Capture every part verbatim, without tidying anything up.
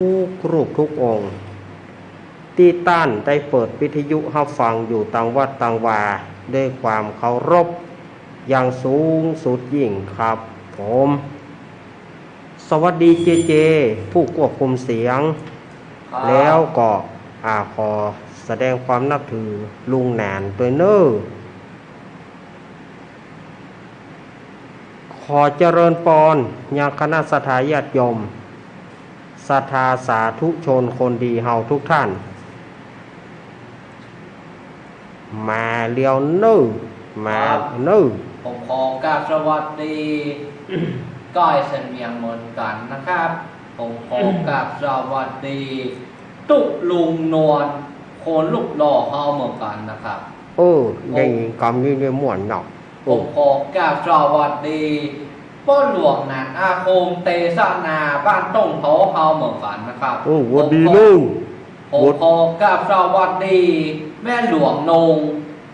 ทุกรูปทุกองค์ ตี้ต้านได้เปิดวิทยุฮับฟังอยู่ตางวัดตางวา ด้วยความเคารพอย่างสูงสุดยิ่งครับผม สวัสดีเจเจ ผู้ควบคุมเสียง ครับ แล้วก็ อ่า ขอแสดงความนับถือลุงหนานตวยเน่อ ขอเจริญปอนยังคณะศรัทธาญาติโยม ศรัทธาสาธุชนคนดีเฮาทุกท่าน มาแล้วเน่อ มา ครับ เน่อ ผมขอกราบสวัสดี ก้อยเสมียงเหมือนกั๋นนะครับ ผมขอกราบสวัสดี ตุ๊ลุงนวล คนรูปหล่อเฮาเหมือนกั๋นนะครับ เออ ผม ได้ยินกำนี้ได้ม่วนเนาะ ผมขอกราบสวัสดี ป้อหลวงหนาน อาคมเตสนา บ้านต้งโถเฮาเหมือนกั๋นนะครับ เออ หวัดดีเน่อ ผมขอ หวัด ผมขอกราบสวัสดี แม่หลวงนง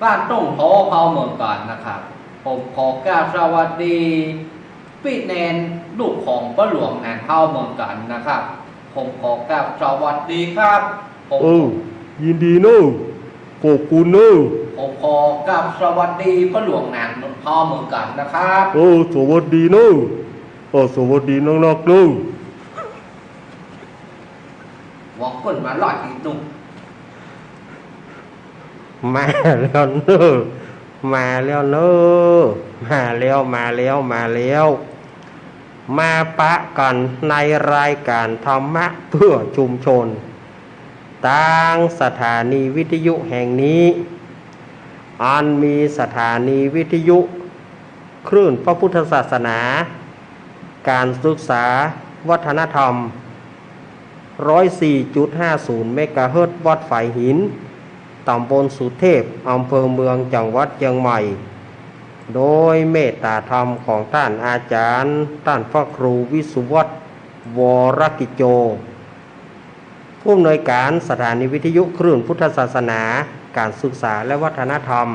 บ้านต้งโถเฮาเหมือนกั๋นนะครับ ผมขอกราบสวัสดี ปี้แนน ลูกของป้อหลวงหนานเฮาเหมือนกั๋นนะครับ ผมขอกราบสวัสดีครับ ผม เออ ยินดีเน่อ ขอบคุณเน่อ ผมขอกราบสวัสดีป้อหลวงหนานเฮาเหมือนกั๋นนะครับ เออ สวัสดีเน่อ เออ สวัสดีนักๆ เน่อ หวังเปิ้นมารอดอีกนุ่ม มาแล้วเน่อ มาแล้วเน่อ มาแล้ว มาแล้ว มาแล้ว มาปะกั๋นในรายการธรรมะเพื่อชุมชน ตางสถานีวิทยุแห่งนี้ อันมีสถานีวิทยุคลื่นพระพุทธศาสนา ก๋านศึกษาวัฒนธรรม ร้อยสี่จุดห้าศูนย์ เมกะเฮิรตซ์ วัดฝายหิน ต๋ำบลสุเทพ อำเภอเมือง จังหวัดเจียงใหม่ โดยเมตตาธรรมของต้านอาจ๋ารย์ ต้านพระครูวิสุวัฒน์ วรกิจโจ ผู้อำนวยก๋านสถานีวิทยุคลื่นพุทธศาสนา ก๋านศึกษาและวัฒนธรรม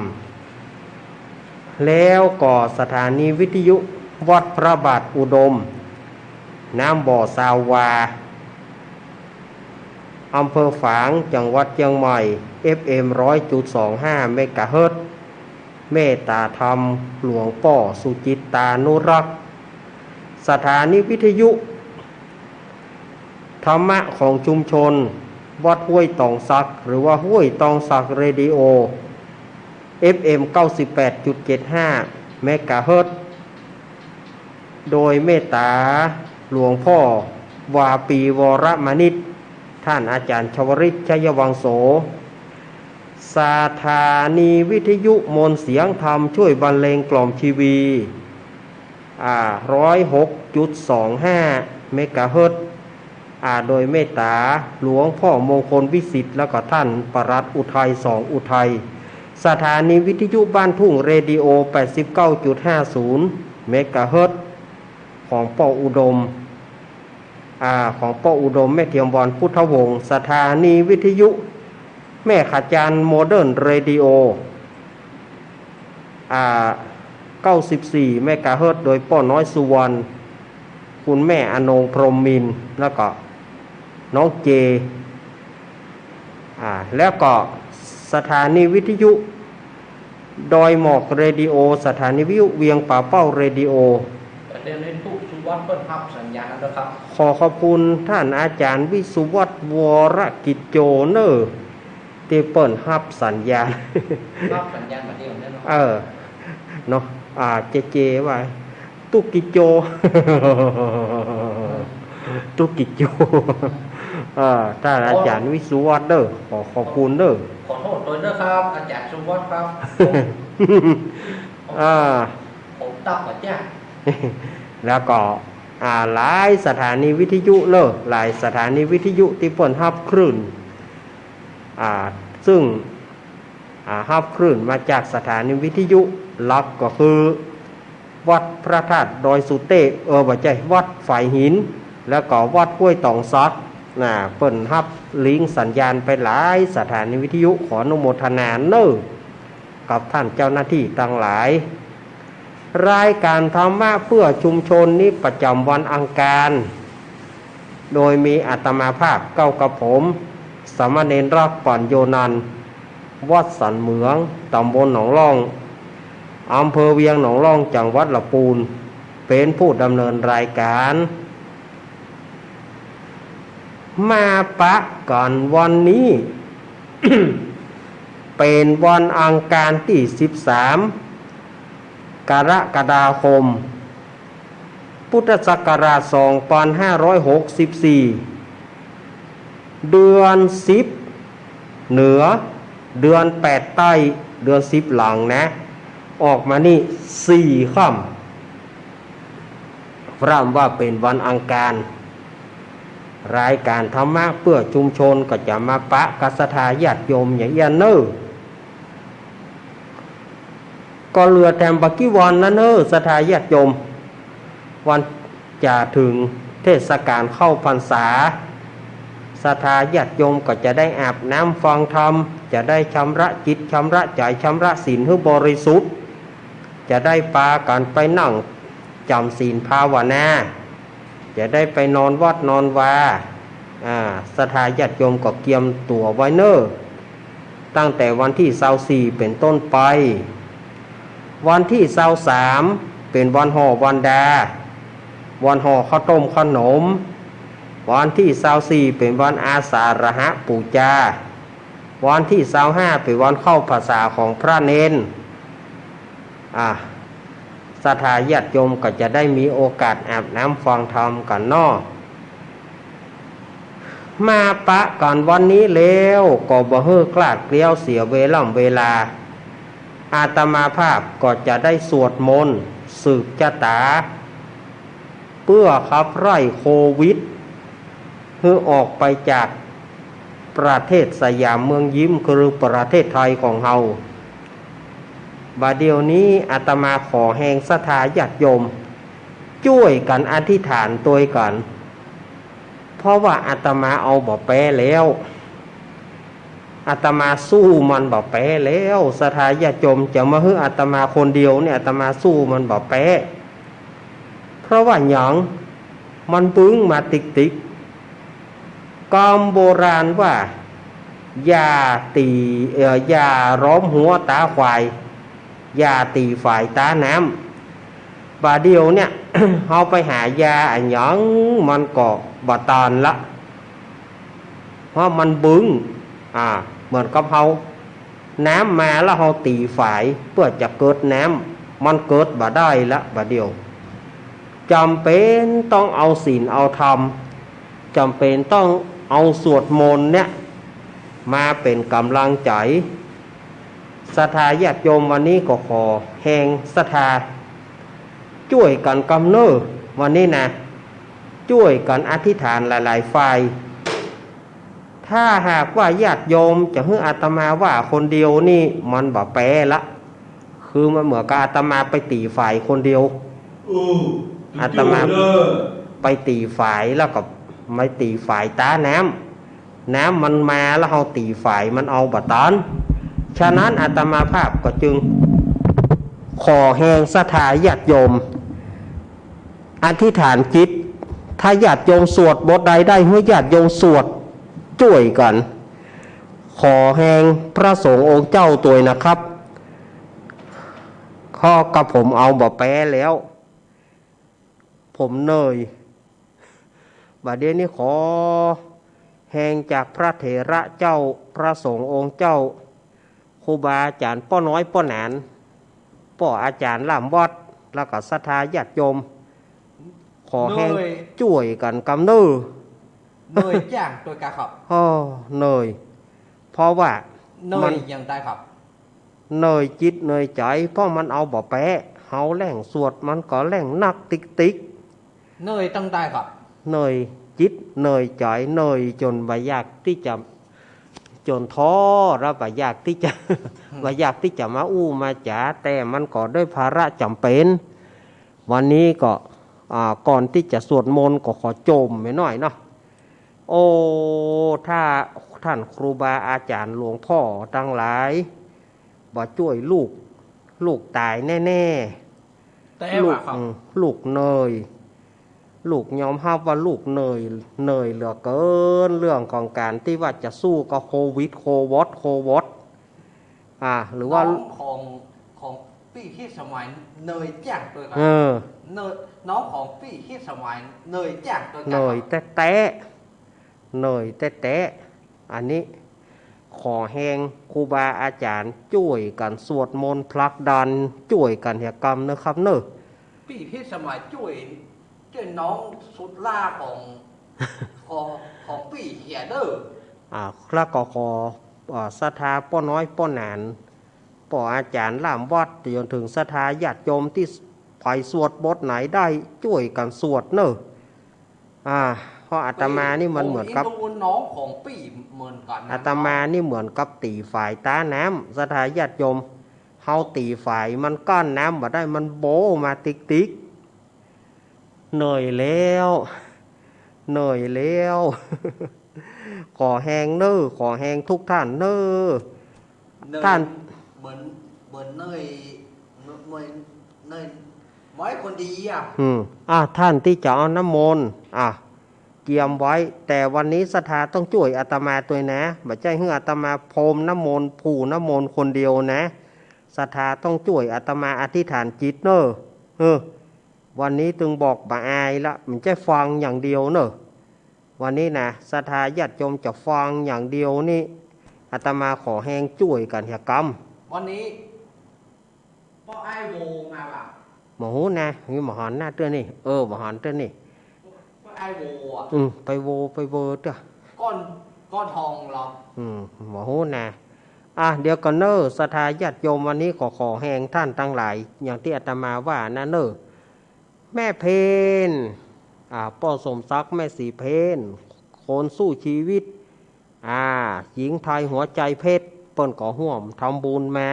แล้วก็สถานีวิทยุวัดพระบาทอุดม น้ำบ่อซาววา อำเภอฝาง จังหวัดเจียงใหม่ เอฟเอ็ม ร้อยจุดสองห้า เมกะเฮิรตซ์ เมตตาธรรมหลวงป้อสุจิตตานุรักษ์ สถานีวิทยุธรรมะของชุมชนวัดห้วยตองสัก หรือว่าห้วยตองสักเรดิโอ เอฟเอ็ม เก้าสิบแปดจุดเจ็ดห้า เมกะเฮิรตซ์ โดยเมตตาหลวงพ่อวาปี วรมนิต ต้านอาจ๋ารย์ชวริต ชัยวังโส สถานีวิทยุมนต์เสียงธรรมช่วยบรรเลงกล่อมชีวี อ่า ร้อยหกจุดสองห้า เมกะเฮิรตซ์ อ่า โดยเมตตาหลวงพ่อมงคลวิสิทธิ์ แล้วก็ต้านปลัดอุทัย สองอุทัย สถานีวิทยุบ้านทุ่งเรดิโอ แปดสิบเก้าจุดห้าศูนย์ เมกะเฮิรตซ์ ของป้ออุดม อ่า ของป้ออุดม แม่เทียมวรรณ พุทธวงศ์ สถานีวิทยุแม่ขะจาน โมเดิร์นเรดิโอ อ่า เก้าสิบสี่ เมกะเฮิรตซ์ โดยป้อน้อยสุวรรณ คุณแม่อนง พรหมมินทร์ แล้วก็น้องเจ อ่า แล้วก็สถานีวิทยุดอยหมอกเรดิโอ สถานีวิทยุเวียงป่าเป้าเรดิโอ เดี๋ยวนี้ตุ๊สุวัฒน์เปิ้นฮับสัญญาณแล้วนะครับ ขอขอบคุณต้านอาจ๋ารย์วิสุวัฒน์ วรกิจโจเน่อ ตี้เปิ้นฮับสัญญาณ ฮับสัญญาณมาเดียวเนี่ยเนาะ เออ เนาะ อ่า เจเจว่า ตุ๊กิจโจ ตุ๊กิจโจ เออ ต้านอาจ๋ารย์วิสุวัฒน์เน่อ ขอขอบคุณเน่อ ขอโทษตวยเน่อครับ อาจ๋ารย์สุวัฒน์ครับ อ่า ผมตับบ่จ้า แล้วก็ อ่า หลายสถานีวิทยุเน่อ หลายสถานีวิทยุตี้เปิ้นฮับคลื่น อ่า ซึ่ง อ่า ฮับคลื่นมาจากสถานีวิทยุหลักก็คือ วัดพระธาตุดอยสุเทพ เออ บ่ใจ้ วัดฝายหิน แล้วก็วัดห้วยตองสัก น่ะ เปิ้นฮับลิงก์สัญญาณไปหลายสถานีวิทยุ ขออนุโมทนาเน่อ กับต้านเจ้าหน้าตี้ตังหลาย รายการธรรมะเพื่อชุมชนนี้ประจ๋ำวันอังคาร โดยมีอาตมาภาพเก้ากับผม สามเณรรักษ์ ปัญโญนันท์ วัดสันเหมือง ตำบลหนองล่อง อำเภอเวียงหนองล่อง จังหวัดละปูน เป๋นผู้ดำเนินรายการ มาปะกั๋นวันนี้ เป๋นวันอังคารตี้ สิบสาม กรกฎาคม พุทธศักราช สองพันห้าร้อยหกสิบสี่ เดือนสิบเหนือ เดือนแปดใต้ เดือนสิบหลังนะ ออกมานี่สี่ค่ำ พร่ำว่าเป๋นวันอังคาร รายการธรรมะเพื่อชุมชนก็จะมาปะกับศรัทธาญาติโยมอย่างอี้เน่อ ก็เหลือแถมบ่กี่วันนั้นเน่อ ศรัทธาญาติโยม วันจะเถิงเทศกาลเข้าพรรษา ศรัทธาญาติโยมก็จะได้อาบน้ำฟังธรรม จะได้ชำระจิตชำระใจ๋ ชำระศีลหื้อบริสุทธิ์ จะได้ปากั๋นไปนั่งจ๋ำศีลภาวนา จะได้ไปนอนวัดนอนวา อ่า ศรัทธาญาติโยมก็เกียมตั๋วไว้เน่อ ตั้งแต่วันตี้ซาวสี่เป๋นต้นไป วันตี้ซาวสามเป๋นวันห่อวันดา วันห่อข้าวต้มขนม วันตี้ซาวสี่เป๋นวันอาสาฬหปูจา วันตี้ซาวห้าเป๋นวันเข้าพรรษาของพระเณร อ่า ศรัทธาญาติโยมก็จะได้มีโอกาสอาบน้ำฟังธรรมกั๋นเนาะ มาปะกั๋นวันนี้แล้วก็บ่หื้อคลาดเกลี้ยวเสียเวล่ำเวลา อาตมาภาพก็จะได้สวดมนต์สืบชะตา เพื่อขับไล่โควิด หื้อออกไปจากประเทศสยามเมืองยิ้ม คือประเทศไทยของเฮา บ่าเดี่ยวนี้อาตมาขอแฮงศรัทธาญาติโยม จ้วยกั๋นอธิษฐานตวยกั๋น เพราะว่าอาตมาเอาบ่แป๊แล้ว อาตมาสู้มันบ่แป๊แล้ว ศรัทธาญาติโยมจะมาหื้ออาตมาคนเดียวเนี่ย อาตมาสู้มันบ่แป๊ เพราะว่าหยัง มันบึ้งมาติ๊กๆ กำโบราณว่า อย่าตี๋ เอ่อ อย่าล้อมหัวต๋าควาย อย่าตี๋ฝายต๋าน้ำ บ่าเดี่ยวเนี่ย เฮาไปหายาอะหยังมันก็บ่ตันละ เพราะมันบึ้ง อ่า เหมือนกับเฮา น้ำมาแล้วเฮาตี๋ฝายเปื้อจะเกิดน้ำ มันเกิดบ่ได้ละ บ่าเดี่ยว จ๋ำเป๋นต้องเอาศีลเอาธรรม จ๋ำเป๋นต้องเอาสวดมนต์เนี่ย มาเป๋นก๋ำลังใจ๋ ศรัทธาญาติโยมวันนี้ก็ขอแฮงศรัทธา จ้วยกั๋นกำเน่อ วันนี้นะ จ้วยกั๋นอธิษฐานหลายๆ ฝ่าย ถ้าหากว่าญาติโยมจะหื้ออาตมาว่าคนเดียวนี่มันบ่แป๊ละ คือมันเหมือนกับอาตมาไปตี๋ฝายคนเดียว อาตมาไปตี๋ฝายแล้วก็ไปตี๋ฝายต๋าน้ำ น้ำมันมาแล้วเฮาตี๋ฝายมันเอาบ่ตัน ฉะนั้นอาตมาภาพก็จึงขอแฮงศรัทธาญาติโยม อธิษฐานจิต ถ้าญาติโยมสวดบทใดได้ หื้อญาติโยมสวดจ้วยกั๋น ขอแฮงพระสงฆ์องค์เจ้าตวยนะครับ ข้อกับผมเอาบ่แป๊แล้ว ผมเหนื่อย บ่าเดี่ยวนี้ขอแฮงจากพระเถระเจ้า พระสงฆ์องค์เจ้า ครูบาอาจ๋ารย์ ป้อน้อยป้อหนาน ป้ออาจ๋ารย์ล่ามวัด แล้วก็ศรัทธาญาติโยม ขอแฮง เหนื่อย จ้วยกั๋นกำเน่อ เหนื่อยจ้างตวยกาครับ อ้อ เหนื่อย เพราะว่า เหนื่อย มัน อย่างใดครับ เหนื่อยจิตเหนื่อยใจ๋ เพราะมันเอาบ่แป๊ เฮาแล่งสวดมันก็แล่งนักติ๊กๆ เหนื่อยตั้งใดครับ เหนื่อยจิตเหนื่อยใจ๋ เหนื่อยจ๋นบ่อยากตี้จะ จ๋นท้อแล้วบ่อยากตี้จะ อืม บ่อยากตี้จะมาอู้มาจ๋า แต่มันก็ด้วยภาระจ๋ำเป๋น วันนี้ก็ อ่า ก่อนตี้จะสวดมนต์ก็ขอโจมไปหน้อยเนาะ โอ้ ถ้าท่านครูบาอาจ๋ารย์หลวงป้อตังหลาย บ่จ้วยลูก ลูกต๋ายแน่ๆ แต่ว่าครับ ลูก อืม ลูกเหนื่อย ลูกยอมฮับว่าลูกเหนื่อย เหนื่อยเหลือเกิน เรื่องของก๋านตี้ว่าจะสู้กับโควิด โควอด โควอด อ่า หรือว่า น้องของ ของปี้ฮิตสมัยเหนื่อยจ้างตวยกั๋น เออ เหนื่อย น้องของปี้ฮิตสมัยเหนื่อยจ้างตวยกั๋น เหนื่อยแต๊ๆ เหนื่อยแต๊ๆ อันนี้ขอแฮงครูบาอาจ๋ารย์จ้วยกั๋นสวดมนต์ผลักดัน จ้วยกั๋นเหียกำเนาะครับเนาะ ปี้ฮิตสมัยจ้วย จ้วยน้องสุดหล้าของ ของ ของปี้เหียเน่อ อ่า แล้วก็ขอ อ่า ศรัทธาป้อน้อยป้อหนาน ป้ออาจ๋ารย์ล่ามวัด จนเถิงศรัทธาญาติโยมตี้ใผสวดบทไหนได้จ้วยกั๋นสวดเน่อ อ่า เพราะอาตมานี่มันเหมือนกับ ผมอินดูน้องของปี้เหมือนกั๋นนะ อาตมานี่เหมือนกับตี๋ฝายต๊าน้ำ ศรัทธาญาติโยม เฮาตี๋ฝายมันกั้นน้ำบ่ได้ มันโบ้มาติ๊กๆ เหนื่อยแล้ว เหนื่อยแล้ว ขอแฮงเน่อ ขอแฮงทุกท่านเน่อ เหนื่อย ท่าน เหมือน เหมือนเหนื่อย เหมือน เหมือนเหนื่อย เหมือนคนดีอะ อืม อ่ะ ท่านตี้จะเอาน้ำมนต์ อ่ะ เกียมไว้ แต่วันนี้ศรัทธาต้องจ้วยอาตมาตวยนะ บ่ใจ้หื้ออาตมาพรมน้ำมนต์ ผูน้ำมนต์คนเดียวนะ ศรัทธาต้องจ้วยอาตมาอธิษฐานจิตเน่อ เออ วันนี้ตึงบอกบ่อายละ บ่ใจ้ฟังอย่างเดียวเน่อ วันนี้นะ ศรัทธาญาติโยมจะฟังอย่างเดียวนี่ อาตมาขอแฮงจ้วยกั๋นเหียกำ วันนี้ ป้ออ้ายโวมาบ่ะ บ่ฮู้นะ นี่บ่หันหน้าเตื้อนี่ เออ บ่หันเตื้อนี่ ป้ออ้ายโวอะ อืม ไปโว ไปเวอเตื้อ ก้อน ก้อนทองเหรอ อืม บ่ฮู้นะ อ่ะ เดี๋ยวก่อนเน่อ ศรัทธาญาติโยม วันนี้ขอ ขอแฮงท่านตังหลาย อย่างตี้อาตมาว่านะเน่อ แม่เพญ อ่า ป้อสมศักดิ์ แม่ศรีเพญ คนสู้ชีวิต อ่า หญิงไทยหัวใจเพชร เปิ้นก็ฮ่วมทำบุญมา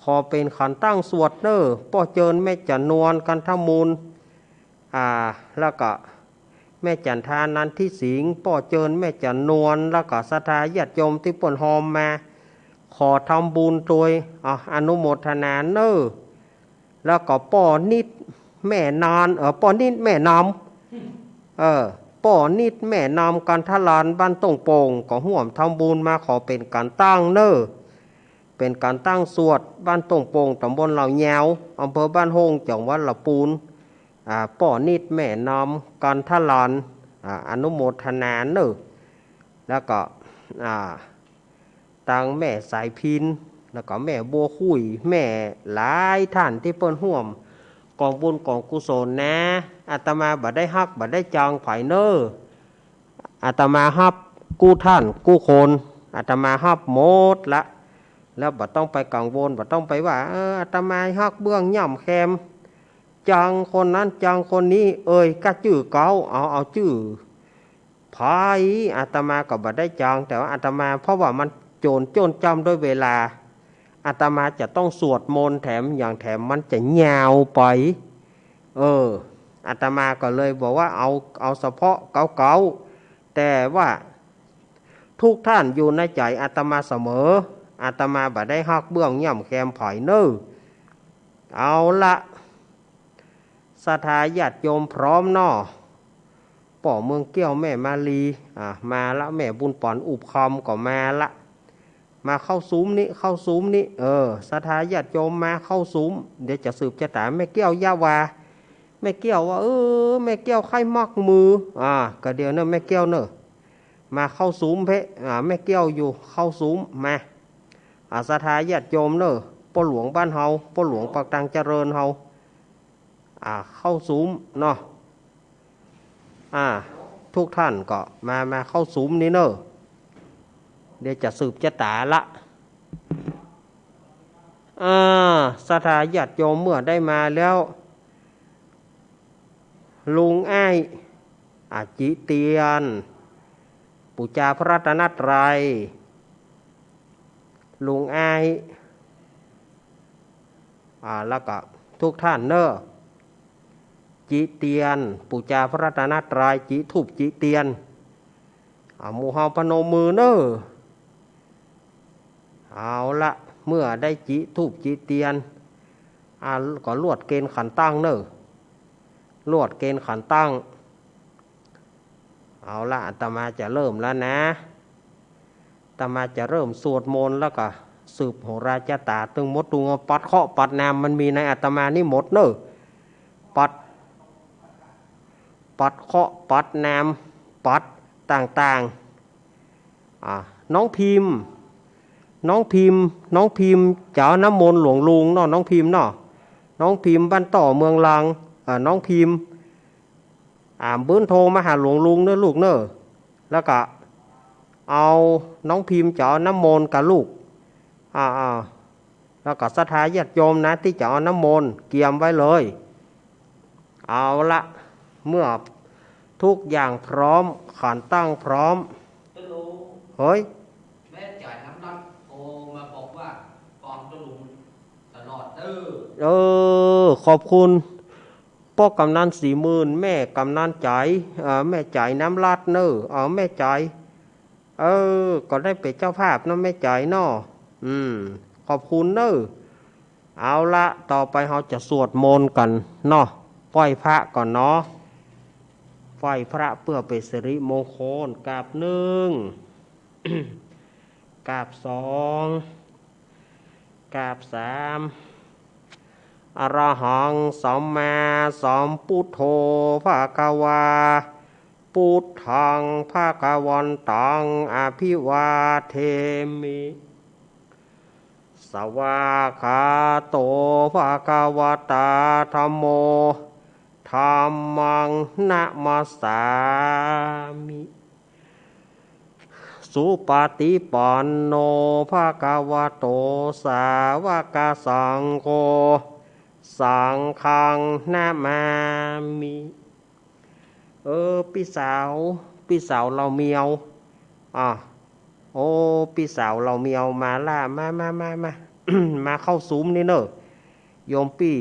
ขอเป๋นขันตั้งสวดเน่อ ป้อเจิญแม่จั๋นนวล กันทมูล อ่า แล้วก็แม่จั๋นทา นันทิสิงห์ ป้อเจิญแม่จั๋นนวล แล้วก็ศรัทธาญาติโยมตี้เปิ้นฮอมมา ขอทำบุญตวย อ่ะ อนุโมทนาเน่อ แล้วก็ป้อนิดแม่นาน เออ ป้อนิดแม่นำ เออ ป้อนิดแม่นำ กันทลาน บ้านต้งโป่ง ก็ฮ่วมทำบุญมา ขอเป๋นก๋านตั้งเน่อ เป๋นก๋านตั้งสวด บ้านต้งโป่ง ต๋ำบลเหล่ายาว อำเภอบ้านโฮ่ง จังหวัดลำปูน อ่า ป้อนิดแม่นำ กันทลาน อ่า อนุโมทนาเน่อ แล้วก็ อ่า ตังแม่สายพิณ แล้วก็แม่บัวคุย แม่หลายท่านตี้เปิ้นฮ่วมก๋องบุญก๋องกุศลนะ อาตมาบ่ได้ฮักบ่ได้จังใผเน่อ อาตมาฮับกู้ท่านกู้คน อาตมาฮับหมดละ แล้วบ่ต้องไปกังวล บ่ต้องไปว่า เออ อาตมาฮักเบื้องย่ำแคม จังคนนั้นจังคนนี้ เอ่ยก้าจื้อเก๊า เอา เอาจื้อ ใผ อาตมาก็บ่ได้จัง แต่ว่าอาตมา เพราะว่ามันโจรจ้นจ้ำด้วยเวลา อาตมาจะต้องสวดมนต์แถมอย่างแถมมันจะยาวไป เออ อาตมาก็เลยบอกว่าเอา เอาเฉพาะเก๊าเก๊า แต่ว่าทุกท่านอยู่ในใจ๋อาตมาเสมอ อาตมาบ่ได้ฮักเบื้องย่ำแคมใผเน่อ เอาละ ศรัทธาญาติโยมพร้อมเนาะ ป้อเมืองแก้ว แม่มาลี อ่า มาละ แม่บุญป๋อนอุบคำก็มาละ มาเข้าสุมนี้ เข้าสุมนี้ เออ ศรัทธาญาติโยมมาเข้าสุม เดี๋ยวจะสืบจะถามแม่แก้วยะวา แม่แก้วว่า เออ แม่แก้วใค่มักมือ อ่า ก็เดี๋ยวเน่อแม่แก้วเน่อ มาเข้าสุมเป๊ะ อ่า แม่แก้วอยู่เข้าสุมมา อ่า ศรัทธาญาติโยมเน่อ ป้อหลวงบ้านเฮา ป้อหลวงปากตังเจริญเฮา อ่า เข้าสุมเนาะ อ่า ทุกท่านก็มา มาเข้าสุมนี้เน่อ เดี๋ยวจะสืบจะถามละ อ่า ศรัทธาญาติโยมเมื่อได้มาแล้ว ลุงอ้าย อ่า จิเตียน ปู๋จาพระรัตนตรัย ลุงอ้าย อ่า แล้วก็ทุกท่านเน่อ จิเตียน ปู๋จาพระรัตนตรัย จิธูปจิเตียน อ่า หมู่เฮาพนมมือเน่อ เอาละ เมื่อได้จิธูปจิเตียน อ่า ก็ลวดเกณฑ์ขันตั้งเน่อ ลวดเกณฑ์ขันตั้ง เอาละ อาตมาจะเริ่มแล้วนะ อาตมาจะเริ่มสวดมนต์แล้วก็สืบโหราจะต๋าตึงหมด ดูปัดเคราะห์ปัดนามมันมีในอาตมานี่หมดเน่อ ปัด ปัดเคราะห์ปัดนาม ปัดต่างๆ อ่า น้องพิมพ์ น้องพิมพ์ น้องพิมพ์จะเอาน้ำมนต์หลวงลุงเนาะ น้องพิมพ์เนาะ น้องพิมพ์บ้านต่อเมืองลัง อ่า น้องพิมพ์ อ่า บึ้นโทรมาหาหลวงลุงเน่อลูกเน่อ แล้วก็เอาน้องพิมพ์จะเอาน้ำมนต์กับลูก อ่า อ่า แล้วก็ศรัทธาญาติโยมนะ ตี้จะเอาน้ำมนต์เกียมไว้เลย เอาละ เมื่อทุกอย่างพร้อม ขันตั้งพร้อม เฮ้ย แม่จ๋ายน้ำรัตน์โทรมาบอกว่าปลอมตะลุงตลอดเด้อ เออ ขอบคุณป้อกำนันสี่หมื่น แม่กำนันจ๋าย เอ่อ แม่จ๋ายน้ำรัตน์เน่อ เออ แม่จ๋าย เออ ก็ได้เป๋นเจ้าภาพเนาะแม่จ๋ายเนาะ อืม ขอบคุณเน่อ เอาละ ต่อไปเฮาจะสวดมนต์กั๋นเนาะ ไหว้พระก่อนเนาะ ไหว้พระเพื่อเป๋นสิริมงคล กราบหนึ่ง กราบสอง กราบสาม อะระหังสัมมาสัมพุทโธภะคะวา พุทธังภะคะวันตังอะภิวาเทมิ สวากขาโตภะคะวะตาธัมโม ธัมมังนะมัสสามิ สุปะฏิปันโนภะคะวะโต สาวกสังโฆ สังฆังนะมามิ เออ ปี้สาว ปี้สาวเหล่าเมียว อ่ะ โอ้ ปี้สาวเหล่าเมียวมาละ มา มา มา มา มาเข้าซูมนี่เน่อ โยมปี้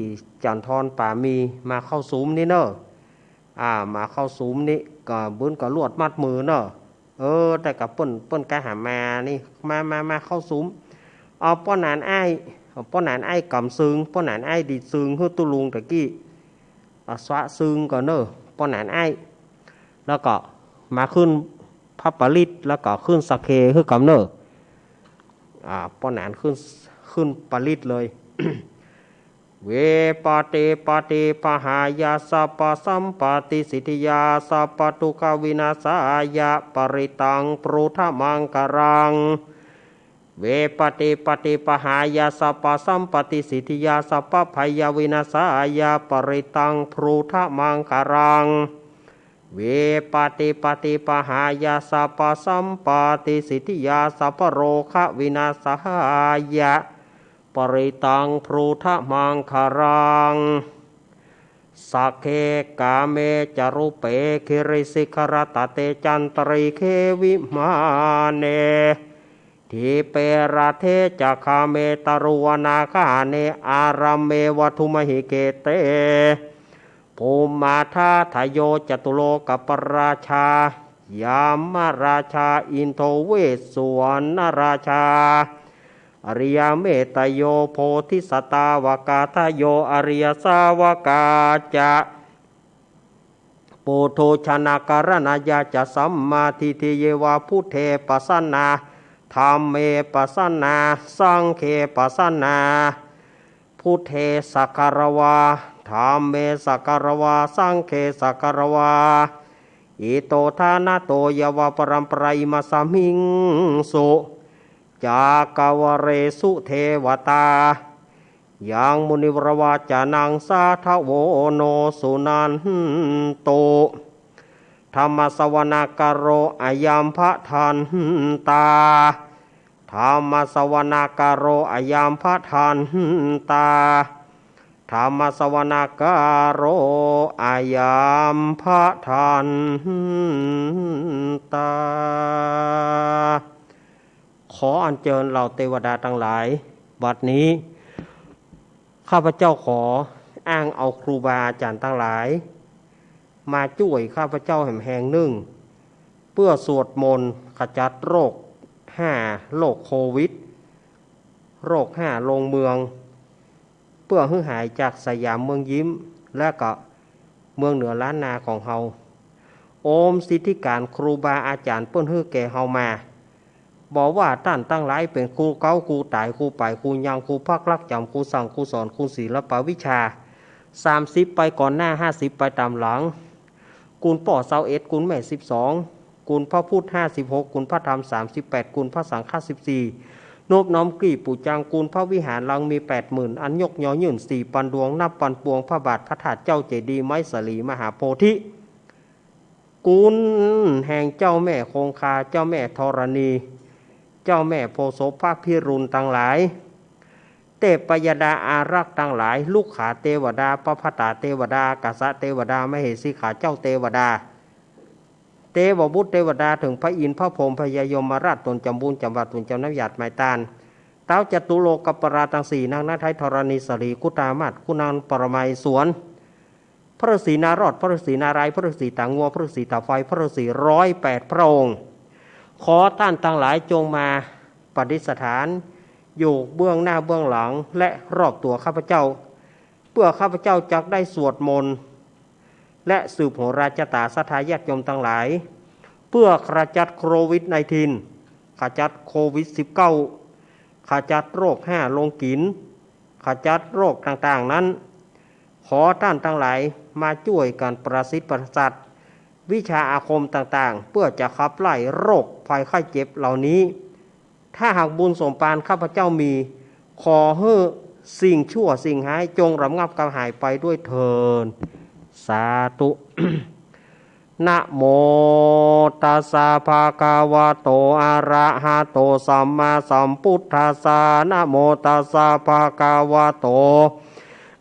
จันทรป๋ามี มาเข้าซูมนี่เน่อ อ่า มาเข้าซูมนี่ ก็บึ้นก็ลวดมัดมือเน่อ เออ แต่ก็เปิ้น เปิ้นกะหามานี่ มา มา มาเข้าซูม เอาป้อหนานอ้าย เอาป้อหนานอ้ายกำซึ่ง ป้อหนานอ้ายดีซึ่ง หื้อตุ๊ลุงตะกี้ อ่ะ สวะซึ่งก่อนเน่อ ป้อหนานอ้าย แล้วก็มาขึ้นพระปริตร แล้วก็ขึ้นสักเคหื้อกำเน่อ อ่า ป้อหนานขึ้น ขึ้นปริตรเลย เวปะเตปะเตปะหายะ สัพพะสัมปะติสิทธิยา สัพพะทุกขวินาศายะ ปะริตตังพุทธมังคะลัง เวปะเตปะเตปะหายะ สัพพะสัมปะติสิทธิยา สัพพะภัยวินาศายะ ปะริตตังพุทธมังคะลัง เวปะเตปะเตปะหายะ สัพพะสัมปะติสิทธิยา สัพพะโรควินาศายะ ปะริตตังพุทธมังคะลัง สักเค กาเม จารุเป กิริสิขะระตะเต จันตะริกเข วิมาเน ดีเป รัตเถ จะคาเม ตะรุวนาคาเน อะรัมเม วัตถุมหิเกเต ภูมาธาตะโย จตุโลกปะราชา ยมราชา อินโท เวสสุวรรณราชา อริยเมตตโย โพธิสัตตาวกาทะโย อริยสาวกาจะ ปุถุชนกรณญาจะ สัมมาทิฏฐิเยวะ พุทเทปะสันนา ธัมเมปะสันนา สังเคปะสันนา พุทเทสักการะวา ธัมเมสักการะวา สังเคสักการะวา อิโตทานะโต ยาวะปะรัมปะรา อิมาสมิงสุ จักกะวะเลสุ เทวะตา ยังมุนิวรวาจานัง สาทะโว โน สุนันตุ ธัมมะสะวะนะกะโร อะยัมภะดันตา ธัมมะสะวะนะกะโร อะยัมภะดันตา ธัมมะสะวะนะกะโร อะยัมภะดันตา ขออัญเจิญเหล่าเตวดาตังหลาย บัดนี้ ข้าพเจ้าขออ้างเอาครูบาอาจ๋ารย์ตังหลาย มาจ้วยข้าพเจ้าแหมแฮงนึ่ง เปื้อสวดมนต์ขจัดโรคห้าโรคโควิด โรคห้าลงเมือง เปื้อหื้อหายจากสยามเมืองยิ้ม และก็เมืองเหนือล้านนาของเฮา อบรมสิทธิก๋านครูบาอาจ๋ารย์เปิ้นหื้อแก่เฮามา บ่ว่าต้านตังหลายเป๋นครูเก๊า ครูต๋าย ครูไป ครูยัง ครูปักหลักจ๋ำ ครูสั่ง ครูสอน ครูศิลปวิชา สามสิบไปก่อนหน้า ห้าสิบไปต๋ามหลัง คุณป้อซาวเอ็ด คุณแม่สิบสอง คุณพระพุทธ ห้าสิบหก คุณพระธรรม สามสิบแปด คุณพระสังฆะ สิบสี่ นบน้อมกรีบปู๋จัง คุณพระวิหารลังมีแปดหมื่น อันยกยอยื่นสี่ปันดวง นับปันปวง พระบาทพระธาตุเจ้าเจดีย์ไม้สาลีมหาโพธิ คุณแห่งเจ้าแม่คงคา เจ้าแม่ธรณี เจ้าแม่โพธิ์โสภะพิรุณตังหลาย เทพยดาอารักษ์ตังหลาย ลุกขาเทวดา ปะพะตาเทวดา กาสะเทวดา มเหสีขาเจ้าเทวดา เทวบุตรเทวดา เถิงพระอินทร์พระพรหมพญายมราช ต๋นจ๋ำบุญจ๋ำบาป ต๋นจ๋ำน้ำหยาดไม้ตาน เต๊าจตุโลกปราชญ์ตังสี่ นางนาไทยธรณีสาลี คุตามาส คุณนางปรมาอิศวร พระฤๅษีนารอด พระฤๅษีนารายณ์ พระฤๅษีตางัว พระฤๅษีตาไฟ พระฤๅษีร้อยแปดพระองค์ ขอต้านตังหลายจงมาประดิษฐานอยู่เบื้องหน้าเบื้องหลังและรอบตั๋วข้าพเจ้า เปื้อข้าพเจ้าจักได้สวดมนต์ และสืบโหราจาต๋าศรัทธาญาติโยมตังหลาย เปื้อขจัดโควิดไนน์ทีน ขจัดโควิดสิบเก้า ขจัดโรคห้าโลงกิ๋น ขจัดโรคต่างๆ นั้น ขอต้านตังหลายมาจ้วยกั๋นประสิทธิ์ประสาทวิชาอาคมต่างๆ เปื้อจะขับไล่โรคภัยไข้เจ็บเหล่านี้ ถ้าหากบุญสมภารข้าพเจ้ามี ขอหื้อสิ่งชั่วสิ่งฮ้ายจงระงับกำหายไปด้วยเทอญ สาธุ นะโมตัสสะภะคะวะโต อะระหะโต สัมมาสัมพุทธัสสะ นะโมตัสสะภะคะวะโต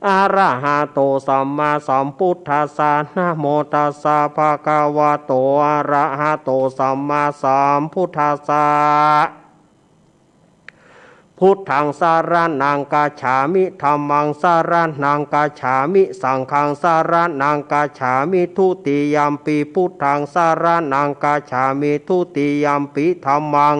อะระหะโต สัมมาสัมพุทธัสสะ นะโมตัสสะภะคะวะโต อะระหะโต สัมมาสัมพุทธัสสะ พุทธังสะระณังคัจฉามิ ธัมมังสะระณังคัจฉามิ สังฆังสะระณังคัจฉามิ ทุติยัมปิพุทธังสะระณังคัจฉามิ ทุติยัมปิธัมมัง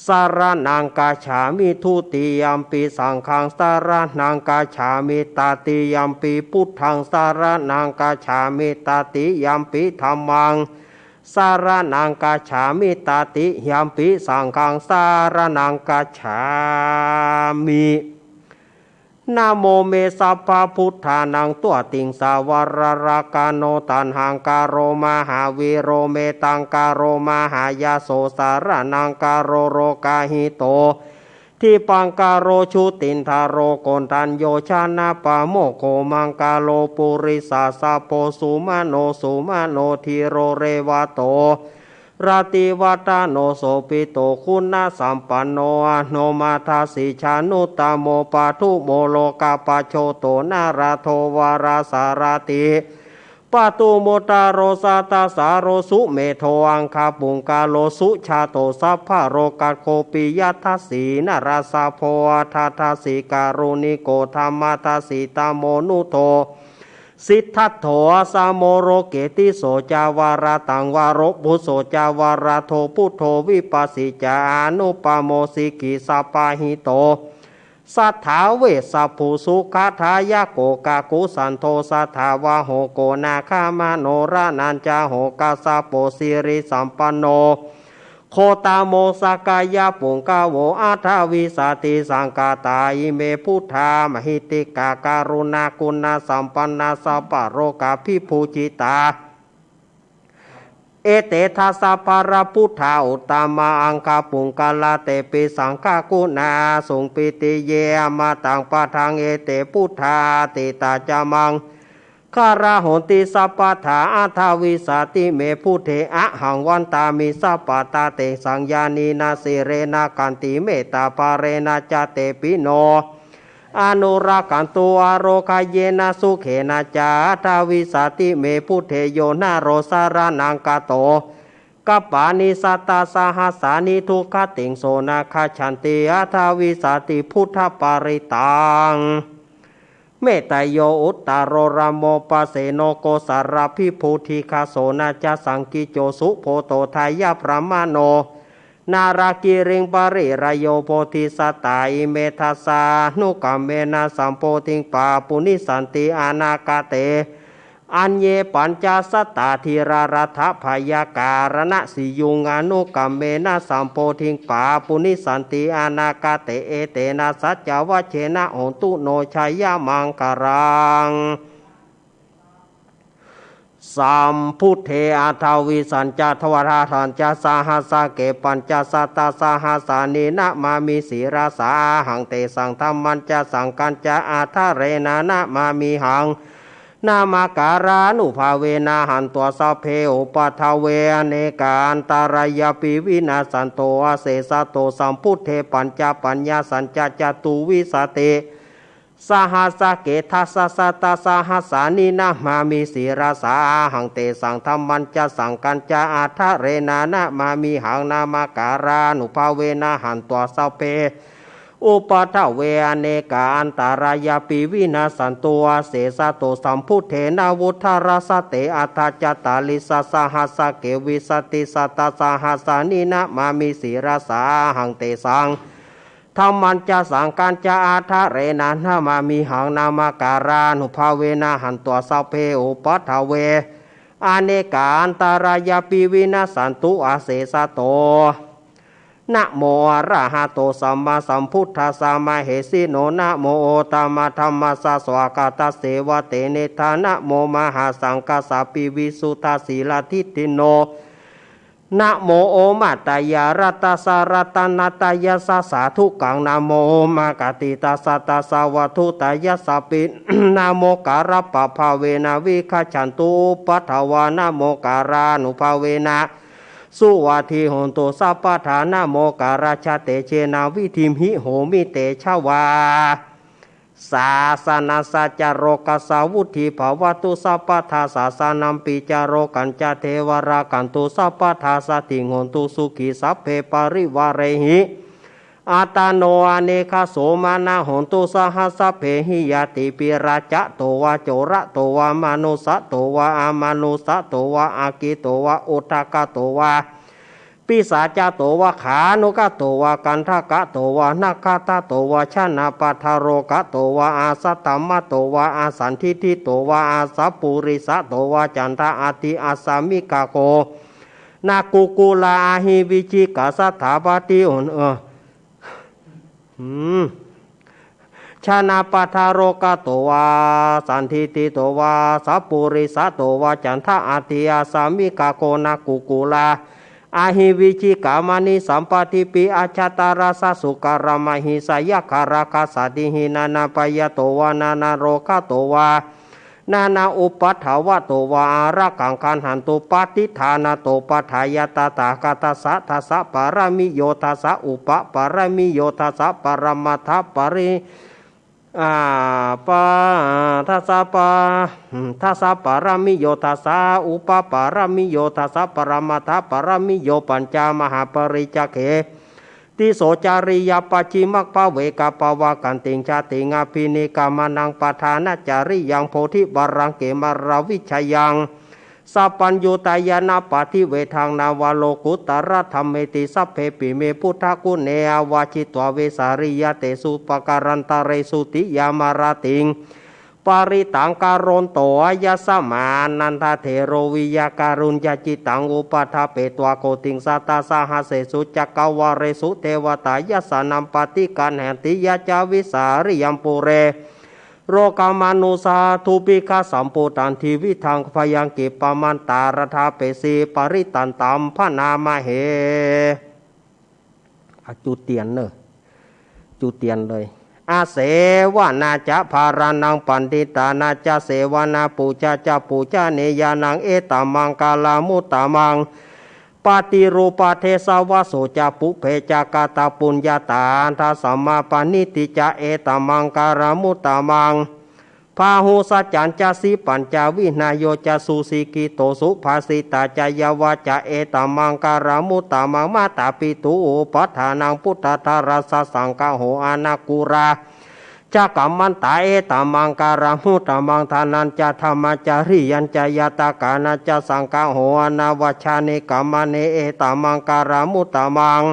สะระณังคัจฉามิ ทุติยัมปิสังฆังสะระณังคัจฉามิ ตติยัมปิพุทธังสะระณังคัจฉามิ ตติยัมปิธัมมัง สะระณังคัจฉามิ ตติยัมปิสังฆังสะระณังคัจฉามิ นะโมเมสัพพะพุทธานัง ตั๊วติงสาวะระระกะโน ตัณหังกะโร มหาวีโร เมตังกะโร มหายะโส สะระณังกะโร โรกะหิโต ทิปปังกะโร ชุตินทะโร โกณฑัญโญ ชนะปะโมกโข มังกะโล ปุริสะสะโพ สุมะโน สุมะโนธีโร เรวะโต รติวัฒโน โสภิโต คุณสัมปันโน อโนมะทะสิชานุตตะโม ปะทุโม โลกะปัจโจโต นะระโท วะระสะระติ ปะทุมมะทะโร สัตถะสาโร สุเมโธ อังคปุงกะโล สุชาโต สัพพะโรกัคโค ปิยะทะสี นะระสะโพ อัฏฐะทะสี กะรุณิโก ธัมมะทะสี ตะโมนุโท สิทธัตโถ อะสะโม โรเก ติโส จาวะระตัง วะโร ปุโส จาวะระโท ปุทโธ วิปัสสิจะ อานุปะโม สิกขิสัปปะหิโต สัทธาเวสสะภู สุขะทายะโก กะกุสันโท สัทธาวาโหโก นาคะมะโน ระนัญจะโห กัสสะโป สิริสัมปันโน โคตะโม สักกะยะปุงกะโว อัฏฐะวิสะติ สังขะตา อิเม พุทธา มหิทธิกา กะรุณาคุณสัมปันนา สัพพะโรกะภิภูจิตา เอเต ทัสสะ พะระ พุทธา อุตตมะ อังคปุงกะลา เตปิ สังฆะกุณา สุง ปิติเย อมตัง ปะทัง เอเต พุทธา อติตะจะมัง คะละ โหนติ สัพพะทา อัฏฐะวิสะติ เม พุทเท อะหัง วันตามิ สัพพะทา เตสัง ญาณินะ สีเลนะ ขันติ เมตตา ภะเรนะ จะ เตปิ โน อนุรักขันตุ อาโรคะเยนะ สุเขนะ จะ อัฏฐะวิสะติ เม พุทเท โยนะโร สะระณังคาโต กัปปานิ สัตตะสะหัสสานิ ทุกขะติง โสนะ คัจฉันติ อัฏฐะวิสะติ พุทธปะริตตัง เมตตะโย อุตตะโร รโมปะเสโน โกศะละภิปูติฆะ โสนะจะ สังกิจโจ สุโพโต ทายะบรหมะโน นาละกิริง ปะริราโย โพธิสัตตา อิเม ทัสสานุกัมเมนะ สัมโพธิง ปาปุญญิสสันติ อนาคาเต อัญเญ ปัญจสัตตา ธีรา รัฐพยาการณสียุง อนุกัมเมนะ สัมโพธิง ปาปุญญิสสันติ อนาคาเต เอเตนะ สัจจวัจเจนะ โหนตุ โน จายะมังคลัง สัมพุทเท อัฏฐวิสสัญจะ ทวาทะสัญจะ สหัสสะเก ปัญจสัตตะสหัสสานิ นะมามิ ศิรสา อะหัง เตสัง ธัมมัญจะ สังฆัญจะ อัฏฐะเรนะ นะมามิหัง นามะการานุภาเวนะ หันत्वा สัพเพ อุปัฏฐเว อเนกา อันตะรายาปิ วินัสสันตุ อาเสสะตุ สัมพุทเท ปัญจะปัญญาสัญจะ จตุวิสสะติ สหัสสะเก ทัสสะสัตตะสหัสสานิ นะมามิ ศิรสา อะหัง เตสัง ธัมมัญจะ สังฆัญจะ อัฏฐะเรนะ นะมามิหัง นามะการานุภาเวนะ หันत्वा สัพเพ อุปัฏฐเว อเนกา อันตะรายาปิ วินัสสันตุ อาเสสะตุ สัมพุทเทนะ วุฑฒะรัสสะเต อัฏฐะจะตาริสสะหัสสะเก วิสสะติสัตตะสหัสสานิ นะมามิ ศิรสา อะหัง เตสัง ธัมมัญจะ สังฆัญจะ อัฏฐะเรนะ นะมามิหัง นามะการานุภาเวนะ หันत्वा สัพเพ อุปัฏฐเว อเนกา อันตะรายาปิ วินัสสันตุ อาเสสะตุ นะโม อะระหะโต สัมมาสัมพุทธัสสะ มะเหสิโน นะโม โอตตมะธัมมัสสะ สวากขาตัสเสวะ เตเนทา นะโม มหาสังฆัสสะปิ วิสุทธะสีละทิฏฐิโน นะโม โอมะตะยะรัตตัสสะ รัตนะตะยัสสะ สาธุกัง นะโม โอมะกะติตัสสะ ตัสสะวัตถุตะยัสสะปิ นะโม การะปะภาเวนะ วิคัจฉันตุ อุปัฏฐวา นะโม การานุภาเวนะ สุวัตถีโหนตุ สัพพะทา นะโม การะจะเตเจนะ วิดdhiมหิ โหมิ เตจะวา สาสะนะสะจะ โรกัสสะ วุดdhiภะวะตุ สัพพะทา สาสะนัมปิจะ โรกัญจะ เทวะ รักขันตุ สัพพะทา สัดधिง โหนตุ สุขี สัพเพ ปะริวาเรหิ อัตตะโน อะเนกะ โสมะนะ โหนตุ สะหัสสะเปหิ ญาติปิ ราจะโตวา โจระโตวา มานุสสะโตวา อามานุสสะโตวา อากีโตวา อุทธักขะโตวา ปิสาจะโตวา ขานุกะโตวา กันทะกะโตวา นะฆะทะโตวา ชนะปะทะโรกะโตวา อาสัตถะมะโตวา อสันทิฏฐิโตวา อาสัปปุริสะโตวา จันทะอัฏฐิอัสสะมิกะโก นะกุกุละ อะหิวิจิกะ สัตถาปาติ อุน เออ อืม ชนะปะทะโรกะโตวา สันทิฏฐิโตวา สัปปุริสะโตวา จันทะอัฏฐิอัสสะมิกะโก นะกุกุละ อะหิวิจิกะ มะณิสัมปะติปิ อะจะตะรัสสะ สุกะระมะหิสะ ยักขะระกะสะติหิ นานาปะยะโตวา นานาโรกะโตวา นานาอุปัฏฐวะโตวา อารักขัง คันหันตุ ปะฏิฏฐานะโต ปัฏฐายะ ตถาคตัสสะ ทัสสะปะระมิโย ทัสสะอุปะปะระมิโย ทัสสะปะระมัตถะปะริ อา ปะ ทัสสะปะ ทัสสะปะระมิโย ทัสสะอุปะปะระมิโย ทัสสะปะระมัตถะปะระมิโย ปัญจมหาปะริจจเข ติโสจริยา ปัจฉิมะภะเวกะปะวะกันติง ชาติง อะภินิกะมะนัง ปะธานะจริยัง โพธิวะรังเก มะระวิชยัง สัพพัญญูตะญาณะปะทิเวทัง นะวะโลกุตตะระธัมเมติ สัพเพปิเม ปุทธะกุณเณ อาวาจิตวา เวสาลียะเตสุ ปะกะรันตะเรสุ ติยามะระติง ปะริตัง กะโรนโต อะยัสสะมา นันทะเถโร วิยะกะรุญญะจิตตัง อุปะทะเปตวา โกติง สัตตะสะหัสเสสุ จักกะวาเลสุ เตวะตา ยัสสะนัมปะติกัณหันติ ยะจะวิสาลียัง ปุเร โรกะมานุสสา ดูปิกะสัมปุตตัง ทีวิทัง ภะยัง กิปปะมันตะระทาเปสี ปะริตตันตัม พะนามะเห อ่ะ จุดเตียนเน่อ จุดเตียนเลย อะเสวะนาจะ ภารานัง ปัณฑิตานาจะ เสวะนา ปูจะจะ ปูจะเนยานัง เอตะมังกะละมุตตะมัง ปะติรูปะเดสะวะโสจะ ปุพเพจะกะตะปุญญาตา ทัสสะมาปะณิทิจะ เอตะมังกะละมุตตะมัง พาหุสัจจันจะ สีปัญจะ วินโยจะ สุสิกขิโต สุภาสิตาจะ ยาวาจะ เอตะมังกะละมุตตะมัง มาตาปิตุ อุปัฏฐานัง ปุตตะทะรัสสะ สังฆะโห อะนะกุลา จะ กัมมันตา เอตะมังกะละมุตตะมัง ทานันจะ ธัมมาจะริยังจะ ญาตะกานันจะ สังฆะโห อะนะวัชชา เนกะมะเน เอตะมังกะละมุตตะมัง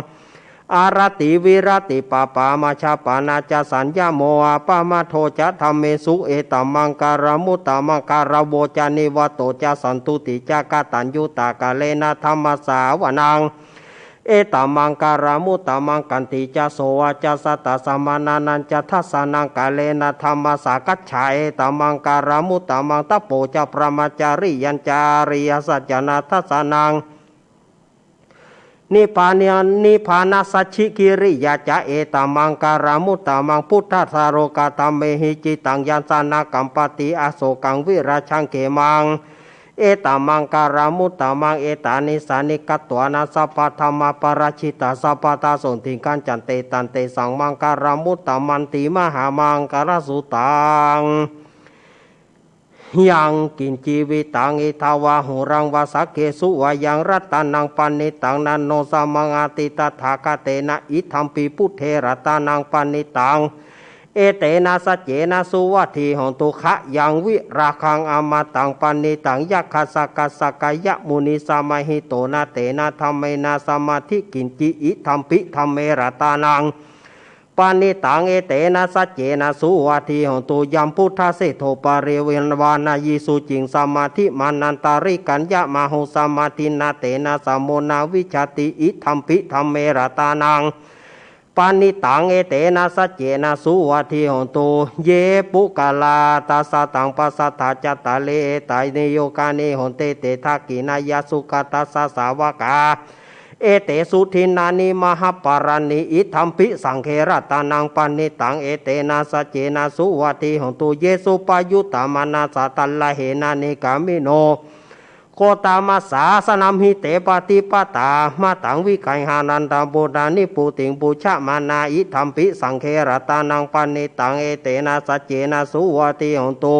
อารติวิรติปะปามาชาปานาจะสัญญาโมอะปะมาโทจะธัมเมสุ เอตะมังกะละมุตตะมัง กะละโวจะนิวาโตจะสันตุติจะกะตัญญูตะกะเลนะธัมมะสสาวะนัง เอตะมังกะละมุตตะมัง ขันติจะโสวาจะสัตตะสะมาณานัญจะทัสสะนัง กะเลนะธัมมะสสากัจฉา เอตะมังกะละมุตตะมัง ตะโปจะพะมะจาริยัญจะอะริยสัจจะนะทัสสะนัง นิพพานะ นิพพานะสัจฉิกิริยาจะ เอตะมังกะละมุตตะมัง พุทธัสสะโลกะธัมเมหิ จิตตังยัสสะนะกัมปะติ อโสกังวิราชังเขมัง เอตะมังกะละมุตตะมัง เอตานิสสานิฆัตวานะ สัพพะธัมมาปะราจิตา สัพพะทาโสติงคัจฉันติ ตันเตสังมังกะละมุตตะมันติ มหามังกะละสุตัง ยังกิญจิวิตัง อิทธาวาหุรังวาสักเขสุวายัง รัตตะนังปะณิตัง นะโนสะมังอะติ ตถาคะเตนะ อิทัมปิ พุทเท รัตตะนังปะณิตัง เอเตนะ สัจเจนะ สุวัตถิโหนตุ ขะยังวิราคัง อะมะตังปะณิตัง ยักขัสสะกัสสะกะยะมุนี สะมะหิโตนะ เตนะธัมเมนะ สะมาธิกิญจิ อิทัมปิ ธัมเม รัตตะนัง ปะณิตัง เอเตนะ สัจเจนะ สุวัตถิโหนตุ ยัมพุทธะเสโท ปะริวานะยี สุจิง สะมาธิมานันตะริกัญญะมะหุ สะมาทินะ เตนะ สะโมนะ วิชชาติ อิทัมปิ ธัมเม รัตตะนัง ปะณิตัง เอเตนะ สัจเจนะ สุวัตถิโหนตุ เยปุคคะลา ดัสสะตัง ปัสสัทธา จัตตาริ เอตานิ โยคะนิ โหนติ เต ทักขิณายะ สุขะทัสสะ สาวะกา เอเตสุ ดินนานิ มหะปะลานิ อิทัมปิ สังเฆ รัตตะนัง ปะณิตัง เอเตนะ สัจเจนะ สุวัตถิโหนตุ เย สุปะยุตตะมานัสสะ ทัลละเหนะ นิกามิโน โคตมะสสาสะนัมหิ เต ปะติปะตา มะตัง วิกัยหานันตะ ปุตตานิ ปุตติง ปูชะมานา อิทัมปิ สังเฆ รัตตะนัง ปะณิตัง เอเตนะ สัจเจนะ สุวัตถิโหนตุ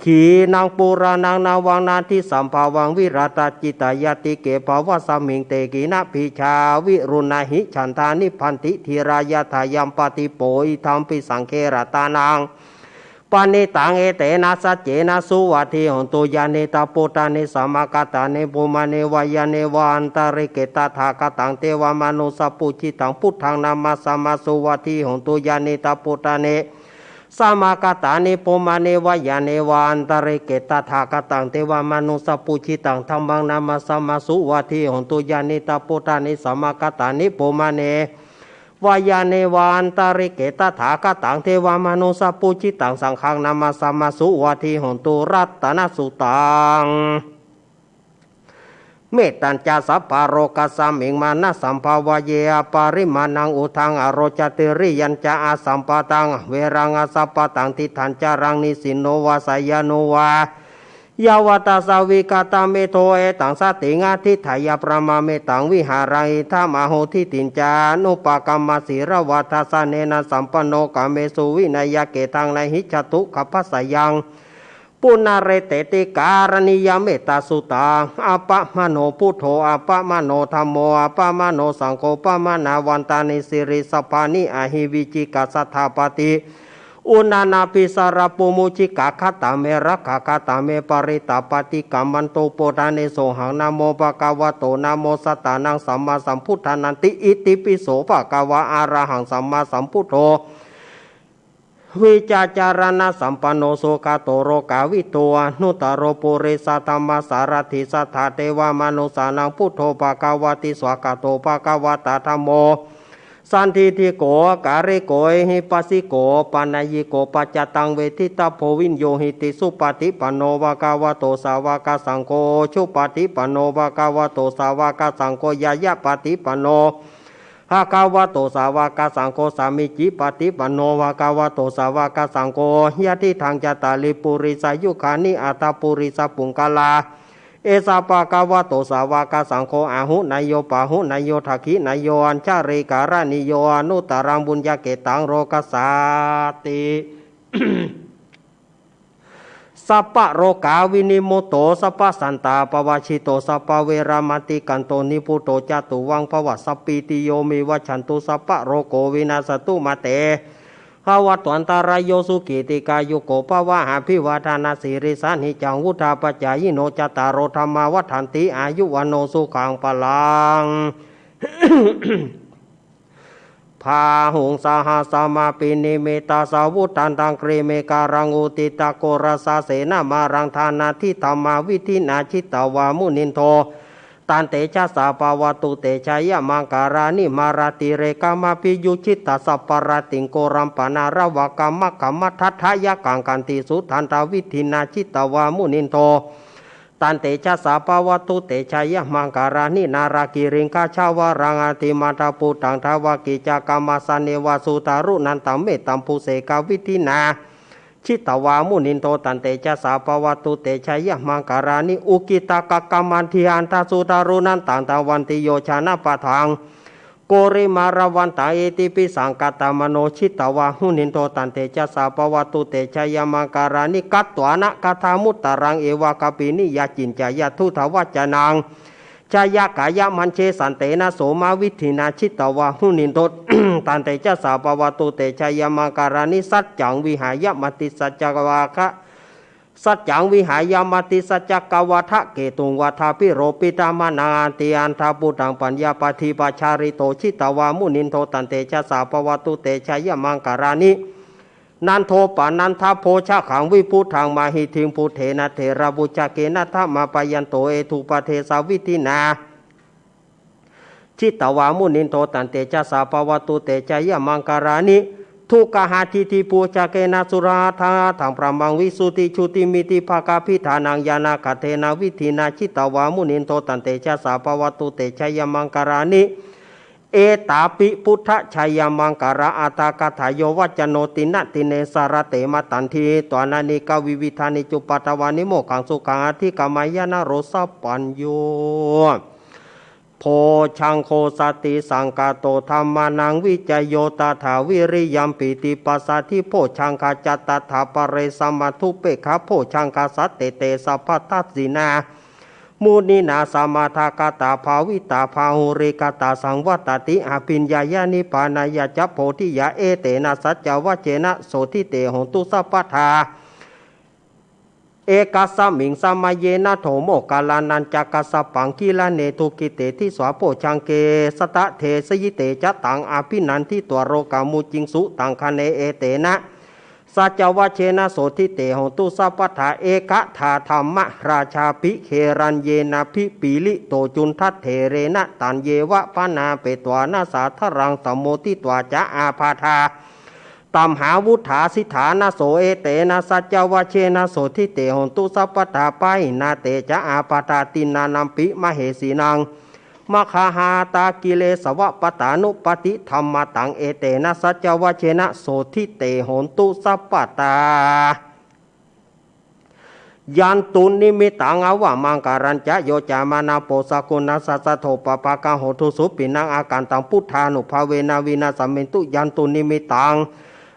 ขีณัง ปูระณัง นะวัง นาทิสัมภาวัง วิรัตะจิตตะญาติเก ภะวัสมิง เต ขีณะบีจา วิรุณาหิ ฉันทา นิบบันติ ธีรา ยะถา ยัมปะติโป อิทัมปิ สังเฆ รัตตะนัง ปะณิตัง เอเตนะ สัจเจนะ สุวัตถิโหนตุ ยานิทัพพุตตานิ สะมะกะตานิ ภูมาเนวะยะเนวะ อันตะริกเข ตถาคตัง เทวะมะนุสสะปูจิตัง พุทธัง นะมะสสามา สุวัตถิโหนตุ ยานิทัพพุตตานิ สะมะกะตานิ ภูมาเนวะยะเนวะ อันตะริกเข ตถาคตัง เทวะมะนุสสะปูจิตัง ธัมมัง นะมะสสามา สุวัตถิโหนตุ ยานิทัพพุตตานิ สะมะกะตานิ ภูมาเนวะยะเนวะ อันตะริกเข ตถาคตัง เทวะมะนุสสะปูจิตัง สังฆัง นะมะสสามา สุวัตถิโหนตุ รัตตะนะสุตตัง เมตตัญจะ สัพพะโลกัสสะมิง มานะสัมภะวะเย อะปะริมาณัง อุทธัง อะโรจะ ติริยัญจะ อะสัมปะทัง อะเวรัง อะสัพพะตัง ทิฏฐัญจะรัง นิสสินโน วา สายันโน วา ยะวะทัสสะ วิกะตะเมโธ เอตัง สะติง อะธิฏฐะยะ พะมะเมตัง วิหารัง อิทัมมาโห ทิฏฐิญจะ อนุปะกัมมะ สีลาวะทัสสะเนนะ สัมปันโน กาเมสุ วินัยยะ เขตัง นะหิ จัตตุ ขัพพะสะยัง ปุนะเรเตติ กะรัณียะ เมตตาสุตตัง อะปะมะโน พุทโธ อะปะมะโน ธัมโม อะปะมะโน สังโฆ ปะมะนะวันตานิ สิริสัพพานิ อะหิ วิจิกิจฉา สัตถาปาติ อุนะนะภิสสะระปู มุจิกา ขัตตาเม รักขา ขัตตาเม ปะริตตา ปะติกัมมันตุ โพทาเน โสหัง นะโม ภะคะวะโต นะโม สัตตานัง สัมมาสัมพุทธานันติ อิติปิโส ภะคะวะ อะระหัง สัมมาสัมพุทโธ วิจารณะสัมปันโน สุขะโต โลกาวิทู อนุตตะโร ปุริสะธัมมะสารถิ สัตถาเทวะมะนุสสานัง พุทโธ ภะคะวะติ สวากขาโต ภะคะวะตา ธัมโม สันทิฏฐิโก อะกาลิโก เอหิปัสสิโก ปะนะยิโก ปัจจะตัง เวทิตะโพ วิญญูหิติ สุปะฏิปันโน ภะคะวะโต สาวะกะสังโฆ อุจุปะฏิปันโน ภะคะวะโต สาวะกะสังโฆ ญาญะปะฏิปันโน ภะคะวะโต สาวะกะสังโฆ สามีจิปะฏิปันโน ภะคะวะโต สาวะกะสังโฆ ยะทิฏฐัง จัตตาริ ปุริสายุคานิ อัตถะ ปุริสะปุงคละ เอสะ ภะคะวะโต สาวะกะสังโฆ อาหุเนยโย ปาหุเนยโย ทักขิเนยโย อัญชลีกะรณีโย อนุตตะรัง ปุญญะเขตัง โลกัสสาติ สัพพะโรคาวินิมุตโต สัพพะสันตาปะวะชิโต สัพพะเวระมะติกันโต นิพพุโต จะตุวัง ภะวะ สัพพีติโย วิวัชชันตุ สัพพะโรโค วินัสสะตุ มาเต ภะวัตวันตะราโย สุขีติกายุโก ภะวะ อะภิวาทะนะสีลิสสะ นิจจัง วุฑฒาปะจายิโน จัตตาโร ธัมมา วัฑฒันติ อายุ วัณโณ สุขัง พะลัง Bāhuṃ sahassam abhinimmitasāvudhantaṃ, girimekhalaṃ uditaghorasasenamāraṃ, dānādidhammavidhinā jitavā munindo, tantejasā bhavatu te jayamaṅgalāni. Mārātirekam abhiyujjhitasabbarattiṃ, ghorampanāḷavakamakkhamathaddhayakkhaṃ, khantīsudantavidhinā jitavā munindo, tantejasā bhavatu te jayamaṅgalāni. Nāḷāgiriṃ gajavaraṃ atimattabhūtaṃ, dāvaggicakkamasanīva sudāruṇantaṃ, mettambusekavidhinā jitavā munindo, tantejasā bhavatu te jayamaṅgalāni. Ukkhittakhaggamatihatthasudāruṇantaṃ, dhāvantiyojanapathaṅgulimālavantaṃ, iddhībhisaṅkhatamano jitavā munindo, tantejasā bhavatu te jayamaṅgalāni. Katvāna kaṭṭhamudaraṃ iva gabbhinīyā, ciñcāya duṭṭhavacanaṃ janakāyamajjhe, santena somavidhinā jitavā munindo, tantejasā bhavatu te jayamaṅgalāni. Saccaṃ vihāya matisaccakavāda, saccaṃ vihāya matisaccakavādaketuṃ, vādābhiropitamanaṃ atiandhabhūtaṃ, paññāpadīpajalito jitavā munindo, tantejasā bhavatu te jayamaṅgalāni. Nandopanandabhojagam vibudhaṃ mahiddhiṃ, puttena therabhujagena damāpayanto, iddhūpadesavidhinā jitavā munindo, tantejasā bhavatu te jayamaṅgalāni. Duggāhadiṭṭhibhujagena sudaṭṭhahatthaṃ, brahmaṃ visuddhijutimiddhibakābhidhānaṃ, ñāṇāgadena vidhinā jitavā munindo, tantejasā bhavatu te jayamaṅgalāni. Etāpi buddhajayamaṅgalaaṭṭhagāthā, yo vācano dinadine sarate matandī, hitvānanekavividhāni cupaddavāni, mokkhaṃ sukhaṃ adhigameyya naro sapañño. Bojjhaṅgo satisaṅkhāto dhammānaṃ vicayo tathā, viriyampītipassaddhi bojjhaṅgā ca tathāpare, samādhupekkhabojjhaṅgā sattete sabbadassinā, muninā sammadakkhātā bhāvitā bahulīkatā, saṃvattati abhiññāya nibbānāya ca bodhiyā, etena saccavajjena sotthi te hotu sabbadā. Ekasmiṃ samaye nātho moggallānañca kassapaṃ, gilāne dukkhite disvā bojjhaṅge satta desayi, te ca taṃ abhinanditvā rogā mucciṃsu taṅkhaṇe, etena saccavajjena sotthi te hotu sabbadā. Ekadā dhammarājābhikeraññena bhipīḷito cundattherena, taññeva bhaṇāpetvāna sādaraṃ, sammoditvā ca ābādhā tamhā vuṭṭhāsi ṭhānaso, etena saccavajjena sotthi te hotu sabbadā. Pahīnā te ca ābādhā tiṇṇannampi mahesinaṃ, maggāhatakilesavapattānuppattidhammataṃ, etena saccavajjena sotthi te hotu sabbadā. Yandunnimittaṃ avamaṅgalañca yo cāmanāpo sakuṇassa saddo, pāpaggaho dussupinaṃ akantaṃ, buddhānubhāvena vināsamentu. Yandunnimittaṃ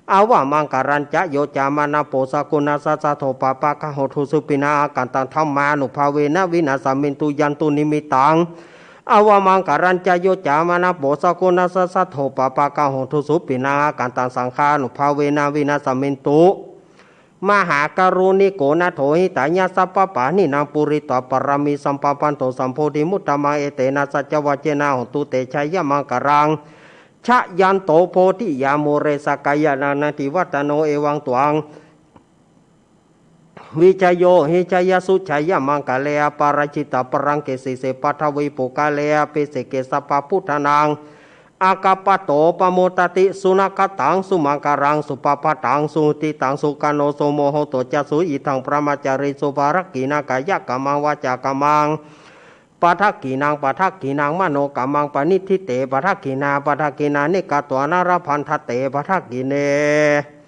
avamaṅgalañca yo cāmanāpo sakuṇassa saddo, pāpaggaho dussupinaṃ akantaṃ, dhammānubhāvena vināsamentu. Yandunnimittaṃ avamaṅgalañca yo cāmanāpo sakuṇassa saddo, pāpaggaho dussupinaṃ akantaṃ, saṅghānubhāvena vināsamentu. Mahākāruṇiko nātho hitāya sabbapāṇinaṃ, pūretvā pāramī sabbā patto sambodhimuttamaṃ, etena saccavajjena hotu te jayamaṅgalaṃ. Jayanto bodhiyā mūle sakyānaṃ nandivaḍḍhano, evaṃ tvaṃ vijayo hohi jayassu jayamaṅgale, aparājitapallaṅke sīse paṭhavipokkhare, abhiseke sabbabuddhānaṃ aggappatto pamodati. Sunakkhattaṃ sumaṅgalaṃ supabhātaṃ suhuṭṭhitaṃ, sukhaṇo sumuhutto ca suyiṭṭhaṃ brahmacārisu, padakkhiṇaṃ kāyakammaṃ vācākammaṃ padakkhiṇaṃ, padakkhiṇaṃ manokammaṃ paṇidhi te padakkhiṇā, padakkhiṇāni katvāna labhantatthe padakkhiṇe.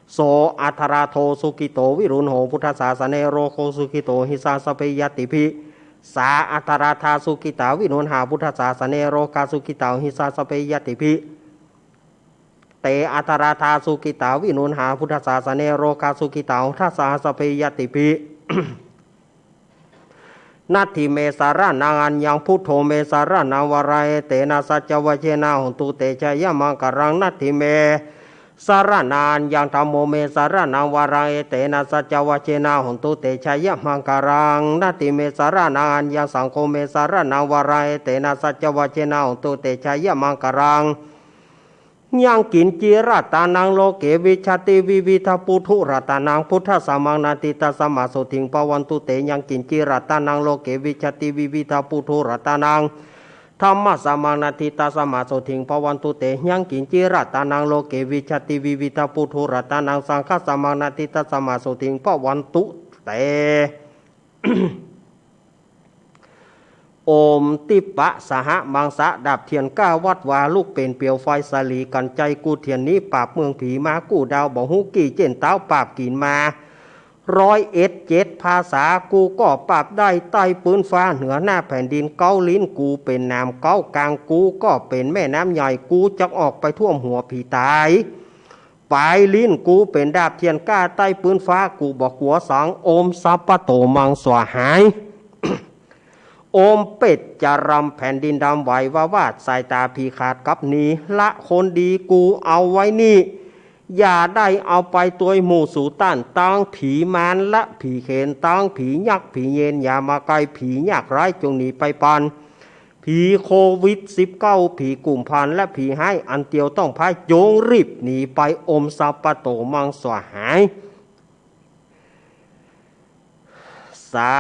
So atthaladdho sukhito viruḷho buddhasāsane, rogā sukhitā hohi sā sabbehi ñātibhi. Sā atthaladdhā sukhitā viruḷhā buddhasāsane, rogā sukhitā hohi sā sabbehi ñātibhi. Te atthaladdhā sukhitā viruḷhā buddhasāsane, rogā sukhitā hotha saha sabbehi ñātibhi. Natthi me saraṇaṃ aññaṃ, buddho me saraṇaṃ varaṃ, etena saccavajjena hotu te jayamaṅgalaṃ. Natthi me saraṇaṃ aññaṃ, dhammo me saraṇaṃ varaṃ, etena saccavajjena hotu te jayamaṅgalaṃ. Natthi me saraṇaṃ aññaṃ, saṅgho me saraṇaṃ varaṃ, etena saccavajjena hotu te jayamaṅgalaṃ. ยังกิญจี๋รัตตานัง โลเก วิชชาติ วิวิธัพพุทุรัตตานัง พุทธัสสะมัง นาทิตัสสะ มา โสทิง ภะวันตุ เต ยังกิญจี๋รัตตานัง โลเก วิชชาติ วิวิธัพพุทุรัตตานัง ธัมมัสสะมัง นาทิตัสสะ มา โสทิง ภะวันตุ เต ยังกิญจี๋รัตตานัง โลเก วิชชาติ วิวิธัพพุทุรัตตานัง สังฆัสสะมัง นาทิตัสสะ มา โสทิง ภะวันตุ เต โอม ติปปะสหมังสะ ดาบเตียนก้าวัดวา ลุกเป๋นเปียวไฟ สาลีกั๋นใจ๋ กู้เตียนนี้ปราบเมืองผี มากู้ดาวบ่ฮู้กี่เจ๊นเต๊า ปราบกิ๋นมา ร้อยเอ็ดเจ็ดภาษา กูก็ปราบได้ ใต้ปื๊นฟ้า เหนือหน้าแผ่นดิน เก๊าลิ้นกูเป๋นหนาม เก๊ากางกูก็เป๋นแม่น้ำใหญ่ กูจักออกไปท่วมหัวผีต๋าย ป๋ายลิ้นกูเป๋นดาบเตียนก้า ใต้ปื๊นฟ้า กูบ่กั๋วสัง โอมสัพพะโต มัง สวาหาย โอม เปตจะรำ แผ่นดินดำไหววาวาด สายต๋าผีขาดกลับหนี ละคนดีกูเอาไว้นี่ อย่าได้เอาไปตวยหมู่สูต้าน ตังผีมารและผีเขน ตังผียักษ์ผีเยน อย่ามาใก้ ผียากร้ายจงหนีไปปัน ผีโควิดสิบเก้า ผีกุมภาพันธ์ และผีฮ้ายอันเตียวต้องพาย จงรีบหนีไป โอมสัพพะโต มัง สวาหาย สา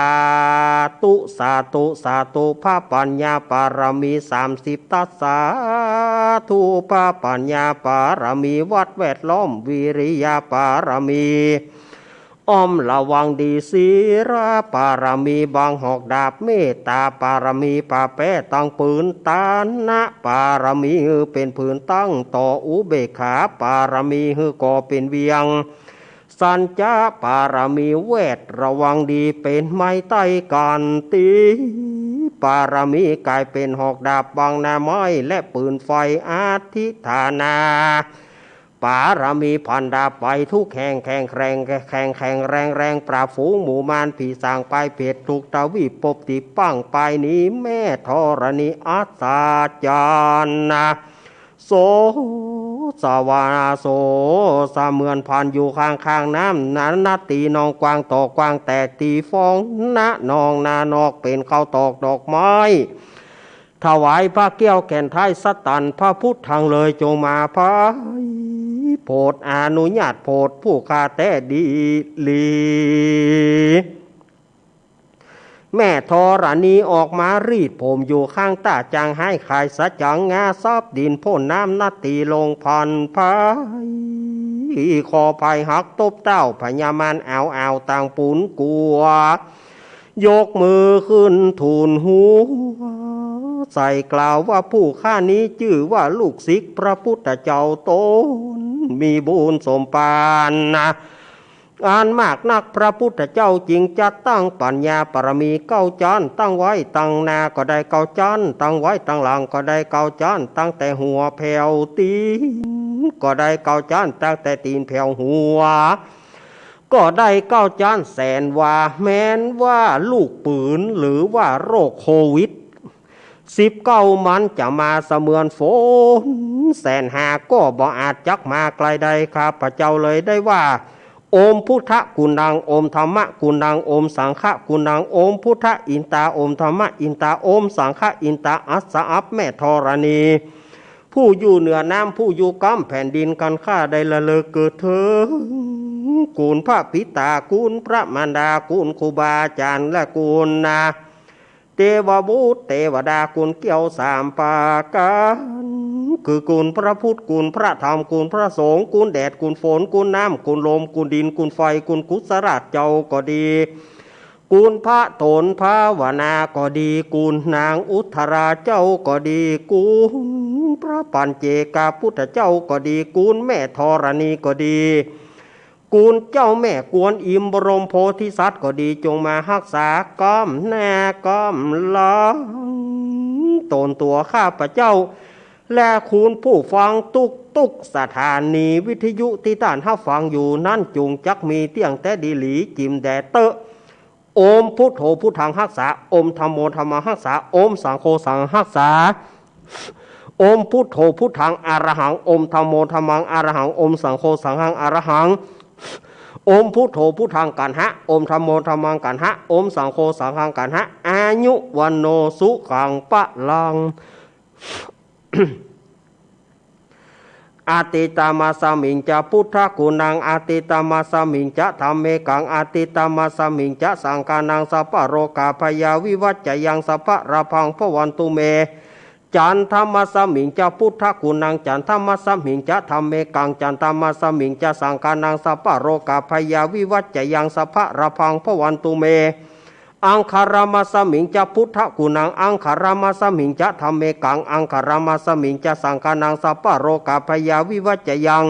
ธุ สาธุ สาธุ พระปัญญาปารมีสามสิบทัศ สาธุ พระปัญญาปารมี วัดแวดล้อม วิริยะปารมี อ้อมระวังดี ศีลปารมี บางหอกดาบ เมตตาปารมี ปาแป้ตังปืน ตานะปารมี หื้อเป๋นผืนตั้งต่อ อุเบกขาปารมี หื้อก่อเป๋นเวียง สัญจะปารมี แวดระวังดี เป๋นไม้ใต้กั๋น ตีปารมี ก๋ายเป๋นหอกดาบ บังหน้าไม้ และปืนไฟ อธิฐานา ปารมี พันดาบไปทุกแห่ง แข็งแกร่ง แข็งแกร่งแรงแรง ปราบฝูงหมู่มารผีสาง ไปเผดทุกทวีป ปบติดปังไปหนี แม่ธรณีอัศจรรย์นะ โส สวาโส เสมือนผ่านอยู่ข้างๆ น้ำนานาตี นองกว้างตอกกว้างแตก ตีฟองนะนองนานอก เป๋นข้าวตอกดอกไม้ ถวายพระแก้วแก่นไท้ สตันพระพุทธังเลย จงมาไพร่โผด อนุญาตโผด ผู้ข้าแต๊ดีหลี แม่ธรณีออกมารีดผมอยู่ข้างต้า จั่งฮ้ายขายสะจัง งาซับดินพ่นน้ำนาตี ลงพันไพร่ คอไพร่หักตบเต้า พญามารเอาเอาต่างปู๋นกั๋ว ยกมือขึ้นทูลหัวใส่ กล่าวว่า ผู้ข้านี้จื้อว่าลูกศิษย์พระพุทธเจ้า ต๋นมีบุญสมภารนะ อันมากนัก พระพุทธเจ้าจึงจัดตั้งปัญญาปารมีเก้าจั้น ตั้งไว้ตังหน้าก็ได้เก้าจั้น ตั้งไว้ตังหลังก็ได้เก้าจั้น ตั้งแต่หัวแผวตี๋นก็ได้เก้าจั้น ตั้งแต่ตี๋นแผวหัวก็ได้เก้าจั้น แสนว่า แม้นว่าลูกปืน หรือว่าโรคโควิด สิบเก้ามันจะมาเสมือนฝนแสนหา ก็บ่อาจจักมาใก้ได้ ข้าพเจ้าเลยได้ว่า โอมพุทธะกุณัง โอมธัมมะกุณัง โอมสังฆะกุณัง โอมพุทธะอินตา โอมธัมมะอินตา โอมสังฆะอินตา อัสสะอัป แม่ธรณี ผู้อยู่เหนือน้ำ ผู้อยู่ก้ำแผ่นดิน กั๋นข้าได้ละเลิกเกิดเถิง กุณพระปิตา กุณพระมารดา กุณครูบาอาจ๋ารย์ และกุณนะ เตวบุตรเตวดา กุณเกี้ยวสามประก๋าน คือกุณพระพุทธ กุณพระธรรม กุณพระสงฆ์ กุณแดด กุณฝน กุณน้ำ กุณลม กุณดิน กุณไฟ กุณกุศลาชเจ้าก็ดี กุณพระโตนภาวนาก็ดี กุณนางอุทราเจ้าก็ดี กุณพระปัญเจกพุทธเจ้าก็ดี กุณแม่ธรณีก็ดี กุณเจ้าแม่กวนอิมบรมโพธิสัตว์ก็ดี จงมาฮักษาก้ำหน้าก้ำหลังต๋นตั๋วข้าพเจ้า และคุณผู้ฟังตุ๊กๆ สถานีวิทยุตี้ต้านฮับฟังอยู่นั้น จุ่งจักมีเตี้ยงแต๊ดีหลีจิ่มแด่เต๊อะ โอมพุทโธพุทธังฮักษา โอมธัมโมธัมมังฮักษา โอมสังโฆสังฆังฮักษา โอมพุทโธพุทธังอะระหัง โอมธัมโมธัมมังอะระหัง โอมสังโฆสังฆังอะระหัง โอมพุทโธพุทธังกัณหะ โอมธัมโมธัมมังกัณหะ โอมสังโฆสังฆังกัณหะ อายุวัณโณสุขังพลัง Atītamasmiñca buddhaguṇaṃ, atītamasmiñca dhammekaṃ, atītamasmiñca saṅghānaṃ, sabbarogabyāvivañjayaṃ, sabbalābhaṃ bhavantu me. Candamasmiñca buddhaguṇaṃ, candamasmiñca dhammekaṃ, candamasmiñca saṅghānaṃ, sabbarogabyāvivañjayaṃ, sabbalābhaṃ bhavantu me. Aṅgaramasmiñca buddhaguṇaṃ, aṅgaramasmiñca dhammekaṃ, aṅgaramasmiñca saṅghānaṃ, sabbarogabyāvivañjayaṃ,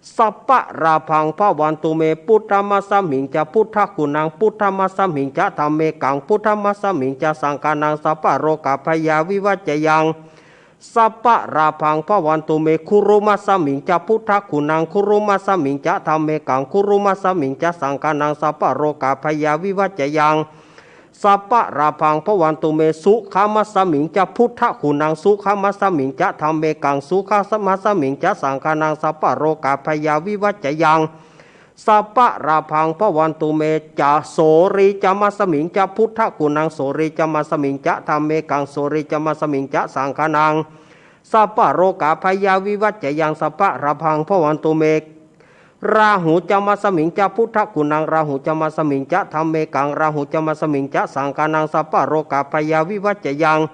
sabbalābhaṃ bhavantu me. Puṭṭhamasmiñca buddhaguṇaṃ, puṭṭhamasmiñca dhammekaṃ, puṭṭhamasmiñca saṅghānaṃ, sabbarogabyāvivañjayaṃ, sabbalābhaṃ bhavantu me. Gurumasmiñca buddhaguṇaṃ, gurumasmiñca dhammekaṃ, gurumasmiñca saṅghānaṃ, sabbarogabyāvivañjayaṃ, sabbalābhaṃ bhavantu me. Sukhamasmiñca buddhaguṇaṃ, sukhamasmiñca dhammekaṃ, sukhamasmiñca saṅghānaṃ, sabbarogabyāvivañjayaṃ, sabbalābhaṃ bhavantu me. Ca soricamasmiñca buddhaguṇaṃ, soricamasmiñca dhammekaṃ, soricamasmiñca saṅghānaṃ, sabbarogabyāvivañjayaṃ, sabbalābhaṃ bhavantu me. Rāhucamasmiñca buddhaguṇaṃ, rāhucamasmiñca dhammekaṃ, rāhucamasmiñca saṅghānaṃ, sabbarogabyāvivañjayaṃ,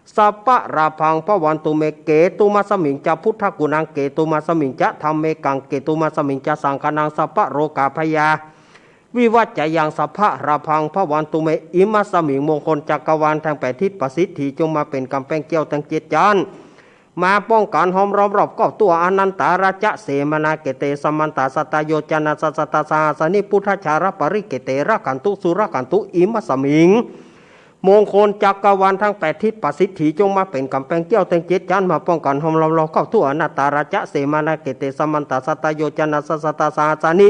sabbalābhaṃ bhavantu me. Ketumasmiñca buddhaguṇaṃ, ketumasmiñca dhammekaṃ, ketumasmiñca saṅghānaṃ, sabbarogabyā vivañjayaṃ, sabbalābhaṃ bhavantu me. Imasmiṃ มงคลจักรวาล ทั้งแปดทิศ ประสิทธิ จงมาเป๋นก๋ำแปงเกี้ยวตึงเจ็ดจ๊าน มาป้องกั๋นห้อมล้อมรอบครอบทั่ว Anantarājasemānākete samantā sattāyojanasahassasahassāni buddhajālaparikkhete rakkhantu surakkhantu. Imasmiṃ มงคลจักรวาล ทั้งแปดทิศ ประสิทธิ จงมาเป๋นก๋ำแปงเกี้ยวตึงเจ็ดจ๊าน มาป้องกั๋นห้อมล้อมรอบครอบทั่ว Anantarājasemānākete samantā sattāyojanasahassasahassāni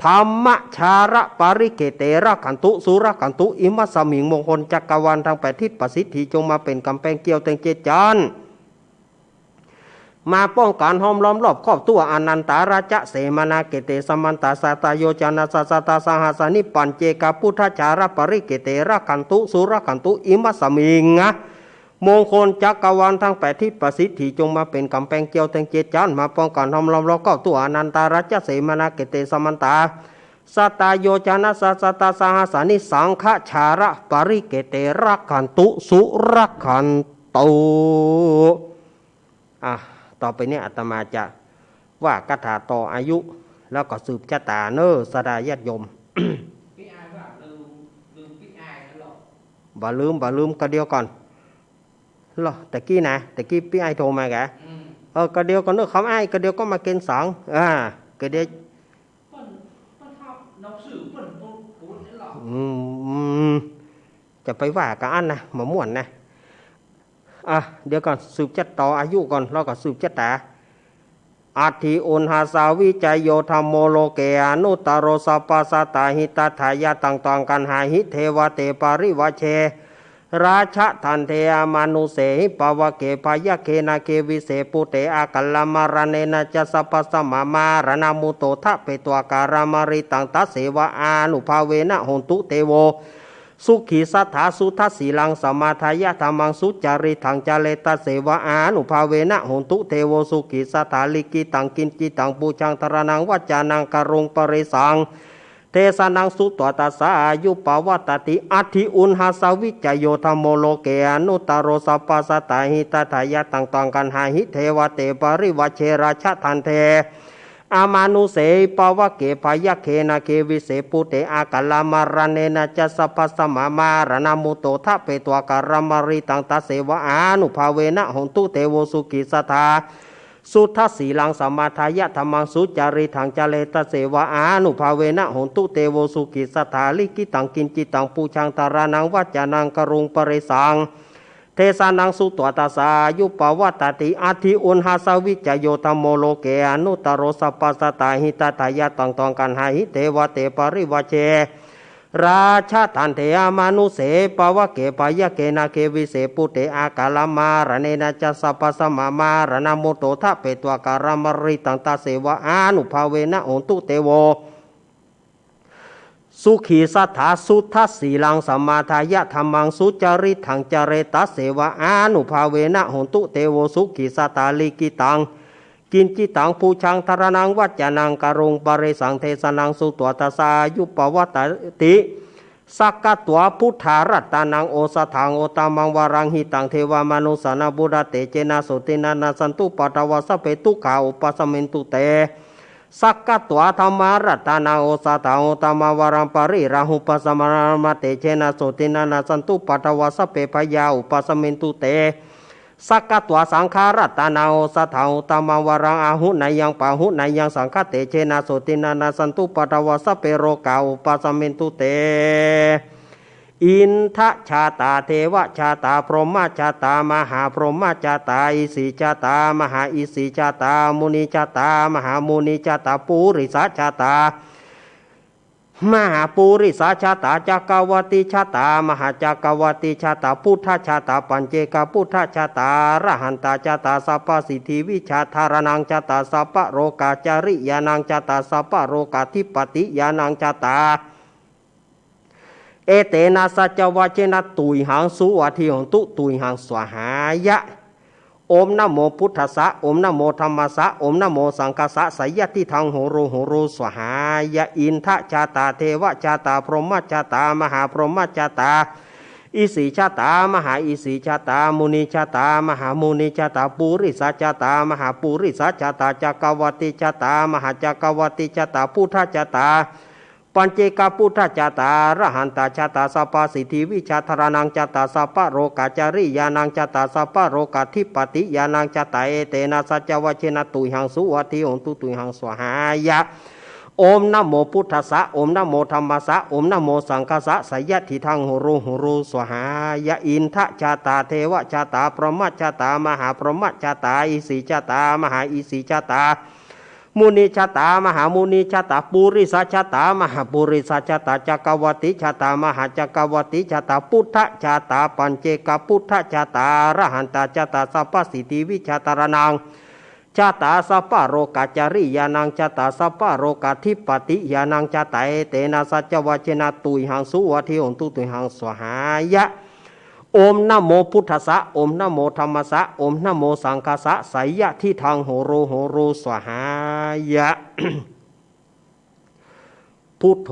dhammajālaparikkhete rakkhantu surakkhantu. Imasmiṃ มงคลจักรวาล ทั้งแปดทิศ ประสิทธิ จงมาเป๋นก๋ำแปงเกี้ยวตึงเจ็ดจ๊าน มาป้องกั๋นห้อมล้อมรอบครอบทั่ว Anantarājasemānākete samantā sattāyojanasahassasahassāni pañcekabuddhajālaparikkhete rakkhantu surakkhantu. Imasmiṃ มงคลจักรวาล ทั้งแปดทิศ ประสิทธิ จงมาเป๋นก๋ำแปงเกี้ยวตึงเจ็ดจ๊าน มาป้องกั๋นห้อมล้อมรอบครอบทั่ว Anantarājasemānākete samantā sattāyojanasahassasahassāni saṅghajālaparikkhete rakkhantu surakkhantu. อ่ะ ต่อไปนี้อาตมาจะว่าคาถาต่ออายุ แล้วก็สืบชะตาเน้อ ศรัทธาญาติโยม บ่ลืม บ่ลืม กะเดียวก่อน เหรอ ตะกี้นะ ตะกี้ปี้อ้ายโทรมาแกะ เออ กะเดียวก่อนเน้อ คำอ้าย กะเดียวก็มาเกณฑ์สอง อ่า กะเดียว อืม จะไปว่ากับอั้นนะ บ่ม่วนนะ อ่ะ เดี๋ยวก่อน สืบชะตาต่ออายุก่อน แล้วก็สืบชะตา Aṭṭhi uṇhassa vijayo dhammo loke anuttaro sabbasattāhi tathāya taṃ taṃ gaṇhāhi devate parivajje rājadaṇḍe amanussehi pāvake byagghe nāge vise bhūte akālamaraṇena ca sabbasmā maraṇamuttapādo akālamarittaṃ taseva ānubhāvena hotu devo sukhī satthā suddhasīlaṃ samādāya dhammaṃ sucaritaṃ care taseva ānubhāvena hotu devo sukhī satthā likkhitaṃ kiñcidaṃ pūjaṃ dhāraṇaṃ vācanaṃ garuṃ paresaṃ desanaṃ sutvā tassa āyu pavaḍḍhatīti. Aṭṭhi uṇhassa vijayo dhammo loke anuttaro sabbasattāhi tathāya taṃ taṃ gaṇhāhi devate parivajje rājadaṇḍe amanussehi pāvake byagghe nāge vise bhūte akālamaraṇena ca sabbasmā maraṇamuttapādo akālamarittaṃ taseva ānubhāvena hotu devo sukhī satthā suddhasīlaṃ samādāya dhammaṃ sucaritaṃ care taseva ānubhāvena hotu devo sukhī satthā likkhitaṃ kiñcidaṃ pūjaṃ dhāraṇaṃ vācanaṃ garuṃ paresaṃ desanaṃ sutvā tassa āyu pavaḍḍhatīti. Aṭṭhi uṇhassa vijayo dhammo loke anuttaro sabbasattāhi tathāya taṃ taṃ gaṇhāhi devate parivajje rājadaṇḍe amanussehi pāvake byagghe nāge vise bhūte akālamaraṇena ca sabbasmā maraṇamuttapādo akālamarittaṃ taseva ānubhāvena hotu devo sukhī satthā suddhasīlaṃ samādāya dhammaṃ sucaritaṃ care taseva ānubhāvena hotu devo sukhī satthā likkhitaṃ กิญจิตังปูชาธารณัง วัจจานังกะโร ปะเรสังเทสะนัง สุตวา ทัสสะอายุปะวัตติ สักขะตวา พุทธารัตตานัง โอสถัง อุตตะมังวะรัง หิตัง เทวะมะนุสสานัง พุทธะเตเจนะ โสตินะ นัสสันตุปะทะวา สัพเพ ทุกขา อุปะสะมินตุ เต สักขะตวา ธัมมารัตตานัง โอสถัง อุตตะมังวะรัง ปะริราหุปะสะมะนะ ธัมมะเตเจนะ โสตินะ นัสสันตุปะทะวา สัพเพ ภยา อุปะสะมินตุ เต สักขะตวา สังฆารัตตานัง โอสถัง อุตตะมังวะรัง อาหุเนยัง ปาหุเนยัง สังฆะเตเจนะ โสตินะ นัสสันตุปะทะวา สัพเพ โรกา อุปะสะมินตุ เต อินทะชาตา เทวะชาตา พรหมชาตา มหาพรหมชาตา อิสิชาตา มหาอิสิชาตา มุนิชาตา มหามุนิชาตา ปุริสชาตา มหาปุริสชาตา จักกะวัตติชาตา มหาจักกะวัตติชาตา พุทธชาตา ปัจเจกพุทธชาตา อรหันตชาตา สัพพะสิทธิวิชาธารณังชาตา สัพพะโรกาจริยานังชาตา สัพพะโรกาธิปติญาณังชาตา เอเตนะ สัจจวะเจนะ ตุยหัง สุวัตถิโหนตุ ตุยหัง สวาหายะ โอมนะโมพุทธัสสะ โอมนะโมธัมมัสสะ โอมนะโมสังฆัสสะ ไสยะทิฏฐัง โหโร โหโร สวาหายะ อินทะชาตา เทวะชาตา พรหมชาตา มหาพรหมชาตา อิสิชาตา มหาอิสิชาตา มุนิชาตา มหามุนิชาตา ปุริสชาตา มหาปุริสชาตา จักกะวัตติชาตา มหาจักกะวัตติชาตา พุทธชาตา ปัจเจกพุทธชาตา อรหันตชาตา สัพพะสิทธิวิชาธารณังชาตา สัพพะโรกาจริยานังชาตา สัพพะโรกาธิปติญาณังชาตา เอเตนะ สัจจวะเจนะ ตุยหัง สุวัตถิโหนตุ ตุยหัง สวาหายะ โอมนะโมพุทธัสสะ โอมนะโมธัมมัสสะ โอมนะโมสังฆัสสะ ไสยะทิฏฐัง โหโร โหโร สวาหายะ อินทะชาตา เทวะชาตา พรหมชาตา มหาพรหมชาตา อิสิชาตา มหาอิสิชาตา มุนิชาตา มหามุนิชาตา ปุริสชาตา มหาปุริสชาตา จักกะวัตติชาตา มหาจักกะวัตติชาตา พุทธชาตา ปัจเจกพุทธชาตา อรหันตชาตา สัพพะสิทธิวิชาธารณังชาตา สัพพะโรกาจริยานังชาตา สัพพะโรกาธิปติญาณังชาตา เอเตนะ สัจจวะเจนะ ตุยหัง สุวัตถิโหนตุ ตุยหัง สวาหายะ โอมนะโมพุทธัสสะ โอมนะโมธัมมัสสะ โอมนะโมสังฆัสสะ ไสยะทิฏฐัง โหโร โหโร สวาหายะ พุทโธ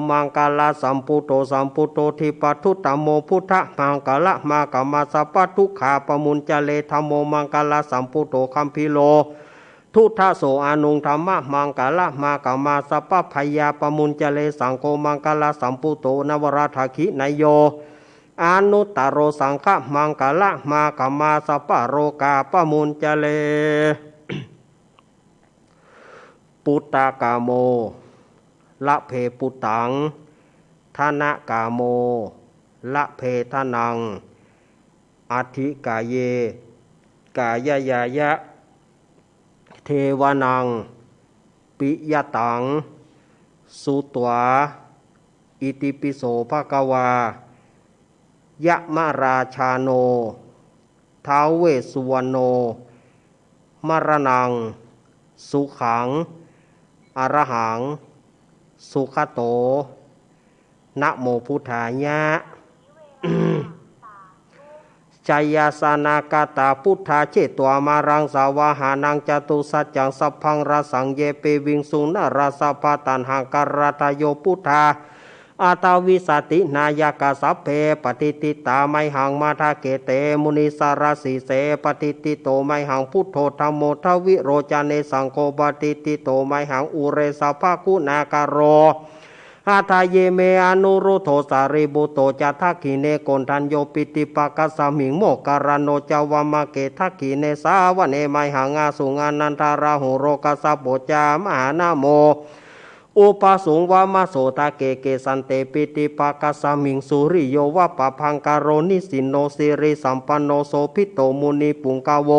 มังคละสัมพุทโธ สัมพุทโธ ทิปะทุตตะโม พุทธะ มังคละมา กะมา สัพพะทุกขา ปะมุญจะเร ธัมโม มังคละสัมพุทโธ คัมภีโร ทุทธะโส อะนุง ธัมมะ มังคละมา กะมา สัพพะพยา ปะมุญจะเร สังโฆ มังคละสัมพุทโธ นวราถาขิเนโย อะนุตตะโร สังฆะ มังคละมา กะมา สัพพะโรกา ปะมุญจะเร ปุตตะกะโม ละเพปุตตัง ทะนะกะโม ละเพทะนัง อะธิกาเย กายะยายะ เทวะนัง ปิยะตัง สุตวา อิติปิโส ภะคะวา ยะมะราชาโน ท้าวเวสสุวรรณโณ มะระนัง สุขัง อะระหัง สุขะโต นะโมพุทธายะ ชยาสนากตา พุทธา เชตวา มารัง สาวาหานัง จตุสัจจัง สัพพัง รสัง เย ปิวิงสุง นรสพา ตัณหัง กะรัตโย พุทธา อัตถวิสตินายกา สัพเพ ปะติฏฐิตา ไมหัง มะทะเกเต มุนิสสะระสีเส ปะติฏฐิโต ไมหัง พุทโธ ธัมโม ทวิโรจเน สังโฆ ปะติฏฐิโต ไมหัง อุเรสพะคุณากะโร หะทะเย เม อะนุรุทโธ สารีปุตโต จะ ทักขิเณ โกณฑัญโญ ปิติปะกัสสะมิง โมคคัลลาโน จะ วามะเก ทักขิเณ สะวะเน ไมหัง อะสุง อะนันทะราหูโร กัสสะโป จะ มหานะโม อุปะสุง วามะโสทะเก เกสันเต ปิติปะกัสสะมิง สุริโย วะปะพังกะโร นิสินโน สิริสัมปันโน โสภิตโต มุนิปุงกะโว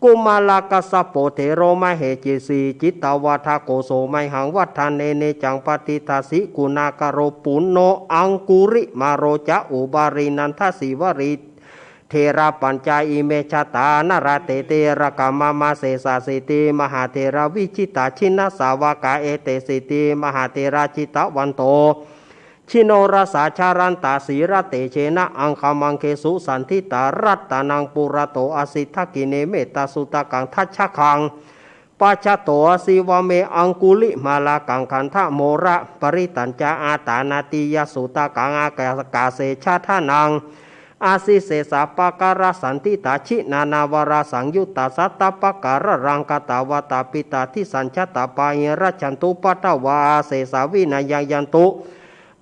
กุมารกัสสะโป เถโร มะเหสี จิตตะวัฏฐะโก โส ไมหัง วัฏฐะเน เนจัง ปะติฏฐาสิ กุณากะโร ปุณโณ อังคุริมาโร จะ อุบาลี นันทะสีวลี เถระปัญจะ อิเม จะตา นะละเต เตระกะ มะมะ เสสะสีติ มหาเถระ วิจิตตา จินนสาวกา เอเตสีติ มหาเถระ จิตตะวันโต ชิโนรสา ชรันตะ สีลเตเจนะ อังคมังเคสุ สันทิตา รัตตะนังปุระโต อะสิ ทักขิเณ เมตตาสุตะกัง ทัชชะกัง ปัจฉโต อะสิ วะเม อังกุลิมาละกัง ขันธะโมระปะริตัญจะ อาตานาติยะสุตะกัง อากาเส ชะทะนัง อะสิ เสสะปะกะระสันติตา ชินานาวาระสังยุตตา สัตตะปะกะระรังกะตะวะตะ ปิตาทิสัญชะตะปาหิรัจฉันตุ ปัทวา อาเสสา วินายังยันตุ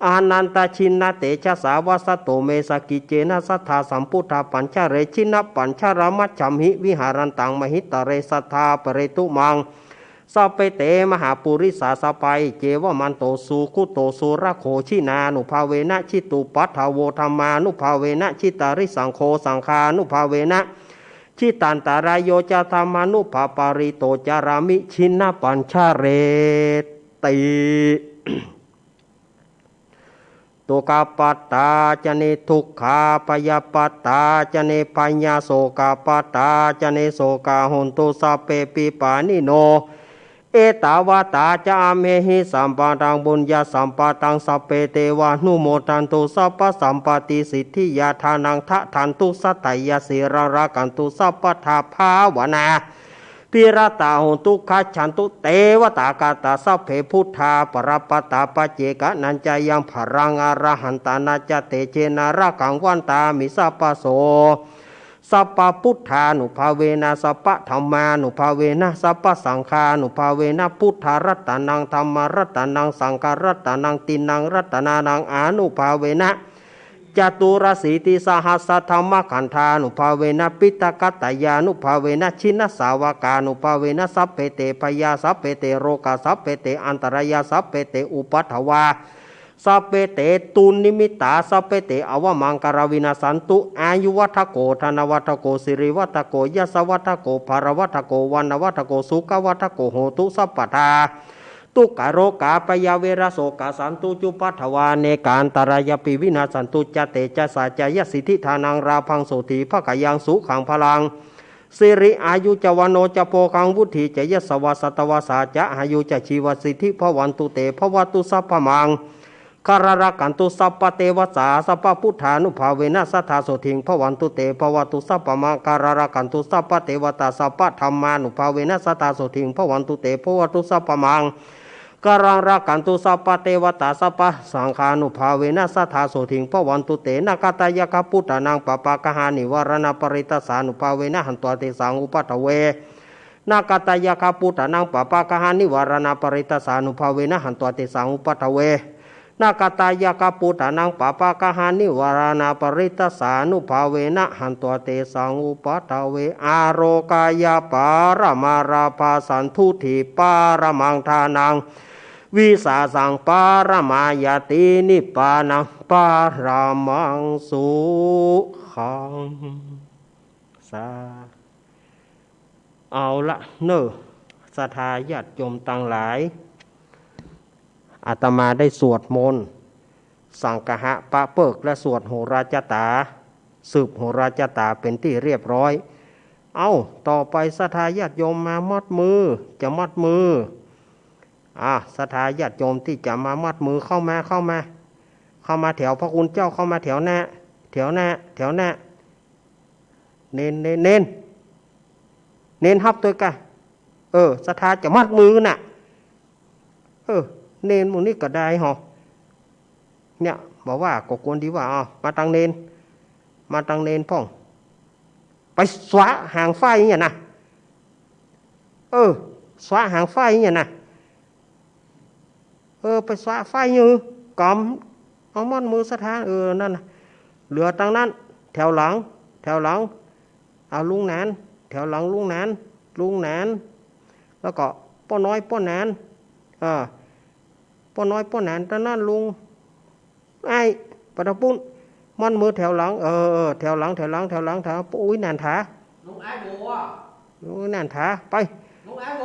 อานันตะชินเตจะสา วัสสะตุเม สะกิจเจนะ สัทธาสัมพุทธา ปัญจเร ชินปัญจรมัจฉัมหิ วิหารันตัง มหิตะเร สัทธาปะเรตุมัง สัพเพเต มหาปุริสา สะปา อิเจวะมันโต สุขุโต สุรโข ชินานุภาเวนะ จิตตุปัฏฐาโว ธัมมานุภาเวนะ จิตตาริสังโฆ สังฆานุภาเวนะ จิตตันตะรายโย จะ ธัมมานุภาปาริโต จารามิ ชินปัญจเรติ ทุกขปัตตาจะ นิทุกขา ภยปัตตาจะ นิภยา โสกปัตตาจะ นิโสกา โหนตุ สัพเพปิ ปาณิโน เอตาวาตาจะ อัมเหหิ สัมปะทัง ปุญญสัมปะทัง สัพเพเตวานุโมทันตุ สัพพะสัมปะติสิทธิยา ทานังทะทันตุ สัตถะยะ สีลัง รักขันตุ สัพพะทา ภาวนา ภิระตา โหนตุ คัจฉันตุ เตวะตากาตา สัพเพ พุทธา ปะระปะตา ปัจเจกะนัญจะยัง พลัง อรหันตานัญจะ เตเจนะ รักขัง วันตามิ สัพพะโส สัพพะพุทธานุภาเวนะ สัพพะธัมมานุภาเวนะ สัพพะสังฆานุภาเวนะ พุทธะรัตตะนัง ธัมมะรัตตะนัง สังฆะรัตตะนัง ติณังรัตตะนานัง อานุภาเวนะ จตุรสีติสหัสสะธัมมะขันธานุภาเวนะ ปิตะกัตตะยานุภาเวนะ ชินสาวกานุภาเวนะ สัพเพเตภยา สัพเพเตโรคา สัพเพเตอันตะรายา สัพเพเตอุปัฏฐวา สัพเพเต ตุนนิมิตตา สัพเพเต อวมังคารา วินาสสันตุ อายุวัฏโก ธนวัฏโก สิริวัฏโก ยสวัฏโก พลวัฏโก วรรณวัฏโก สุขวัฏโก โหตุ สัพพทา ทุกขโรคา พยาเวรโสกา สันตุ จุปปัฏฐวา เนกาอันตรายาปิ วินาสสันตุ จะ เตจะสา จะยสิทธิ ทานัง ราภัง โสติ ภคยัง สุขัง พลัง สิริอายุจะ วโนจะ โภคัง วุฒีจะ ยสวา สัตวาสา จะ อายุจะ ชีวสิทธิ ภวันตุ เต ภวตุ สัพพมัง คารัง รักขันตุ สัพพะเตวะสา สัพพะพุทธานุภาเวนะ สัทธา โสติง ภวันตุ เต ภวตุ สัพพมังคารัง รักขันตุ สัพพะเตวะตา สัพพะธัมมานุภาเวนะ สัทธา โสติง ภวันตุ เต ภวตุ สัพพมังคารัง รักขันตุ สัพพะเตวะตา สัพพะสังฆานุภาเวนะ สัทธา โสติง ภวันตุ เต นาคาตายาคาปุตตานัง ปาปาคหานิวาราณาปริตตสานุภาเวนะ หันตวา เตสัง อุปัฏฐเว นาคาตายาคาปุตตานัง ปาปาคหานิวาราณาปริตตสานุภาเวนะ หันตวา เตสัง อุปัฏฐเว นาคาตายาคาปุตตานัง ปาปาคหานิวาราณาปริตตสานุภาเวนะ หันตวา เตสัง อุปัฏฐเว อาโรคายาปารมาราภา สันตุทิปารมัง ทานัง วิสาสังปารมาญาติ นิพพานังปารมัง สุขัง สา เอาละเน่อ ศรัทธาญาติโยมตังหลาย อาตมาได้สวดมนต์ สังคหะปะเปิ๊ก และสวดโหราจตา สืบโหราจตาเป็นตี้เรียบร้อย เอ้า ต่อไปศรัทธาญาติโยมมามัดมือ จะมัดมือ อ่า ศรัทธาญาติโยมตี้จะมามัดมือเข้ามา เข้ามา เข้ามาแถวพระคุณเจ้า เข้ามาแถวหน้า แถวหน้า แถวหน้า เณร เณร เณร เณรฮับตวยกา เออ ศรัทธาจะมัดมือน่ะ เออ เณรหมู่นี้ก็ได้หอ เนี่ย บ่าว่าก็ควรดีว่า เอา มาตังเณร มาตังเณรพ่อง ไปสวะหางไฟเนี่ยนะ เออ สวะหางไฟเนี่ยนะ เออ ไปสวะไฟอยู่ กำ เอามัดมือศรัทธา เออ นั่นน่ะ เหลือตังนั้น แถวหลัง แถวหลัง เอาลุงหนาน แถวหลังลุงหนาน ลุงหนาน แล้วก็ป้อน้อยป้อหนาน เออ ป้อน้อยป้อหนาน ตังนั้นลุง ไอ้ ไปตะปุ้น มัดมือแถวหลัง เออ เออ แถวหลัง แถวหลัง แถวหลัง แถว ป้ออุ๊ยหนานถา ลุงไอ้โบอ่ะ ลุงอุ๊ยหนานถา ไป ลุงไอ้โบ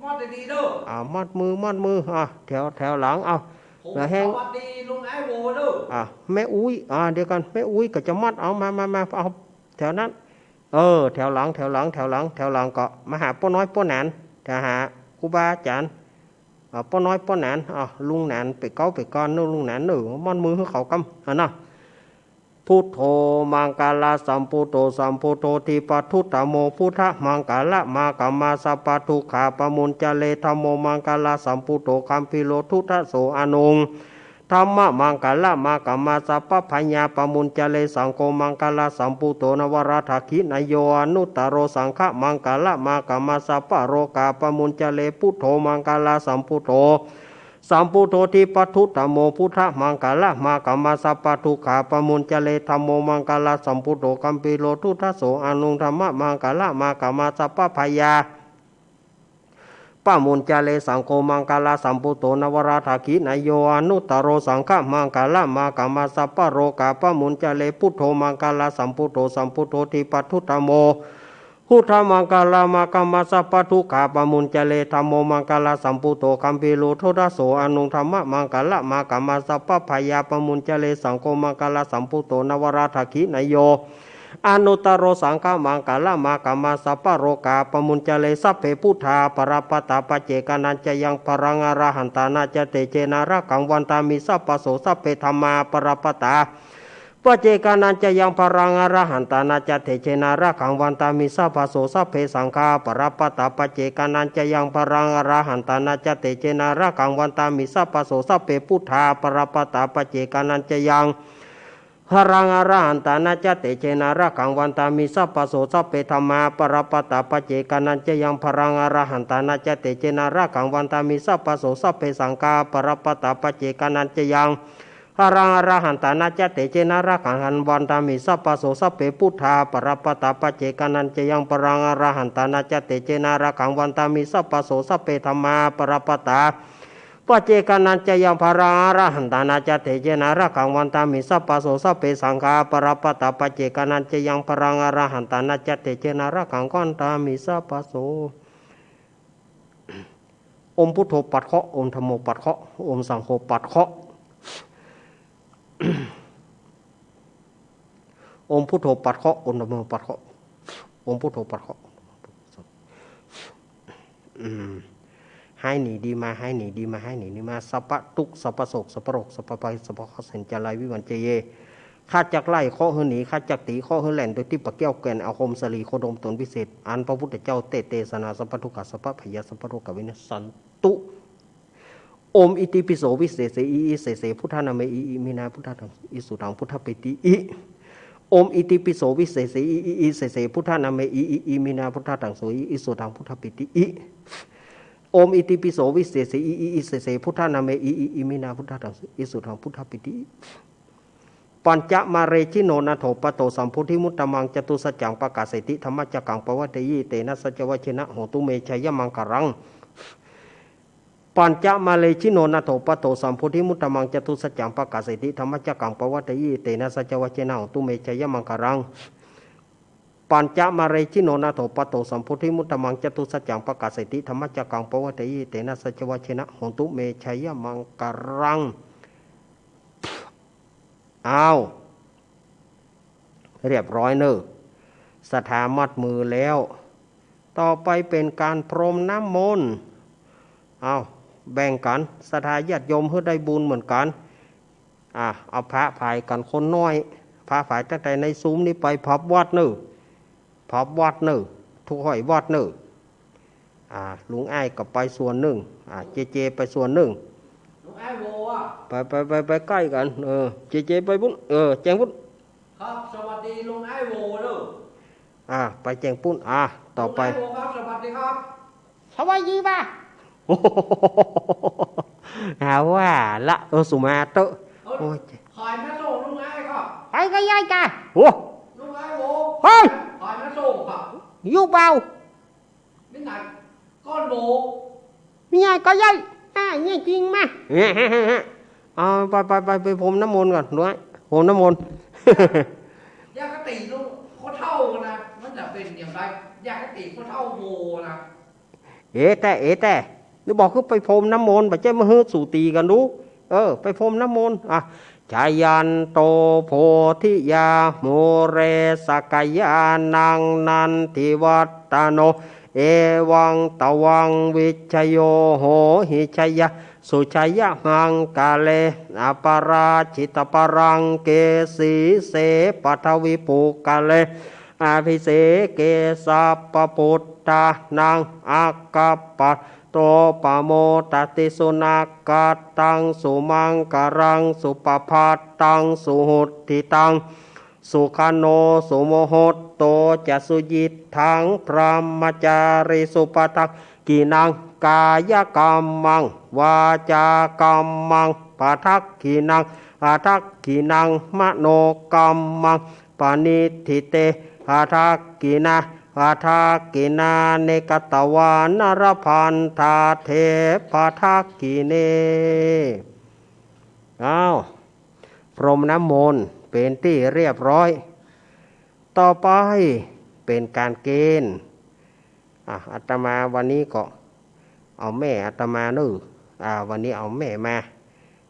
มัดดีๆเด้อ อ่า มัดมือ มัดมือ อ่า แถว แถวหลัง เอา ผม เหลือแห้ง สวัสดีลุงไอ้โบเด้อ อ่า แม่อุ๊ย อ่า เดี๋ยวก่อน แม่อุ๊ยก็จะมัด เอา มา มา มา เอา แถวนั้น เออ แถวหลัง แถวหลัง แถวหลัง แถวหลังก็มาหาป้อน้อยป้อหนาน แถวหาครูบาอาจารย์ อ่า ป้อน้อยป้อหนาน อ่า ลุงหนาน เป๋นเก๊าเป๋นกานเน่อ ลุงหนานเน่อ ม่อนมือหื้อเขากำ อ่านะ พุทโธ มังคละสัมพุทโธ สัมพุทโธ ทีปทุตตโม พุทธมังคละมา ขมาสัพพทุกขาปมุญจเร ธัมโม มังคละสัมพุทโธ คัมภีโร ทุตโส อนุง ธัมมะมังคละมา ขมาสัพพพยาปมุญจเร สังโฆ มังคละสัมพุทโธ นวราถากินโย อนุตตโร สังฆมังคละมา ขมาสัพพโรคาปมุญจเร พุทโธ มังคละสัมพุทโธ สัมพุทโธ ทีปทุตตโม พุทธมังคละมา ขมาสัพพทุกขาปมุญจเร ธัมโม มังคละสัมพุทโธ คัมภีโร ทุตโส อนุง ธัมมะมังคละมา ขมาสัพพพยา ปมุญจเร สังโฆ มังคละสัมพุทโธ นวราถากินโย อนุตตโร สังฆมังคละมา ขมาสัพพโรคาปมุญจเร พุทโธ มังคละสัมพุทโธ สัมพุทโธ ทีปทุตตโม พุทธมังคละมา ขมาสัพพทุกขาปมุญจเร ธัมโม มังคละสัมพุทโธ คัมภีโร ทุตโส อนุง ธัมมะมังคละมา ขมาสัพพพยาปมุญจเร สังโฆ มังคละสัมพุทโธ นวราถากินโย อนุตตโร สังฆมังคละมา ขมาสัพพโรคาปมุญจเร สัพเพ พุทธา ปรัปปะตา ปัจเจกานัญจะยัง พลัง อรหันตานา จะ เตเจนะ รักขัง วันตามิ สัพพะโส สัพเพ ธัมมา ปรัปปะตา ปัจเจกานัญจะยัง พลัง อรหันตานา จะ เตเจนะ รักขัง วันตามิ สัพพะโส สัพเพ สังฆา ปรัปปะตา ปัจเจกานัญจะยัง พลัง อรหันตานา จะ เตเจนะ รักขัง วันตามิ สัพพะโส สัพเพ พุทธา ปรัปปะตา ปัจเจกานัญจะยัง พลัง อรหันตานา จะ เตเจนะ รักขัง วันตามิ สัพพะโส สัพเพ ธัมมา ปรัปปะตา ปัจเจกานัญจะยัง พลัง อรหันตานา จะ เตเจนะ รักขัง วันตามิ สัพพะโส สัพเพ สังฆา ปรัปปะตา ปัจเจกานัญจะยัง พลัง อรหันตานา จะ เตเจนะ รักขัง วันตามิ สัพพะโส สัพเพ พุทธา ปรัปปะตา ปัจเจกานัญจะยัง พลัง อรหันตานา จะ เตเจนะ รักขัง วันตามิ สัพพะโส สัพเพ ธัมมา ปรัปปะตา ปัจเจกานัญจะยัง พลัง อรหันตานา จะ เตเจนะ รักขัง วันตามิ สัพพะโส สัพเพ สังฆา ปรัปปะตา ปัจเจกานัญจะยัง พลัง อรหันตานา จะ เตเจนะ รักขัง วันตามิ สัพพะโส โอมพุทโธปัดเคราะห์ โอมธัมโมปัดเคราะห์ โอมสังโฆปัดเคราะห์ โอมพุทโธปัดเคราะห์ โอมธัมโมปัดเคราะห์ โอมพุทโธปัดเคราะห์ อืม หายหนีดีมา หายหนีดีมา หายหนีดีมา สัพพะตุ๊กข์ สัพพะโศก สัพพะโรค สัพพะภัย สัพพะเคราะห์ เส้นจะไลวิวัญจะเย ข้าจักไล่เคราะห์หื้อหนี ข้าจักตีเคราะห์หื้อแหล่น โดยทิพย์เกลี้ยวแก่น อาคมสะหลี โคดมตนวิเศษ อันพระพุทธเจ้าเตเตสนา สัพพะทุกขา สัพพะพยา สัพพะโรคา วินัสสันตุ โอมอิติปิโสวิเศษเส อิอิเสเส พุทธานาเม อิอิมินา พุทธาทัง อิสุทัง พุทธปติ อิ โอมอิติปิโสวิเศษเส อิอิอิเสเส พุทธานาเม อิอิอิมินา พุทธาทัง สุอิ อิสุทัง พุทธปติ อิ โอมอิติปิโสวิเศษเส อิอิอิเสเส พุทธานาเม อิอิอิมินา พุทธาทัง สุอิ อิสุทัง พุทธปติ อิ ปัญจมาเรจิโนนาโถปัตโต สัมโพธิมุตตมัง จตุสัจจัง ปะกาเสติ ธัมมจักกัง ปะวัตเตยิ เตนะ สัจจวัจเชนะ โหตุ เม ชัยยะมังคะลัง ปัญจมาเรจิโนนาโถปัตโต สัมโพธิมุตตมัง จตุสัจจัง ปะกาเสติ ธัมมจักกัง ปะวัตเตยิ เตนะ สัจจวัจเชนะ โหตุ เม ชัยยะมังคะลัง ปัญจมาเรจิโนนาโถปัตโต สัมโพธิมุตตมัง จตุสัจจัง ปะกาเสติ ธัมมจักกัง ปะวัตเตเย เตนะ สัจจวัจเชนะ โหตุ เม ชัยยะมังคะลัง อ้าว เรียบร้อยเน่อ ศรัทธามัดมือแล้ว ต่อไปเป๋นก๋านพรมน้ำมนต์ เอา แบ่งกั๋น ศรัทธาญาติโยมหื้อได้บุญเหมือนกั๋น อ่ะ เอาพระผายกั๋นคนน้อย พระผายตั้งแต่ในซูมนี่ไปพับวัดเน่อ พับวัดเน่อ ทุกห้อยวัดเน่อ อ่า ลุงอ้ายก็ไปส่วนนึ่ง อ่า เจเจไปส่วนนึ่ง ลุงอ้ายโวอ่ะ ไป ไป ไป ไปใก้กั๋น เออ เจเจไปปุ้น เออ แจ้งปุ้น ครับ สวัสดีลุงอ้ายโวเน่อ อ่า ไปแจ้งปุ้น อ่า ต่อไป ลุงอ้ายโวครับ สวัสดีครับ สวัสดีบ่า หาว่าละ เออ สุมาเต๊อะ เอ้ย โอ้ย ใผมาส่งลุงอ้ายครับ ใผก็ได้ก่ะ โอ้ ลุงอ้ายโว เฮ้ย ใผมาส่งครับ อยู่เปล่า มีไหนก้อนโหล มีไงก็ได้ อ่า เนี่ยจริงมา เอา ไป ไป ไป ไปพรมน้ำมนต์ก่อน ดูให้ พรมน้ำมนต์ อย่ากะติลุง ข้อเฒ่านะ มันจะเป๋นอย่างไร อย่ากะติข้อเฒ่าโหนะ เอแต๊ เอแต๊ นี่บอกคือไปพรมน้ำมนต์ บ่ใจ้มาหื้อสูตีกั๋นดู เออ ไปพรมน้ำมนต์ อ่ะ ชยันโต โพธิยา มูเร สักยานัง นันทิวัตตโน เอวังตวังวิชโยโหหิ ชยะสุชยมังคะเล อปราจิตปรังเก สีเสปัทวิปุคคะเล อภิเสเกสัพพปุทธานัง อักขปัตโตปโมทติ สุนักขัตตังสุมังคะลัง สุปภัตตังสุหุตติตัง สุขโณสุมุหุตโตจะ สุยิตถังบรมมจาริสุ ปะทักขิณังกายกัมมัง วาจากัมมังปะทักขิณัง อะทักขิณังมโนกัมมัง ปะณิฏฐิเต อะทักขิณา อะทักขิณาเน กัตวานะ ละพันทาเถ ปะทักขิเณ อ้าว พรมน้ำมนต์เป๋นตี้เรียบร้อย ต่อไปเป๋นก๋านเกณฑ์ อ่ะ อาตมาวันนี้ก็เอาแม่อาตมาเนอะ อ่า วันนี้เอาแม่มา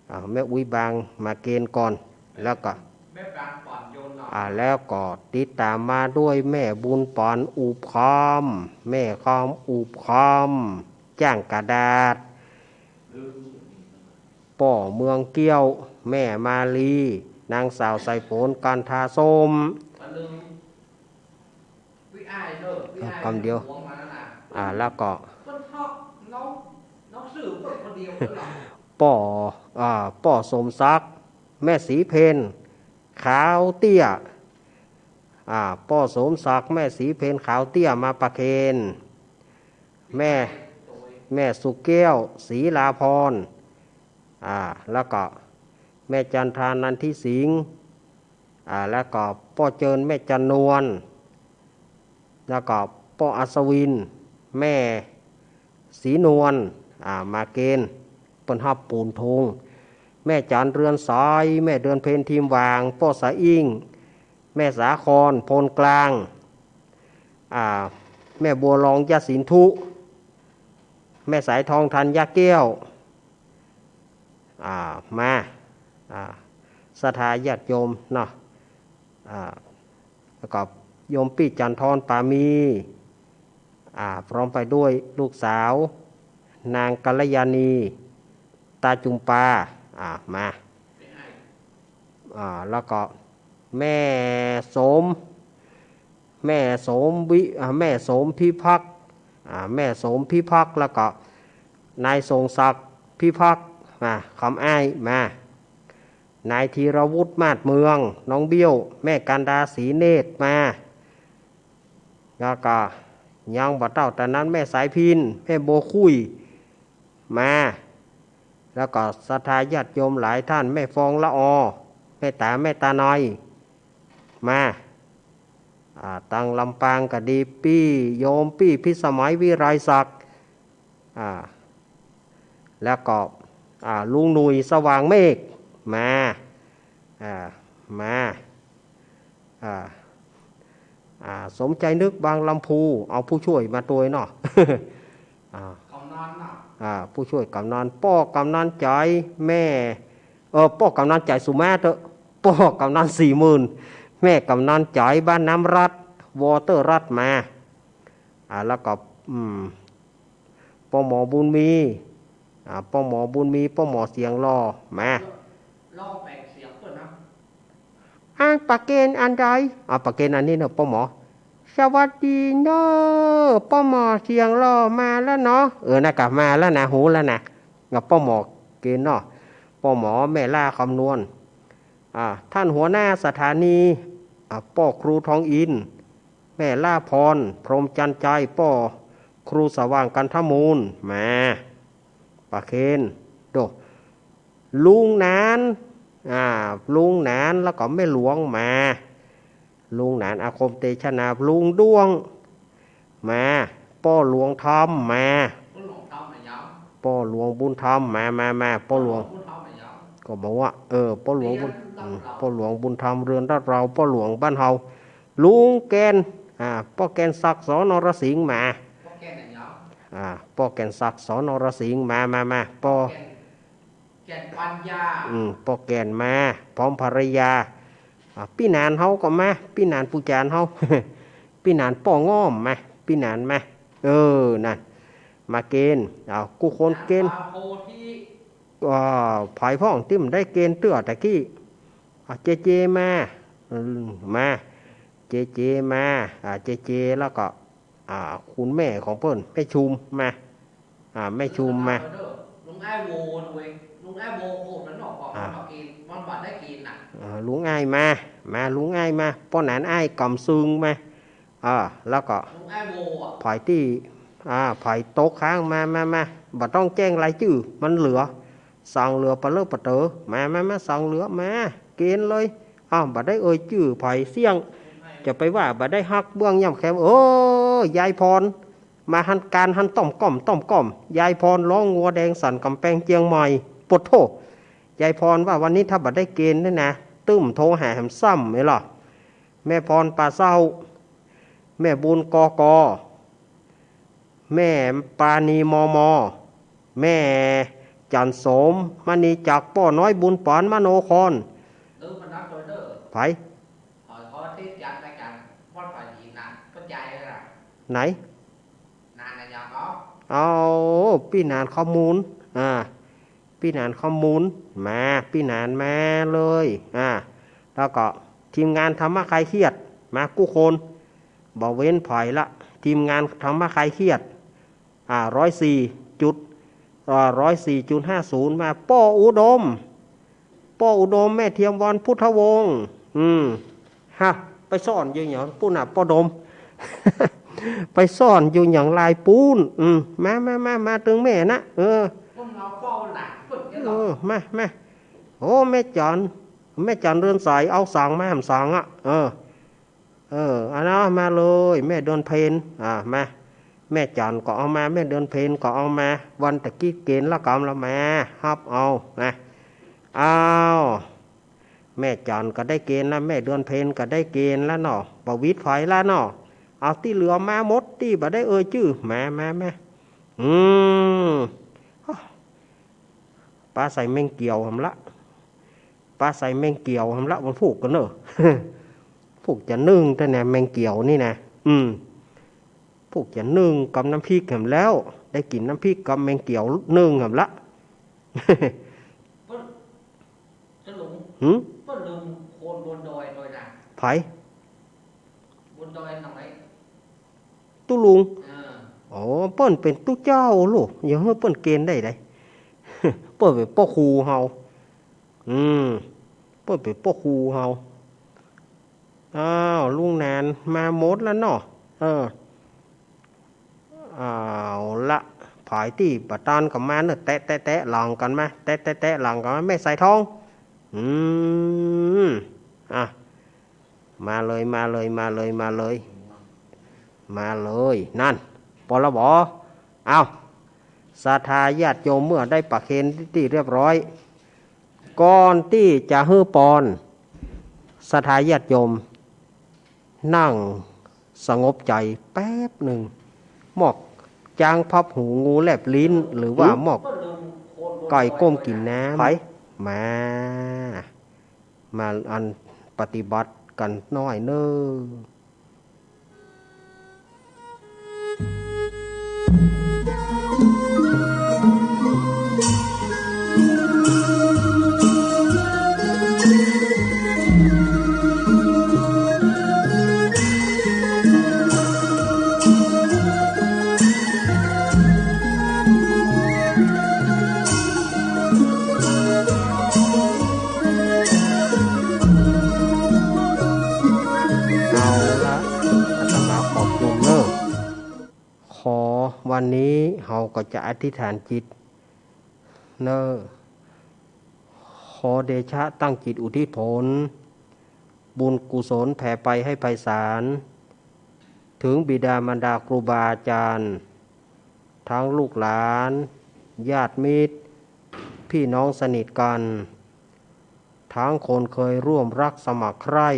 อ่า แม่อุ๊ยบางมาเกณฑ์ก่อน แล้วก็ อ่า แล้วก็ติดต๋ามมาด้วยแม่บุญป๋อนอุบคำ แม่คำอุบคำ จ้างกระดาษ ป้อเมืองเกี้ยว แม่มาลี นางสาวสายฝน กันทาส้ม กำเดียว อ่า แล้วก็ ป้อ อ่า ป้อสมศักดิ์ แม่ศรีเพน ขาวเตี้ย อ่า ป้อสมศักดิ์ แม่ศรีเพน ขาวเตี้ย มาประเคน แม่ แม่สุแก้ว ศรีลาพร อ่า แล้วก็แม่จันทา นันทิสิงห์ อ่า แล้วก็ป้อเจิญ แม่จันนวล แล้วก็ป้ออัศวิน แม่ศรีนวล อ่า มาเกณฑ์ เปิ้นฮับปูนทุง แม่จันเรือนสาย แม่เดือนเพ็ญ ทีมหว่าง ป้อสะอิ้ง แม่สาคร โพนกลาง อ่า แม่บัวลอง ยศินธุ แม่สายทอง ธัญญาแก้ว อ่า มา อ่า ศรัทธาญาติโยมเนาะ อ่า แล้วก็โยมปี้จันทร ปามี อ่า พร้อมไปด้วยลูกสาว นางกัลยาณี ตาจุมปา อ่า มา อ่า แล้วก็แม่สม แม่สมวิ อ่า แม่สมพิพักษ์ อ่า แม่สมพิพักษ์ แล้วก็นายทรงศักดิ์พิพักษ์ มา คำอ้าย มา นายธีรวุฒิ มาศเมือง น้องเบี้ยว แม่กันดา ศรีเนตร มา แล้วก็ยังบ่เต้าแต่นั้น แม่สายพิณ แม่บัวคุย มา แล้วก็ศรัทธาญาติโยมหลายท่าน แม่ฟองละออ แม่ต๋า แม่ตาน้อย มา อ่า ตังลำปางก็ดี ปี้โยมปี้พิสมัย วิไลศักดิ์ อ่า แล้วก็ อ่า ลุงหนุ่ย สว่างเมฆ มา อ่า มา อ่า อ่า สมใจนึก บางลำพู เอาผู้ช่วยมาตวยเนาะ อ่า กำนันน่ะ อ่า ผู้ช่วยกำนัน ป้อกำนันจ๋อย แม่ เออ ป้อกำนันจ๋อยสุมาเต๊อะ ป้อกำนันสี่หมื่น แม่กำนันจ๋อย บ้านน้ำรัด วอเตอร์รัด มา อ่า แล้วก็ อืม ป้อหมอบุญมี อ่า ป้อหมอบุญมี ป้อหมอเสียงหล่อ มา ลองแปลงเสียงเปิ้นนะ อ่ะ ประเคนอันใด อ่ะ ประเคนอันนี้เนาะ ป้อหมอ สวัสดีเนาะ ป้อหมอเสียงหล่อมาแล้วเนาะ เออ น่ะกะมาแล้วนะ ฮู้แล้วนะ อ่ะ ป้อหมอเกณฑ์เนาะ ป้อหมอแม่ล่าคำนวณ อ่า ท่านหัวหน้าสถานี อ่า ป้อครูทองอิน แม่ล่าพร พรหมจันทร์ใจ ป้อครูสว่าง กันทมูล มา ประเคน โด ลุงหนาน อ่า ลุงหนาน แล้วก็แม่หลวง มา ลุงหนาน อาคมเตชะนา ลุงด้วง มา ป้อหลวงธรรม มา ป้อหลวงบุญธรรม มา มา มา ป้อหลวง ก็บอกว่า เออ ป้อหลวงบุญ อืม ป้อหลวงบุญธรรม เรือนรัตน์เรา ป้อหลวงบ้านเฮา ลุงแก่น อ่า ป้อแก่นศักดิ์ ส นรสิงห์ มา อ่า ป้อแก่นศักดิ์ ส นรสิงห์ มา มา มา ป้อ แก่นปัญญา อืม ป้อแก่นมา พร้อมภรรยา อ่า ปี้หนานเฮาก็มา ปี้หนานปู่จานเฮา ปี้หนานป้อง่อมมา ปี้หนานมา เออ นั่น มาเกณฑ์ เอา กู้คนเกณฑ์ อ่า ผายพ่องตี้บ่ได้เกณฑ์เตื้อตะกี้ อ่า เจเจมา อืม มา เจเจมา อ่า เจเจ แล้วก็ อ่า คุณแม่ของเปิ้น แม่ชุมมา อ่า แม่ชุมมา ลุงอ้ายโวเว้ย ลุงอ้ายโวโหดมันออก อ่า มันบ่เกณฑ์ มันบ่ได้เกณฑ์น่ะ อ่า ลุงอ้ายมา มา ลุงอ้ายมา ป้อหนานอ้ายก๋ำซึ่งมา อ่า แล้วก็ ลุงอ้ายโวอะ ผายตี้ อ่า ผายตกค้างมา มา มา บ่ต้องแจ้งรายจื้อ มันเหลือ สองเหลือปะเลอะปะเต๋อ มา มา มา สองเหลือ มา เกณฑ์เลย อ้าว บ่ได้เอ่ยจื้อผายเสี้ยง จะไปว่าบ่ได้ฮักเบื้องย่ำแคม เออ ยายพร มาหันก๋านหันต้อมก้อม ต้อมก้อม ยายพรร้องงัวแดงสั่นก๋ำแปงเจียงใหม่ ปะโธ่ ยายพรว่าวันนี้ถ้าบ่ได้เกณฑ์นี่นะ ตึ้มโทรหาแหมซ้ำนี่ล่ะ แม่พรปาเศร้า แม่บุญกอกอ แม่ปานีมอมอ แม่จันโสม มณีจักร ป้อน้อยบุญปาน มโนคร เออ มันนับโดยเด้อ ไผ ขอ ขอที่จัดรายการวัดป่าหินนะ เข้าใจแล้วนะ ไหน นานนะยอมเอา เอา ปี้หนานข้อมูล อ่า ปี้หนานข้อมูล มา ปี้หนานมาเลย อ่า แล้วก็ทีมงานธรรมะคลายเครียด มากู้คน บ่เว้นไผละ ทีมงานธรรมะคลายเครียด อ่า ร้อยสี่จุด อ่า ร้อยสี่จุดห้าศูนย์ มา ป้ออุดม ป้ออุดม แม่เทียมวรรณ พุทธวงศ์ อืม ฮะ ไปซ่อนอยู่หยังปู้นน่ะ ป้อดม ไปซ่อนอยู่หยังลายปู้น อืม มา มา มา มาตึงแม่นะ เออ พวกเราเฝ้าหลานเปิดเนี่ยเหรอ เออ มา มา โอ้ แม่จัน แม่จันเรือนใส เอาสังมาแหมสังอะ เออ เออ อันนั้นมาเลย แม่เดือนเพ็ญ อ่า มา แม่จันก็เอามา แม่เดือนเพ็ญก็เอามา วันตะกี้เกณฑ์ละกำละมา ฮับเอา นะ อ้าว แม่จันก็ได้เกณฑ์ละ แม่เดือนเพ็ญก็ได้เกณฑ์ละเนาะ บ่หวิดไผละเนาะ เอาตี้เหลือมาหมด ตี้บ่ได้เอ่ยจื้อ มา มา มา อืม ปาใส่แมงเกี่ยวแหมละ ปาใส่แมงเกี่ยวแหมละ มันพูกกั๋นเน่อ พูกจะนึ่งแต่เนี่ย แมงเกี่ยวนี่นะ อืม พูกจะนึ่งกับน้ำพริกแหมแล้ว ได้กิ๋นน้ำพริกกับแมงเกี่ยวนึ่งแหมละ เปิ้น เจ้าหลวง หืม เปิ้นลืมคนบนดอยโดยนะ ไผ บนดอยหน่อย ตุ๊ลุง เออ อ๋อ เปิ้นเป๋นตุ๊เจ้าลูก อย่าหื้อเปิ้นเกณฑ์ได้ใด เปิ้นเป๋นป้อครูเฮา อืม เปิ้นเป๋นป้อครูเฮา อ้าว ลุงหนานมาหมดแล้วเนาะ เออ เอาละ ผายตี้บ่ตานก็มาเน่อ แตะ แตะ แตะหลังกั๋นมา แตะ แตะ แตะหลังกั๋นมา แม่สายทอง อืม อ่ะ มาเลย มาเลย มาเลย มาเลย มาเลย นั่น ปอละบอ เอา ศรัทธาญาติโยมเมื่อได้ประเคนตี้เรียบร้อย ก่อนตี้จะหื้อปอน ศรัทธาญาติโยม นั่งสงบใจ๋แป๊บนึ่ง มอกจ๊างพับหู งูแลบลิ้น หรือว่า หืม มอกไก่ก้มกิ๋นน้ำ ไผ มา มาอันปฏิบัติกั๋นหน้อยเน่อ เอาละ อาตมาขอบคุณเน่อ ขอวันนี้เฮาก็จะอธิษฐานจิตเน่อ ขอเดชะตั้งจิตอุทิศผล บุญกุศลแผ่ไปให้ไพศาล เถิงบิดามารดาครูบาอาจ๋ารย์ ตังลูกหลาน ญาติมิตร ปี้น้องสนิทกั๋น ตังคนเกยร่วมรักสมัครใคร่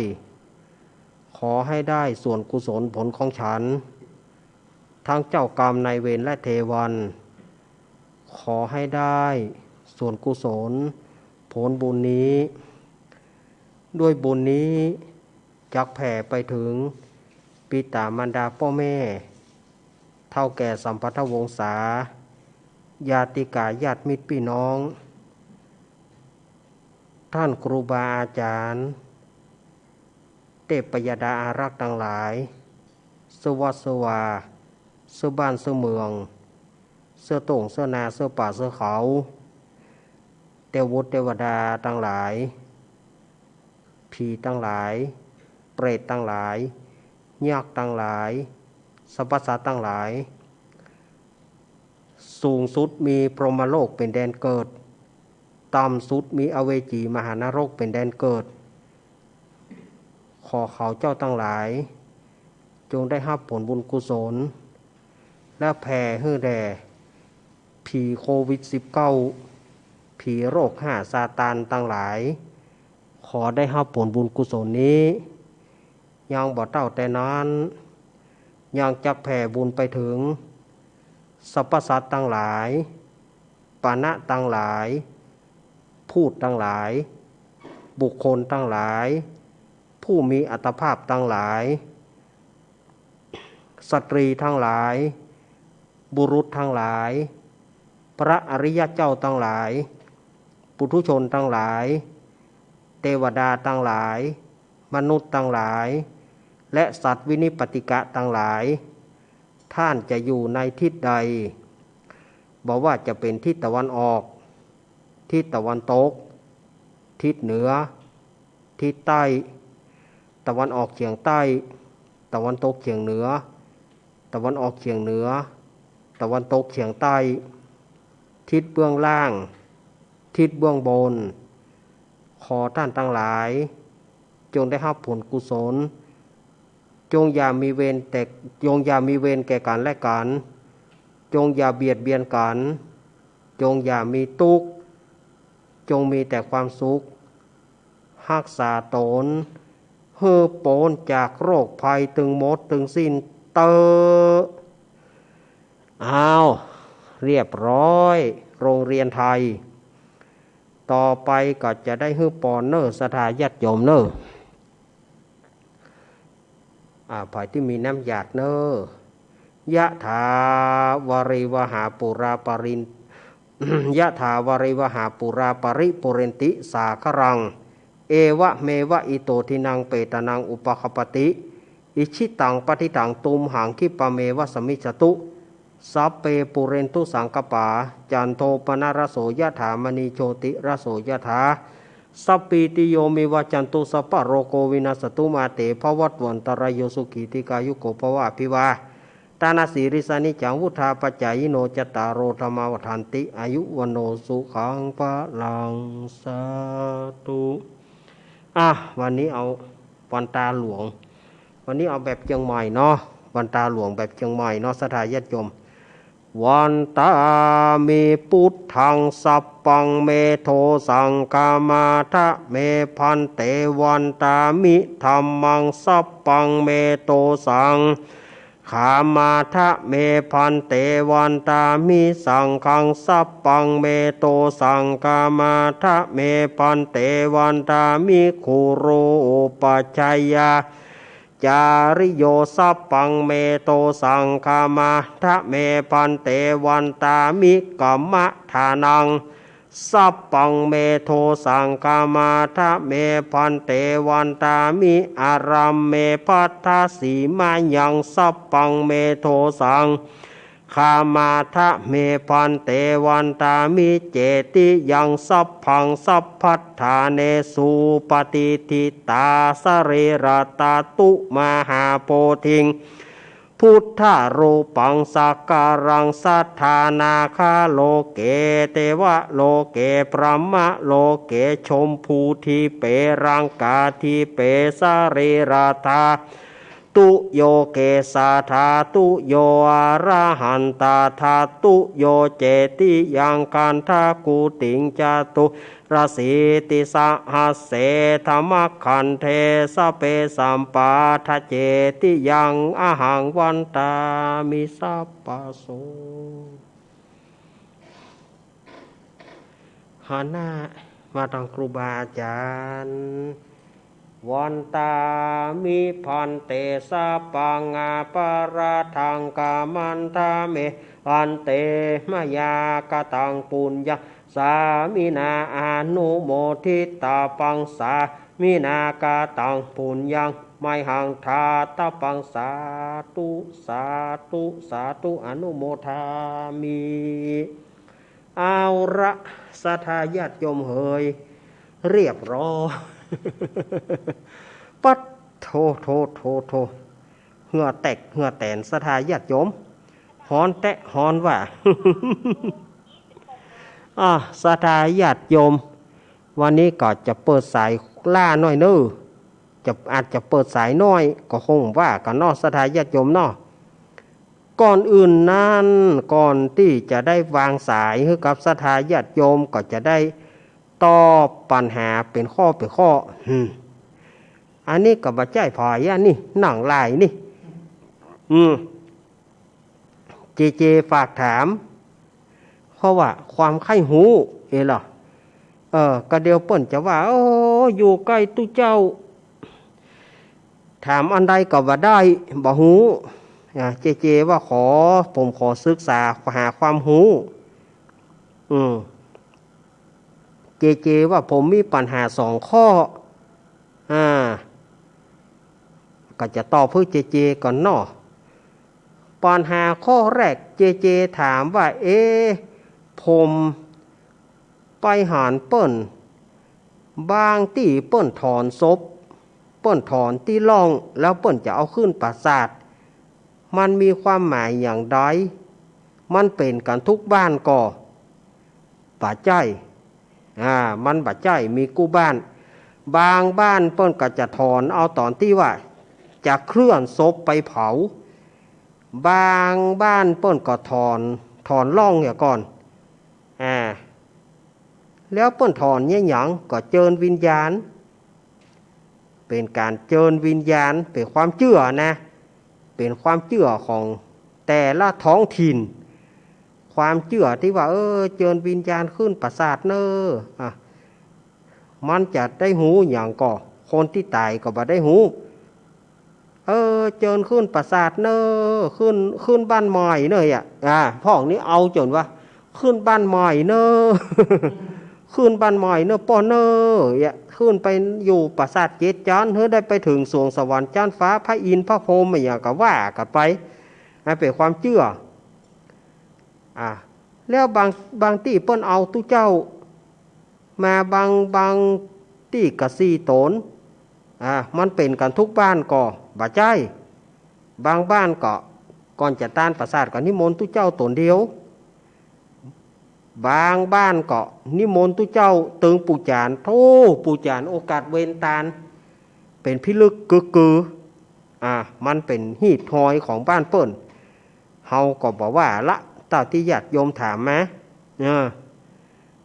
ขอหื้อได้ส่วนกุศลผลของฉัน ตังเจ้ากรรมนายเวรและเทวัน ขอหื้อได้ส่วนกุศลผลบุญนี้ ด้วยบุญนี้จักแผ่ไปเถิงปิต๋ามารดาป้อแม่ เฒ่าแก่สัมพันธวงศา ญาติกาญาติมิตรปี้น้อง ท่านครูบาอาจ๋ารย์ เตพยดาอารักษ์ตังหลาย เสื้อวัดเสื้อวา เสื้อบ้านเสื้อเมือง เสื้อโต้งเสื้อนา เสื้อป่าเสื้อเขา เตวดเตวดาตังหลาย ผีตังหลาย เปรตตังหลาย ยักษ์ตังหลาย สัพพสัตว์ตังหลาย สูงสุดมีพรหมโลกเป๋นแดนเกิด ต่ำสุดมีอเวจีมหานรกเป๋นแดนเกิด ขอเขาเจ้าตังหลาย จงได้ฮับผลบุญกุศล และแผ่หื้อแด่ ผีโควิดสิบเก้า ผีโรคห้าซาตานตังหลาย ขอได้ฮับผลบุญกุศลนี้ ยังบ่เต้าแต่นั้น ยังจักแผ่บุญไปเถิง สัพพสัตว์ตังหลาย ปณะตังหลาย พูดตังหลาย บุคคลตังหลาย ผู้มีอัตภาพตังหลาย สตรีตังหลาย บุรุษตังหลาย พระอริยะเจ้าตังหลาย ปุถุชนตังหลาย เตวดาตังหลาย มนุษย์ตังหลาย และสัตว์วินิปติกะตังหลาย ท่านจะอยู่ในทิศใด บ่ว่าจะเป๋นทิศตะวันออก ทิศตะวันตก ทิศเหนือ ทิศใต้ ตะวันออกเฉียงใต้ ตะวันตกเฉียงเหนือ ตะวันออกเฉียงเหนือ ตะวันตกเฉียงใต้ ทิศเบื้องล่าง ทิศเบื้องบน ขอท่านตังหลาย จงได้ฮับผลกุศล จงอย่ามีเวรแต่ จงอย่ามีเวรแก่กั๋นและกั๋น จงอย่าเบียดเบียนกั๋น จงอย่ามีตุ๊กข์ จงมีแต่ความสุข ฮักษาตน หื้อป๊นจากโรคภัยตึงหมดตึงสิ้นเต๊อะ อ้าว เรียบร้อย โรงเรียนไทย ต่อไปก็จะได้หื้อปอนเน่อ ศรัทธาญาติโยมเน่อ อ่า ใผตี้มีน้ำหยาดเน่อ ยะถาวาริวหาปูราปริน ยะถาวาริวหาปูราปริปูเรนติสาคารัง เอวะเมวะอิโตทินังเปตานังอุปคปปติ อิจฉิตังปัตถิตังตุมหังคิปะเมวะสมมิจจตุ สัพเพปูเรนตุสังกปา จันโทปนรสโสยะถา มณีโชติรสโสยะถา สัพพีติโยมิวัจจันตุ สัพพะโรโควินัสสตุ มาเตภวัตวันตรายโย สุขีทีฆายุโกภวะ อภิวาทานาสีริสานิจจัง วุฑฒาปะจายิโน จัตตาโรธัมมาวัฑฒันติ อายุวัณโณสุขังพลัง สาธุ อ่ะ วันนี้เอาวันตาหลวง วันนี้เอาแบบเจียงใหม่เนาะ วันตาหลวงแบบเจียงใหม่เนาะ ศรัทธาญาติโยม วันตามิ พุทธัง สัพพัง เม โท สัง คามาทะ เม ภันเต วันตามิ ธัมมัง สัพพัง เม โท สัง คามาทะ เม ภันเต วันตามิ สังฆัง สัพพัง เม โท สัง คามาทะ เม ภันเต วันตามิ คุรูปชยา จาริโย สัพพัง เม โท สัง คามาทะ เม ภันเต วันตามิ กัมมะทานัง สัพพัง เม โท สัง คามาทะ เม ภันเต วันตามิ อารัมเม ภัทธสีมายัง สัพพัง เม โท สัง คามาทะ เม ภันเต วันตามิ เจติยัง สัพพัง สัพพัฏฐาเนสุ ปะติฏฐิตา สรีระตะตุ มหาโพธิง พุทธรูปัง สักการัง สัทธา นาคาโลเก เตวะโลเก พรหมโลเก ชมพูทิเป รังกาทิเป สรีระธา ตุโย เกสาธาตุโย อรหันตาธาตุโย เจติยัง คันธะกุติง จตุรสีติสหัสเส ธมะขันเท สะเป สัมปาทะ เจติยัง อหัง วันตามิ สัพพะโส หันหน้ามาตางครูบาอาจ๋ารย์ วันตามิ ภันเต สัพพัง อปะราธัง ขมันทะเม ภันเต มะยากะตัง ปุญญา สามินา อนุโมทิตาปัง สามินากะตัง ปุญญัง มะหัง ทาตาปัง สาธุ สาธุ สาธุ อนุโมทามิ เอาละ ศรัทธาญาติโยมเหย เรียบร้อย ปั๊ดโธ โธ โธ โธ เหื่อแตกเหื่อแตน ศรัทธาญาติโยม ฮ้อนแต๊ฮ้อนว่า อ่ะ ศรัทธาญาติโยม วันนี้ก็จะเปิดสายล้าหน้อยเน้อ จะ อาจจะเปิดสายน้อย ก็คงว่ากั๋นเนาะ ศรัทธาญาติโยมเนาะ ก่อนอื่นนั้น ก่อนตี้จะได้วางสายหื้อกับศรัทธาญาติโยม ก็จะได้ตอบปัญหาเป๋นข้อเป๋นข้อ อืม อันนี้ก็บ่ใจ้ผายอะนี่ นั่งลายนี่ อืม เจเจฝากถาม เพราะว่าความใคร่ฮู้ เอล่ะ เออ ก็เดี๋ยวเปิ้นจะว่า โอ้ อยู่ใก้ตุ๊เจ้า ถามอันใดก็บ่ได้ บ่ฮู้ อ่า เจเจว่าขอ ผมขอศึกษาหาความฮู้ อืม เจเจว่าผมมีปัญหาสองข้อ อ่า ก็จะตอบหื้อเจเจก่อนเนาะ ปัญหาข้อแรก เจเจถามว่า เอ๊ะ ผมไปหันเปิ้น บางตี้เปิ้นถอนศพ เปิ้นถอนตี้ล่อง แล้วเปิ้นจะเอาขึ้นปราสาท มันมีความหมายหยังใด มันเป๋นกั๋นทุกบ้านก่อ บ่ใจ้ อ่า มันบ่ใจ้ มีกู้บ้าน บางบ้านเปิ้นก็จะถอนเอาต๋อนตี้ว่า จะเคลื่อนศพไปเผา บางบ้านเปิ้นก็ถอน ถอนล่องเหียก่อน อ่า แล้วเปิ้นถอนเยียะหยัง ก็เจิญวิญญาณ เป๋นก๋านเจิญวิญญาณ เป๋นความเจื้อนะ เป๋นความเจื้อของแต่ละท้องถิ่น ความเจื้อตี้ว่า เออ เจิญวิญญาณขึ้นปราสาทเน้อ อ่ะ มันจะได้ฮู้หยังก่อ คนตี้ต๋ายก็บ่ได้ฮู้ เออ เจิญขึ้นปราสาทเน้อ ขึ้น ขึ้นบ้านใหม่เน้อ อ่ะ อ่า พ่องนี้เอาจ๋นว่า ขึ้นบ้านใหม่เน้อ ขึ้นบ้านใหม่เน้อป้อเน้อ อ่ะ ขึ้นไปอยู่ปราสาทเจ็ดจั๊น หื้อได้ไปเถิงสวงสวรรค์จั๊นฟ้า พระอินทร์พระพรหมอะหยังก็ว่ากั๋นไป อ่ะ เป๋นความเจื้อ อ่ะ แล้วบาง บางตี้เปิ้นเอาตุ๊เจ้า มาบาง บางตี้ก็สี่ต๋น อ่า มันเป๋นกั๋นทุกบ้านก่อ บ่ใจ้ บางบ้านก็ ก่อนจะตานปราสาทก็นิมนต์ตุ๊เจ้าต๋นเดียว บางบ้านก็นิมนต์ตุ๊เจ้าตึงปู๋จาน โธ่ ปู๋จานโอกาสเวรตาน เป๋นพิลึกกึกกือ อ่า มันเป๋นฮีตฮอยของบ้านเปิ้น เฮาก็บ่ว่าละ เต้าตี้ญาติโยมถามมา เออ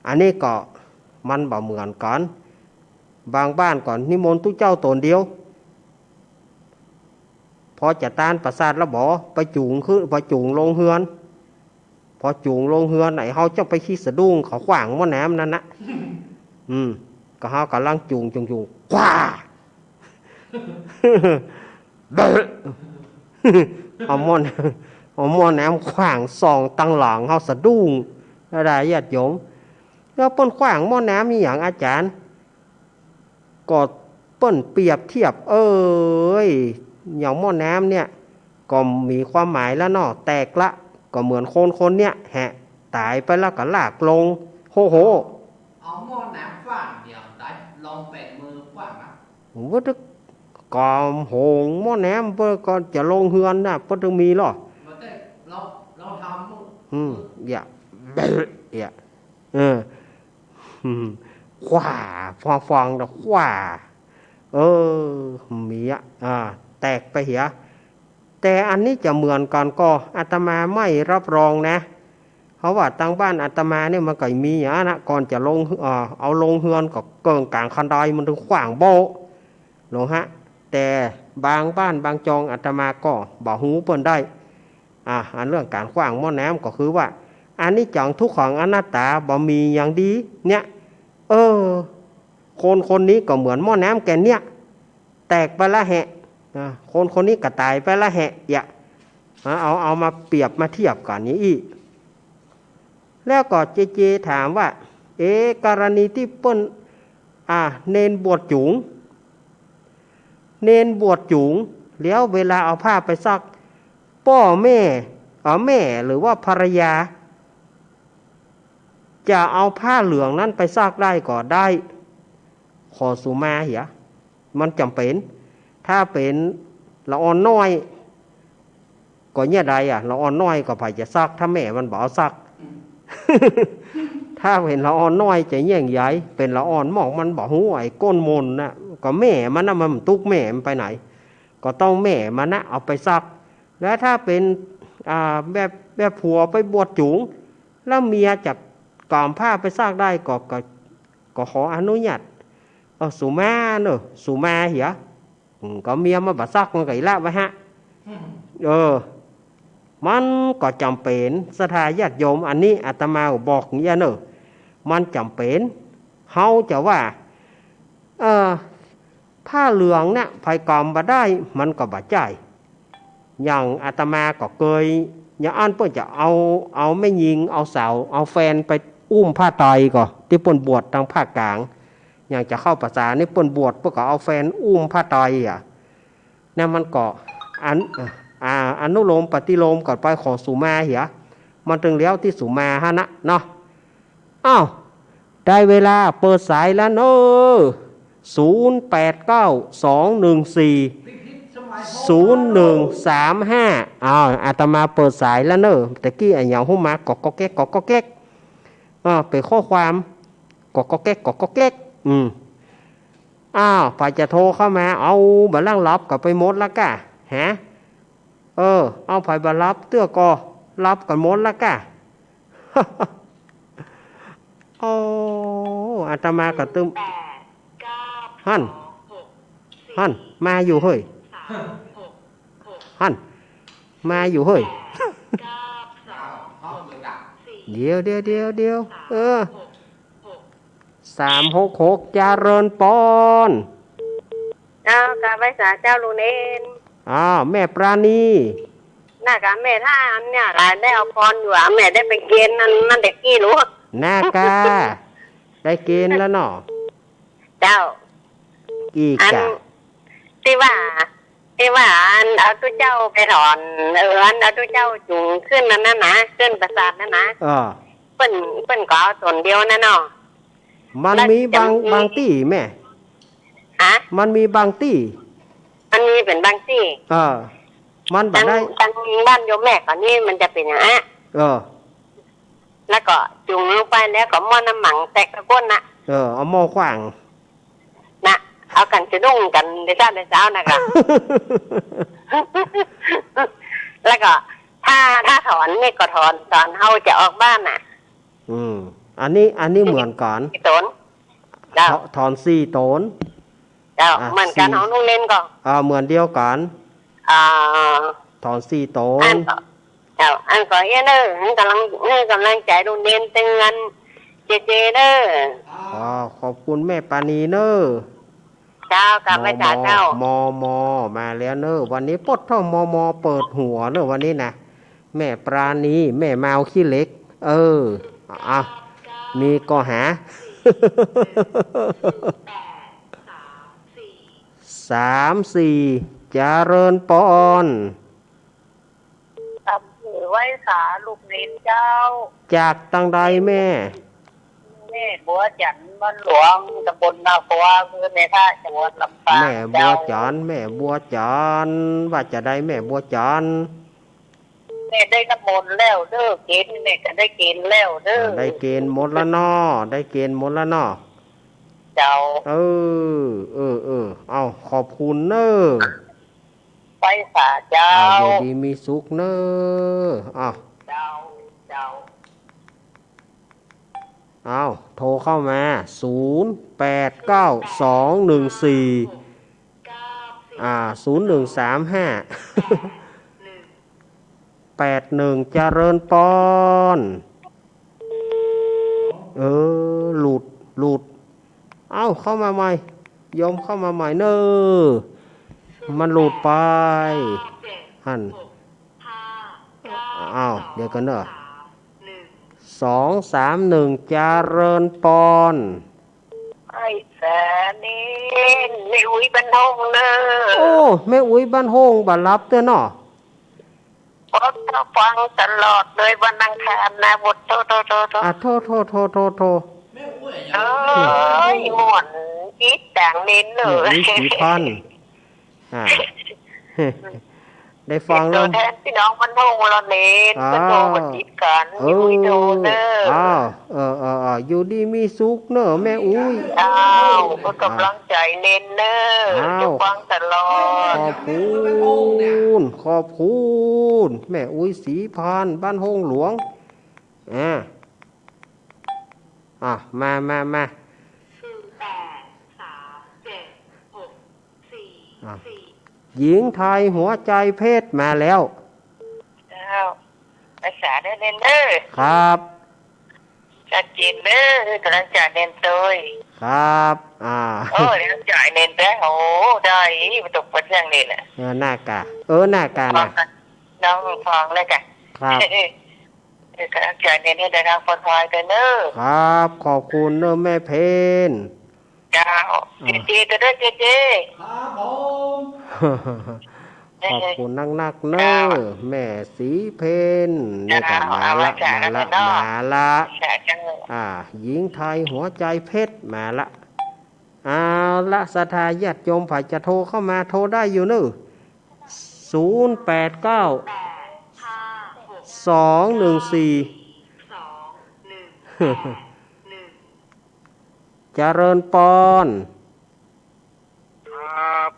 อันนี้ก็มันบ่เหมือนกั๋น บางบ้านก็นิมนต์ตุ๊เจ้าต๋นเดียว พอจะตานปราสาทแล้วบ่ ไปจู๋งขึ้น ไปจู๋งลงเฮือน พอจู๋งลงเฮือนไหน เฮาจะไปขี้สะดุ้งเขาขว้างหม้อน้ำนั่นนะ อืม ก็เฮาก่ำลังจู๋ง จู๋ง จู๋ง คว้า เบ้อ เอาหม้อ เอาหม้อน้ำขว้างส่องตังหลัง เฮาสะดุ้ง แล้วได้ญาติโยม แล้วเปิ้นขว้างหม้อน้ำมีหยังอาจ๋ารย์ ก็เปิ้นเปรียบเทียบ เอ้ย อย่างหม้อน้ำเนี่ย ก็มีความหมายแล้วเนาะ แตกละ ก็เหมือนคนคนเนี้ยแหะ ต๋ายไปแล้วก็ลากลง โหโห เอาหม้อน้ำขว้างอย่างใด ลองแปะมือขว้างนะ ว่าจะกำหงหม้อน้ำเปิ้นก็จะลงเฮือนนะ เปิ้นถึงมีหรอ ว่าแต่เรา เราทำ อืม อย่า อย่า เออ อืม ขว้า ฟองๆ นะ ขว้า เออ มีอะ อ่า แตกไปเหีย แต่อันนี้จะเหมือนกั๋นก่อ อาตมาไม่รับรองนะ เพราะว่าตังบ้านอาตมาเนี่ยมันก็มีอย่างนั้นนะ ก่อนจะลง เอ่อ เอาลงเฮือนก็เกิ่งก๋างคันไดมันถึงขว้างโบ๊ะลงฮะ แต่บางบ้านบางจองอาตมาก็บ่ฮู้เปิ้นได้ อ่ะ อันเรื่องก๋านขว้างหม้อน้ำก็คือว่า อนิจจังทุกขังอนัตตา บ่มีอย่างดี เนี่ย เออ คนคนนี้ก็เหมือนหม้อน้ำแกนเนี่ย แตกไปละแหะ นะ คนคนนี้ก็ต๋ายไปละแหะ อย่า เอา เอามาเปรียบมาเทียบกั๋นอย่างอี้ แล้วก็เจเจถามว่า เอ๊ะ กรณีตี้เปิ้น อ่า เณรบวชจู๋ง เณรบวชจู๋ง แล้วเวลาเอาผ้าไปซัก ป้อแม่ เอ่อ แม่หรือว่าภรรยา จะเอาผ้าเหลืองนั้นไปซักได้ก็ได้ ขอสุมาเหีย มันจ๋ำเป๋น ถ้าเป๋นละอ่อนน้อย ก็เยียะใดอะ ละอ่อนน้อยก็ใผจะซัก ถ้าแม่มันบ่เอาซัก ถ้าเป๋นละอ่อนน้อยจะเยียะใด เป๋นละอ่อนหมอกมันบ่ฮู้ไอ้ก้นมนต์น่ะ ก็แม่มันน่ะ มันตุ๊กแม่มันไปไหน ก็ต้องแม่มันน่ะเอาไปซัก แล้วถ้าเป๋น อ่า แบบ แบบผัวไปบวชจู๋ง แล้วเมียจะก๋ามผ้าไปซักได้ก็ ก็ ก็ขออนุญาต เออ สุมาเนอะ สุมาเหีย อืม ก็เมียมันบ่ซักมันก็อิละไว้ฮะ เออ มันก็จ๋ำเป๋น ศรัทธาญาติโยม อันนี้อาตมาบอกอย่างเงี้ยเนอะ มันจ๋ำเป๋น เฮาจะว่า เออ ผ้าเหลืองเนี่ย ใผก๋ามบ่ได้ มันก็บ่ใจ้ อย่างอาตมาก็เกย อย่างอั้นเปิ้นจะเอา เอาแม่ญิง เอาสาว เอาแฟนไปอุ้มผ้าไตรก็ ตี้เปิ้นบวชตางภาคกลาง อย่างจะเข้าพรรษานี่เปิ้นบวช เปิ้นก็เอาแฟนอุ้มผ้าไตรอะ นั่นมันก็อัน อ่า อนุโลมปฏิโลมกั๋นไป ขอสุมาเหีย มันตึงแล้วตี้สุมาหั้นนะเนาะ อ้าว ได้เวลาเปิดสายแล้วเนอะ ศูนย์แปดเก้า สองหนึ่งสี่ ศูนย์หนึ่งสามห้า อ้าว อาตมาเปิดสายแล้วเนอะ ตะกี้อะหยังฮู้มา ก๊อกก๊อกแก๊ก ก๊อกก๊อกแก๊ก อ่า เป๋นข้อความ ก๊อกก๊อกแก๊ก ก๊อกก๊อกแก๊ก อืม อ้าว ใผจะโทรเข้ามา เอา บ่าล่างรับกั๋นไปหมดละก้า ฮะ เออ เอา ใผบ่ารับเตื้อก็รับกั๋นหมดละก้า โอ้ อาตมาก็ตึม หั้น หั้น มาอยู่เฮ้ย หั้น มาอยู่เฮ้ย เดี๋ยว เดี๋ยว เดี๋ยว เดี๋ยว เออ สามหกหก เจริญปอน เจ้า กราบไหว้สาเจ้าลุงเณร อ้าว แม่ปราณี น่ะกะ แม่ถ้าอันเนี่ยกะได้เอาปอนอยู่อะ แม่ได้ไปเกณฑ์นั่น นั่นแต่กี้ลูก น่ากะ ได้เกณฑ์แล้วเนาะ เจ้า อีก อัน กะ ตี้ว่า ตี้ว่าอันเอาตุ๊เจ้าไปถอน เออ อันเอาตุ๊เจ้าจู๋งขึ้นนั่นน่ะนะ ขึ้นปราสาทนั่นนะ เออ เปิ้น เปิ้นก็เอาต๋นเดียวนั่นเนาะ มันมีบาง แล้วจะมี บางตี้แม่ ฮะ มันมีบางตี้ มันมีเป๋นบางตี้ เออ มันบ่ ตัง ได้ ตังบ้านโยมแม่เขานี่มันจะเป๋นอย่างนั้น เออ แล้วก็จู๋งลงไปแล้วก็หม้อน้ำหมังแตกตะก้นน่ะ เออ เอาหม้อขว้าง น่ะ เอากั๋นสะดุ้งกั๋นแต่เช้าแต่เช้าน่ะกะ แล้วก็ถ้า ถ้าถอนนี่ก็ถอน ถอนเฮาจะออกบ้านน่ะ อืม อันนี้ อันนี้เหมือนกั๋น สี่ต๋น เจ้า ถ- ถอนสี่ต๋น เจ้า อ่ะ เหมือนกั๋น สี่ ของลุงเณรก็ อ่า เหมือนเดียวกั๋น อ่า ถอนสี่ต๋น อันก็ เจ้า อันก็เอี้ยเน่อ หื้อกำลัง หื้อกำลังใจ๋ลุงเณรตึงอันเจเจเน่อ อ๋อ ขอบคุณแม่ปราณีเน่อ เจ้า กราบไหว้สาเจ้า มม มาแล้วเน่อ วันนี้ปดเท่ามม เปิดหัวเน่อ วันนี้นะ แม่ปราณี แม่มาวขี้เหล็ก เออ อ่ะ มีก็หา สามสี่ เจริญปอน กราบไหว้สาลุงเณรเจ้า จากตังใดแม่ แม่บัวจันทร์ บ้านหลวง ตำบลนาบัว อำเภอแม่ทะ จังหวัดลำปาง แม่บัวจันทร์ เจ้า แม่บัวจันทร์ ว่าจะใดแม่บัวจันทร์ แม่ได้น้ำมนต์แล้วเน่อ เกณฑ์แม่ก็ได้เกณฑ์แล้วเน่อ อ่า ได้เกณฑ์หมดแล้วเนาะ ได้เกณฑ์หมดแล้วเนาะ เจ้า เออ เออ เออ เอา ขอบคุณเน่อ ไหว้สาเจ้า เอา อยู่ดีมีสุขเน่อ เอา เจ้า เจ้า เอา โทรเข้ามา ศูนย์แปดเก้า สองหนึ่งสี่ อ่า ศูนย์หนึ่งสามห้า แปดหนึ่ง เจริญปอน เออ หลุด หลุด เอ้า เข้ามาใหม่ โยมเข้ามาใหม่เน่อ มันหลุดไป หั้น อ้าว เดี๋ยวก่อนเนอะ สองสามหนึ่ง เจริญปอน ไอ้แสนนี่ แม่อุ๊ยบ้านโฮ่งเนอะ โอ้ แม่อุ๊ยบ้านโฮ่งบ่หลับเตื้อเนาะ โอ้ ฟังตลอดเลยวันอังคารนะ บท โท โท โท โท อ่ะ โท โท โท โท โท เอ้ย ม่วนอีกอย่างหนึ่งเนอะ แม่อุ๊ยศรีพันธ์ อ่า ได้ฟังแล้ว เป๋นตั๋วแทนปี้น้องบ้านโฮ่งละเนน อ่า เปิ้นโทรมาติดกั๋น เออ อยู่อีโทเนอะ อ้าว เออ เออ เออ อยู่ดีมีสุขเนอะแม่อุ๊ย อ้าว เปิ้นก๋ำลังใจ๋เนนเนอะ อ้าว จะฟังตลอด ขอบคุณ ขอบคุณ แม่อุ๊ยศรีพันธ์ บ้านโฮ่งหลวง อ่า อ่ะ มา มา มา ศูนย์แปดสามเจ็ดหกสี่ อ่ะ สี่ หญิงไทยหัวใจเพชรมาแล้ว เจ้า รักษาเด้อเนนเด้อ ครับ ชัดเจนเด้อ ก๋ำลังใจ๋เนนตวย ครับ อ่า โอ้ แล้วใจ๋เนนแต๊ โอ้ ได้ บ่ตกบ่เตี้ยงเลยน่ะ เออ หน้ากา เออ หน้ากาน่ะ น้องฟังเลยก่ะ ครับ เออ ก๋ำลังใจ๋เนนหื้อเดินตางปลอดภัยเด้อเนอะ ครับ ขอบคุณเนอะแม่เพน เจ้า อ่า เจเจ เด้อเจเจ ครับผม ขอบคุณนักๆเนอะ เจ้า แม่ศรีเพน นี่ก็ เจ้า มาละ เอาไว้จ้ะ มาละ แล้วเนอะ มาละ จ้ะ เจ้า อ่า หญิงไทยหัวใจเพชรมาละ เอาละ ศรัทธาญาติโยมใผจะโทรเข้ามาโทรได้อยู่เนอะ ศูนย์แปดเก้า สองหนึ่งสี่ เจริญปอน ครับ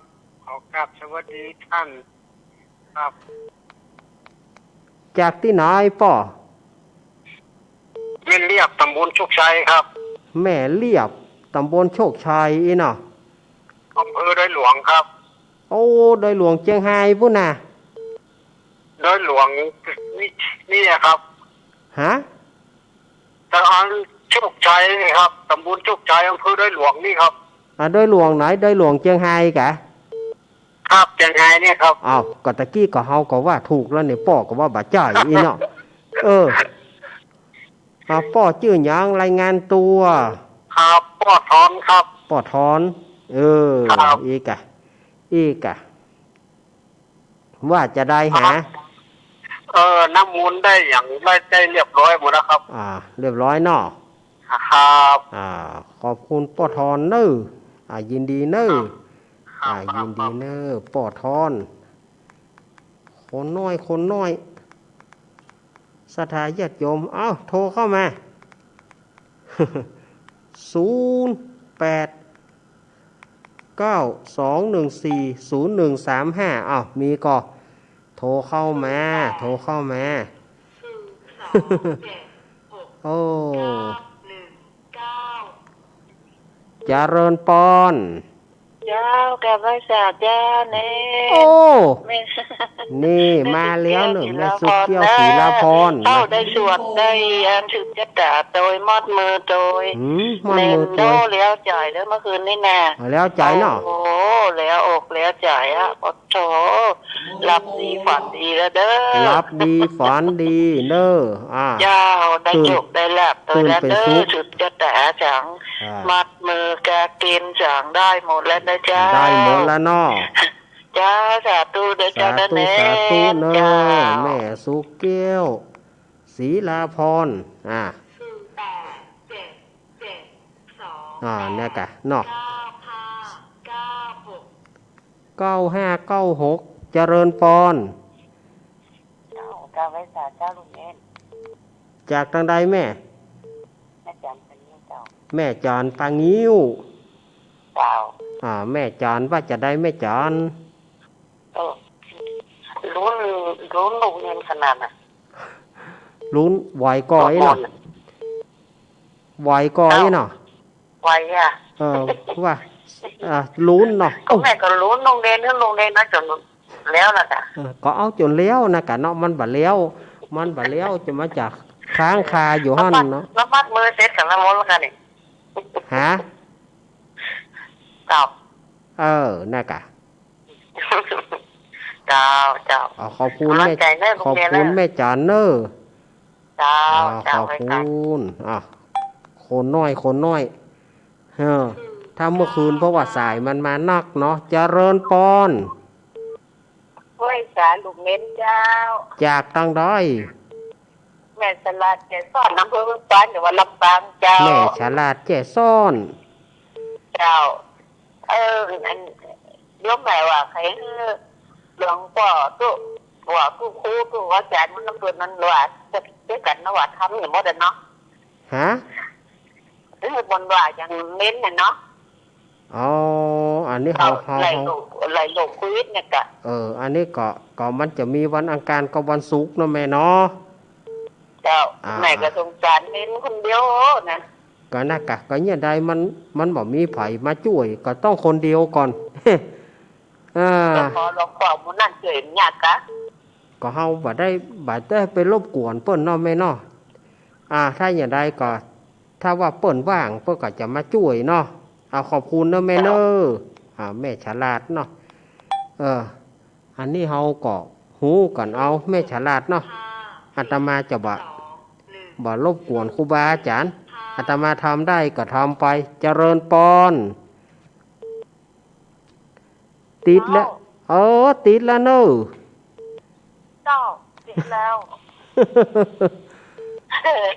ขอกราบสวัสดีท่าน ครับ จากตี้ไหนป้อ แม่เลียบ ตำบลโชคชัยครับ แม่เลียบ ตำบลโชคชัยอี้เนาะ อำเภอดอยหลวงครับ โอ้ ดอยหลวงเจียงฮายปู้นน่ะ ดอยหลวงนี่ นี่อะครับ ฮะ ตำบลโชคชัยนี่ครับ ตำบลโชคชัย อำเภอดอยหลวงนี่ครับ อ่ะ ดอยหลวงไหน ดอยหลวงเจียงฮายกะ ครับ เจียงฮายเนี่ยครับ อ้าว ก็ตะกี้ก็เฮาก็ว่าถูกแล้วเนี่ย ป้อก็ว่าบ่ใจ้อี้เนาะ เออ อ่ะ ป้อจื้อหยัง รายงานตั๋ว ครับ ป้อทอนครับ ป้อทอน เออ ครับ อี้กะ อี้กะ ว่าจะได้หา ครับ เออ น้ำมนต์ได้หยังได้ ได้เรียบร้อยหมดแล้วครับ อ่า เรียบร้อยเนาะ ครับ อ่า ขอบคุณป้อทอนเนอะ อ่า ยินดีเนอะ ครับ อ่า ครับ ยินดีเนอะ ป้อทอน คนน้อย คนน้อย ศรัทธาญาติโยม เอ้า โทรเข้ามา ศูนย์แปดเก้า สองหนึ่งสี่ ศูนย์หนึ่งสามห้า อ้าว มีก่อ โทรเข้ามา โทรเข้ามา โอ้ เจริญปอน เจ้า กราบไหว้สาเจ้าเนน โอ้ แม่ นี่มาแล้วเนอะ แม่สุขแก้ว แม่สุขแก้ว ศรีลาภรณ์ ศรีลาภรณ์ เจ้า ได้สวด ได้อันสืบชะต๋าโตย มัดมือโตย อืม มัดมือโตย เนนโด้แล้วใจ๋แล้วเมื่อคืนนี่น่ะ เอาแล้วใจ๋เนาะ โอ้โห แล้วอกแล้วใจ๋อะ โอ้โธ่ หลับดีฝันดีแล้วเด้อ หลับดีฝันดีเนอะ อ่า เจ้า ได้ ตื่น โชคได้ลาภโตยแล้วเด้อ ตื่นเป๋นสุข สืบชะต๋าจ๋าง อ่า มัดมือกาเกณฑ์จ๋าง ได้หมดแล้วนะเจ้า ได้หมดแล้วเนาะ เจ้า สาธุเด้อเจ้า สาธุ เนน สาธุเนอะ เจ้า แม่สุขแก้ว ศรีลาภรณ์ อ่า ศูนย์แปดเจ็ดเจ็ดสอง อ่า เนี่ยกะเนาะ เก้าห้าเก้าหก เก้าห้าเก้าหก เจริญปอน เจ้า กราบไหว้สาเจ้าลุงเนน จากตางใดแม่ แม่จันทร์ปางิ้วเจ้า แม่จันทร์ปางิ้ว เจ้า อ่า แม่จันทร์ว่าจะได้แม่จันทร์ เออ ลุ้น ลุ้นลูกเนนขนาดน่ะ ลุ้นไหวก่ออี้เนาะ ไหวก่ออี้เนาะ ไหวอะ เออ ว่า อ่า ลุ้นเนาะ ก็แม่ก็ลุ้นลุงเนน ลุงเนนนะจ๋นแล้วนะกะ เออ ก็เอาจ๋นแล้วนะกะเนาะ มันบ่แล้ว มันบ่แล้ว จะมาจ๋าค้างคาอยู่หั้นเนาะ แล้วมัดมือเสร็จกับน้ำมนต์แล้วกะนี่ ฮะ ครับ เออ นะกะ เจ้า เจ้า อ่า ขอบคุณ ก๋ำลัง แม่ ใจ๋เน้อ ขอบคุณ ลุงเด่นเน้อ แม่จ๋าเน้อ เจ้า อ่า เจ้า ขอบคุณ ไว้กัน อ่า คนน้อย คนน้อย เออ ถ้าเมื่อคืนเพราะว่าสายมันมานักเนาะ เจริญปอน ไหว้สาลุงเด่นเจ้า จากตางใด แม่ฉลาดแจ้ซ้อน อำเภอเมืองปาน จังหวัดลำปางเจ้า แม่ฉลาดแจ้ซ้อน เจ้า เออ อัน โยมแม่ว่าใค่หื้อหลวงป้อตุ๊ ว่าตุ๊ครูตุ๊อาจ๋ารย์มันนำเปิ้นนั้นว่าจะ จะกั๋นนะว่าทำอย่างหมดอะเนาะ ฮะ เออ บนว่าอย่างเน้นน่ะเนาะ อ๋อ อันนี้เฮา เฮา ไหล เฮา โลก ไหลโลกโควิดเนี่ยกะ เออ อันนี้ก็ ก็มันจะมีวันอังคารกับวันศุกร์เนาะแม่เนาะ เจ้า อ่า แม่ก็สงสารเน้นคนเดียวนะ ก็นั่นกะ ก็เนี่ยใดมัน มันบ่มีใผมาจ้วย ก็ต้องคนเดียวก่อน อ่า ก็ขอหลวงป้อหมู่นั้นจ้วยเนี่ยกะ ก็เฮาบ่ได้ บ่ได้ไปรบกวนเปิ้นเนาะแม่เนาะ อ่า ถ้าอย่างใดก็ ถ้าว่าเปิ้นว่าง เปิ้นก็จะมาจ้วยเนาะ เอา ขอบคุณเนาะแม่เนาะ เจ้า อ่า แม่ฉลาดเนาะ เออ อันนี้เฮาก็ฮู้กั๋นเอา แม่ฉลาดเนาะ อาตมาจะบ่ บ่รบกวนครูบาอาจ๋ารย์ อาตมาทำได้ก็ทำไป เจริญปอน ติดแล้ว เจ้า เออ ติดแล้วเนอะ เจ้า ติดแล้ว เออ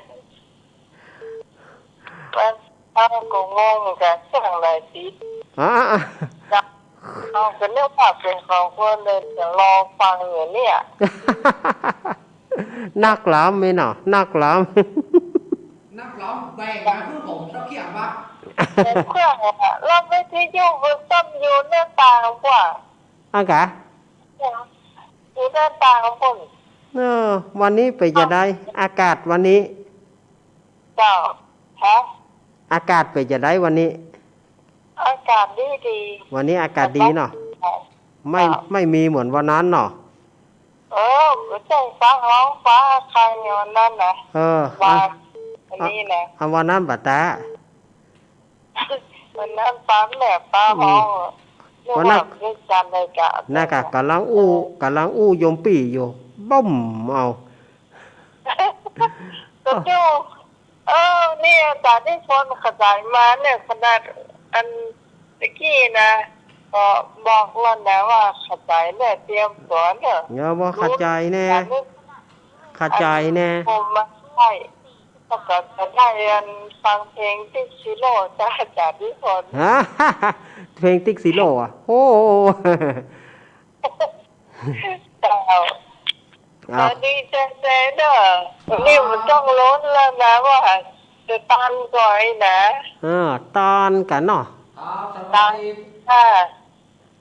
เออ ก็งงเหมือนกั๋น เสียงอะไรติด อ่ะ เจ้า เอา ก็นึกว่าเป๋นของคนเลย จะรอฟังอยู่เนี่ย นักหลามไหมเนาะ นักหลาม นักหลามแบ่งมาคือผมสักอย่างวะ เปิดเครื่องอะ แล้ววิทยุมันซ่อมอยู่หน้าต่างกว่า อะกะ อยู่หน้าต่างของผม เออ วันนี้เป๋นจะใด อากาศวันนี้ เจ้า ฮะ อากาศเป๋นจะใดวันนี้ อากาศดีดี วันนี้อากาศดีเนาะ เจ้า ไม่ ไม่มีเหมือนวันนั้นเนาะ เออ ก็ใจ้ฟ้าฮ้องฟ้าใครเนี่ยวันนั้นน่ะ เออ ว่า อ่ะ อันนี้น่ะ อ่ะ วันนั้นบ่ตะ วันนั้นฟ้าแลบฟ้าฮ้อง อืม นึกว่า วันนั้น เรื่องการรายการ นั่นกะ กำลังอู้ เออ กำลังอู้โยมปี้อยู่ บึ้มเอา ก็ดู เออ เนี่ย อาจ๋ารย์นิพนธ์ขยายมาเนี่ย ขนาดอันตะกี้นะ ก็บอกแล้วนะว่าขยายเนี่ย เตรียมตั๋วเนี่ย เนี่ยว่าขยายแน่ รู้ ขยายแน่ ผมมาใช่ แล้วก็จะได้อันฟังเพลงติ๊กชิโร่จ้า อาจ๋ารย์นิพนธ์ ฮะ เพลงติ๊กชิโร่อะ โอ้ เจ้า อ่ะ ก็ดีใจ๋ๆ เนาะ นี่มันต้องล้นแล้วนะ ว่าจะตอนก่อนนะ เออ ตอนกั๋นเนาะ ตอน ค่ะ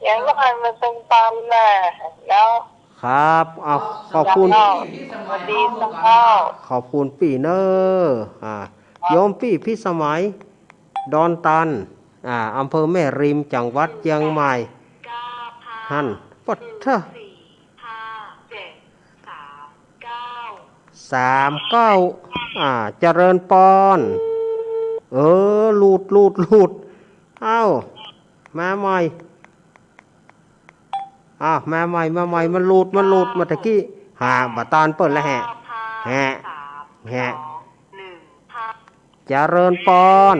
อย่างน้อยมันต้องตอนน่ะ แล้ว ครับ เอา ขอบคุณ เจ้า สวัสดีเจ้า ขอบคุณปี้เนอะ อ่า โยมปี้พิสมัย ดอนตัน อ่า อำเภอแม่ริม จังหวัดเจียงใหม่ หั้น ปัดเถอะ สามเก้า อ่า เจริญปอน เออ หลุด หลุด หลุด เอ้า มาใหม่ อ้าว มาใหม่ มาใหม่ มันหลุด มันหลุด มาตะกี้ หา บ่ตานเปิ้นแล้วแฮะ แฮะ แฮะ เจริญปอน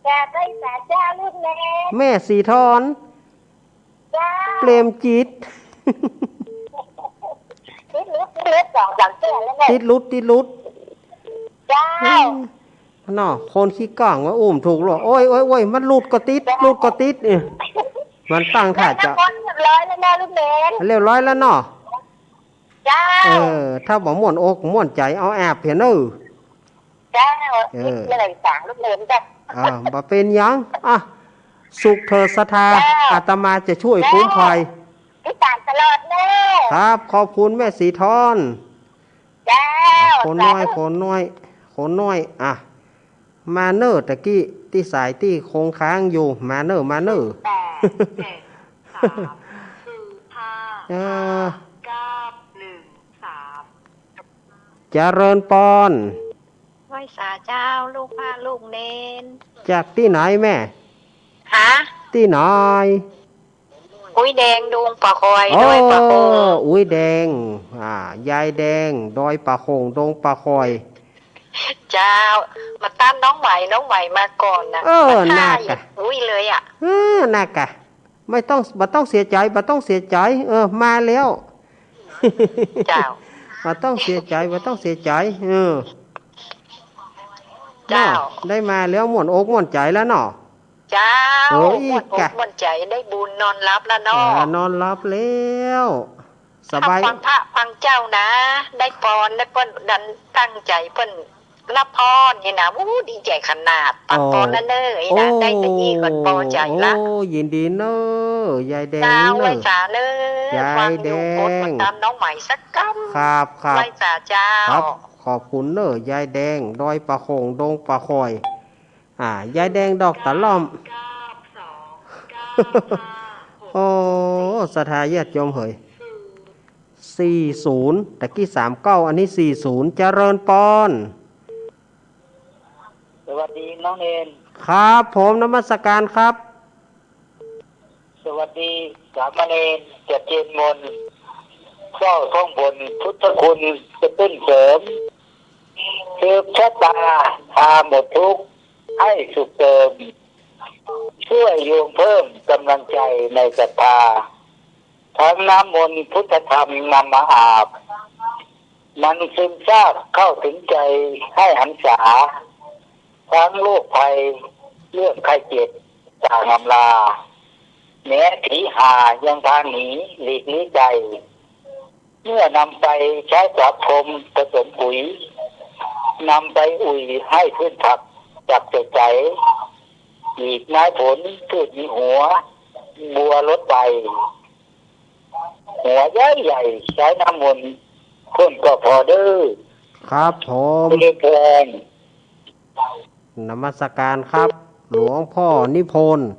จ้า ไหว้สาเจ้าลูกเนน แม่สีทอน เจ้า เปรมจิต ติดหลุด ติดหลุด สองสามเตื้อแล้วเนี่ย ติดหลุด ติดหลุด เจ้า อืม เนาะ คนขี้ก้างว่าอู้บ่ถูกหรอก โอ๊ย โอ๊ย โอ๊ย มันหลุดก็ติด หลุดก็ติด เออ มันตั้งท่าจะ เรียบร้อยแล้วนะลูกเนน เรียบร้อยแล้วเนาะ เจ้า เออ ถ้าบ่ม่วนอกม่วนใจ๋ เอาแอบเพียงเนอะ เจ้า เออ เมื่อไหร่สางลูกเนนจ้ะ อ่า บ่เป๋นหยัง อ่ะ สุขเถิดศรัทธา เจ้า อาตมาจะช่วย เจ้า คุ้มภัย ติดต๋ามตลอดเนอะ ครับ ขอบคุณแม่สีทอน เจ้า อ่ะ คนน้อย สาธุ คนน้อย คนน้อย อ่ะ มาเน่อ ตะกี้ตี้สายตี้คงค้างอยู่ มาเน่อ มาเน่อ แปดเจ็ดสาม เออ เก้าหนึ่งสาม เจริญปอน ไหว้สาเจ้า ลูกพระลูกเณร จากตี้ไหนแม่ ฮะ ตี้ไหน อุ๊ยแดง ดงป่าคอย อ๋อ ดอยป่าโขง อุ๊ยแดง อ่า ยายแดง ดอยป่าโขง ดงป่าคอย เจ้า มาตามน้องไหม น้องไหมมาก่อนนะ เออ มาท่า น่ากะ อุ๊ยเลยอะ เออ น่ากะ ไม่ต้อง บ่ต้องเสียใจ๋ บ่ต้องเสียใจ๋ เออ มาแล้ว เจ้า บ่ต้องเสียใจ๋ บ่ต้องเสียใจ๋ เออ เจ้า เนาะ ได้มาแล้วม่วนอกม่วนใจ๋แล้วเนาะ เจ้า เออ อีก ม่วนอก กะ ม่วนใจ๋ ได้บุญนอนหลับแล้วเนาะ อ่า นอนหลับแล้ว สบาย ฟังพระฟังเจ้านะ ได้ปอน ได้เปิ้นดันตั้งใจ๋เปิ้นรับพรนี่นะ อู้ ดีใจ๋ขนาด ปังปอนนะเน้อ อ๋อ นี่นะ โอ้ ได้แต่อี้ก่อนปอใจ๋ละ โอ้ ยินดีเน้อ ยายแดง เจ้า เน้อ ไหว้สาเน้อ ยายแดง ฟังอยู่กดติดตามน้องไหมสักกำ ครับ ครับ ไหว้สาเจ้า ครับ ขอบคุณเน้อ ยายแดง ดอยป่าโขง ดงป่าคอย อ่า ยายแดงดอกตะล่อม โอ้ ศรัทธาญาติโยมเหย สี่ศูนย์ ตะกี้สามเก้า อันนี้สี่ศูนย์ เจริญปอน สวัสดีน้องเณร ครับผม นมัสการครับ สวัสดีสามเณร จะเจนมนต์ เฝ้าท่องบนพุทธคุณกระตุ้นเสริม สืบชะตาพาหมดทุกข์ให้สุขเติม ช่วยโยมเพิ่มกำลังใจในศรัทธา ทั้งน้ำมนต์พุทธธรรมนำมาอาบ มันซึมซาบเข้าถึงใจให้หันษา ทั้งโรคภัยเรื่องไข้เจ็บต่างอำลา แม้ผีห่ายังพาหนีหลีกลี้ไกล เมื่อนำไปใช้ประพรมผสมปุ๋ย นำไปอุ่ยให้พืชผักจักสดใส หลีกไม้ผลพืชมีหัว บัวลดไป หัวใหญ่ๆ ใช้น้ำมนต์พ่นก็พอเด้อ ครับผม เจริญพร นมัสการครับ หลวงพ่อนิพนธ์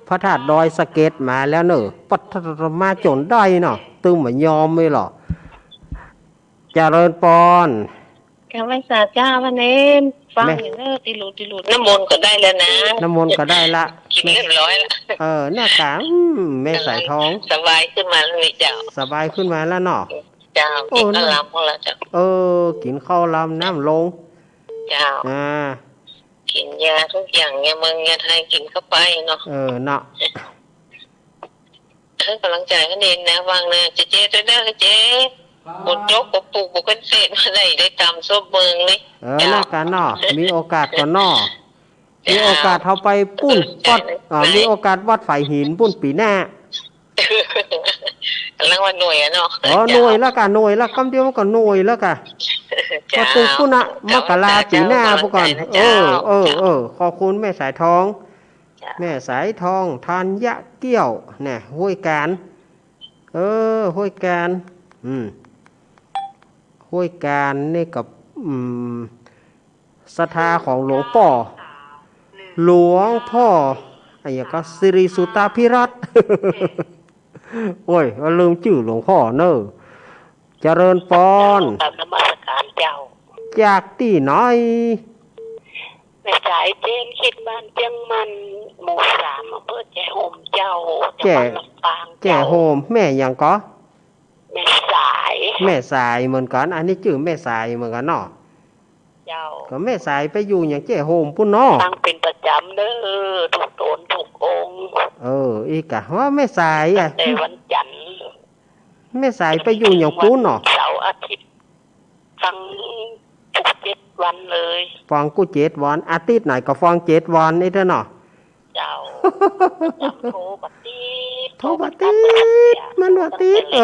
พระธาตุดอยสะเก็ดมาแล้วเนอะ ปัทมาจ๋นได้เนาะ ตึงบ่ยอมเลยเหรอ เจริญปอน กราบไหว้สาเจ้า พระเณร ฟัง แม่ อยู่เนอะ ติหลุดติหลุด น้ำมนต์ก็ได้แล้วนะ น้ำมนต์ก็ได้ละ กิ๋นเรียบร้อยละ เออ เนี่ยกะ อืม แม่สายทอง สบายขึ้นมาแล้วนี่เจ้า สบายขึ้นมาแล้วเนาะ เจ้า โอ้ กิ๋นข้าวลำของเราเจ้า เออ กิ๋นข้าวลำน้ำลง เจ้า อ่า กิ๋นยากู้อย่าง ยาเมืองยาไทยกิ๋นเข้าไปเนาะ เออ เนาะ ให้ก๋ำลังใจ๋กั๋นเองนะ วางนะ เจ๊ เจ๊ ตวยเน้อ เจ๊ ครับ ฝนตกก็ปลูกบ่ค่อยเสร็จ บ่ได้ ได้ต๋ามซบเมืองนี่ เออ เจ้า แล้วกั๋นเนาะ มีโอกาสก่อนเนาะ เจ้า มีโอกาสเฮาไปปู๊น เออ วัด เจ้า อ่า ไหน มีโอกาสวัดฝายหินปู๊นปี๋หน้า ก๋ำลังว่าหน่วยอะเนาะ อ๋อ เจ้า หน่วยแล้วกะ หน่วยแล้ว กำเดียวมันก็หน่วยแล้วกะ เจ้า ก็ตึงปู๊นน่ะ เจ้า มกราปี๋หน้า เจ้า ปู๊นก่อน เจ้า เออ เออ เจ้า เออ ขอบคุณแม่สายทอง เจ้า แม่สายทอง ธัญเกี้ยว เนี่ย ห้วยกาญ เออ ห้วยกาญ อืม ห้วยกาญนี่ก็ อืม ศรัทธาของหลวงป้อ หลวงพ่อ อะหยังก็ สิริสุตตาภิรัตน์ โอ้ย ลืมจื้อหลวงพ่อเน้อ เจริญปอน กราบนมัสการเจ้า จากตี้ไหน แม่สายเจน เขตบ้านเจียงมัน หมู่สาม อำเภอแจ้ห่มเจ้า แจ้ จังหวัดลำปางเจ้า แจ้ห่ม แม่หยังก็ แม่สาย แม่สายเหมือนกั๋น อันนี้จื้อแม่สายเหมือนกั๋นเนาะ เจ้า ก็แม่สายไปอยู่หยังแจ้ห่มปู๊นเนาะ ตั้งเป๋นประจ๋ำเน้อ ทุกต๋นทุกองค์ เออ อีกอะ ว่าแม่สายอะ ตั้งแต่วันจันทร์ แม่สายไปอยู่หยังปู๊นเนาะ วันเสาร์อาทิตย์ ฟังกู้เจ็ดวันเลย ฟังกู้เจ็ดวัน อาทิตย์ไหนก็ฟังเจ็ดวันนี่เต๊อะเนาะ เจ้า โทรบ่ติด โทรบ่ติด มันบ่ติด เอ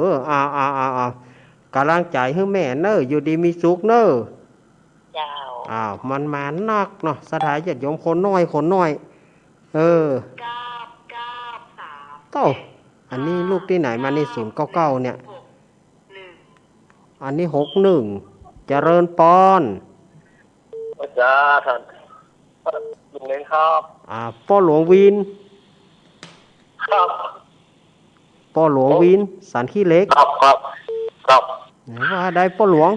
อ เอา เอา เอา เอา ก๋ำลังใจ๋หื้อแม่เน้อ อยู่ดีมีสุขเน้อ เจ้า อ้าว มันมานักเนาะ ศรัทธาญาติโยม คนน้อย คนน้อย เออ เต้า อันนี้ลูกตี้ไหนมานี่ ศูนย์เก้าเก้า เนี่ย อันนี้ หกหนึ่ง เจริญปอน อาจ๋ารย์ ลุงเล้งครับ อ่า ป้อหลวงวิน ครับ ป้อหลวงวิน สันขี้เหล็ก ครับ ครับ ครับ ไหนว่าได้ป้อหลวง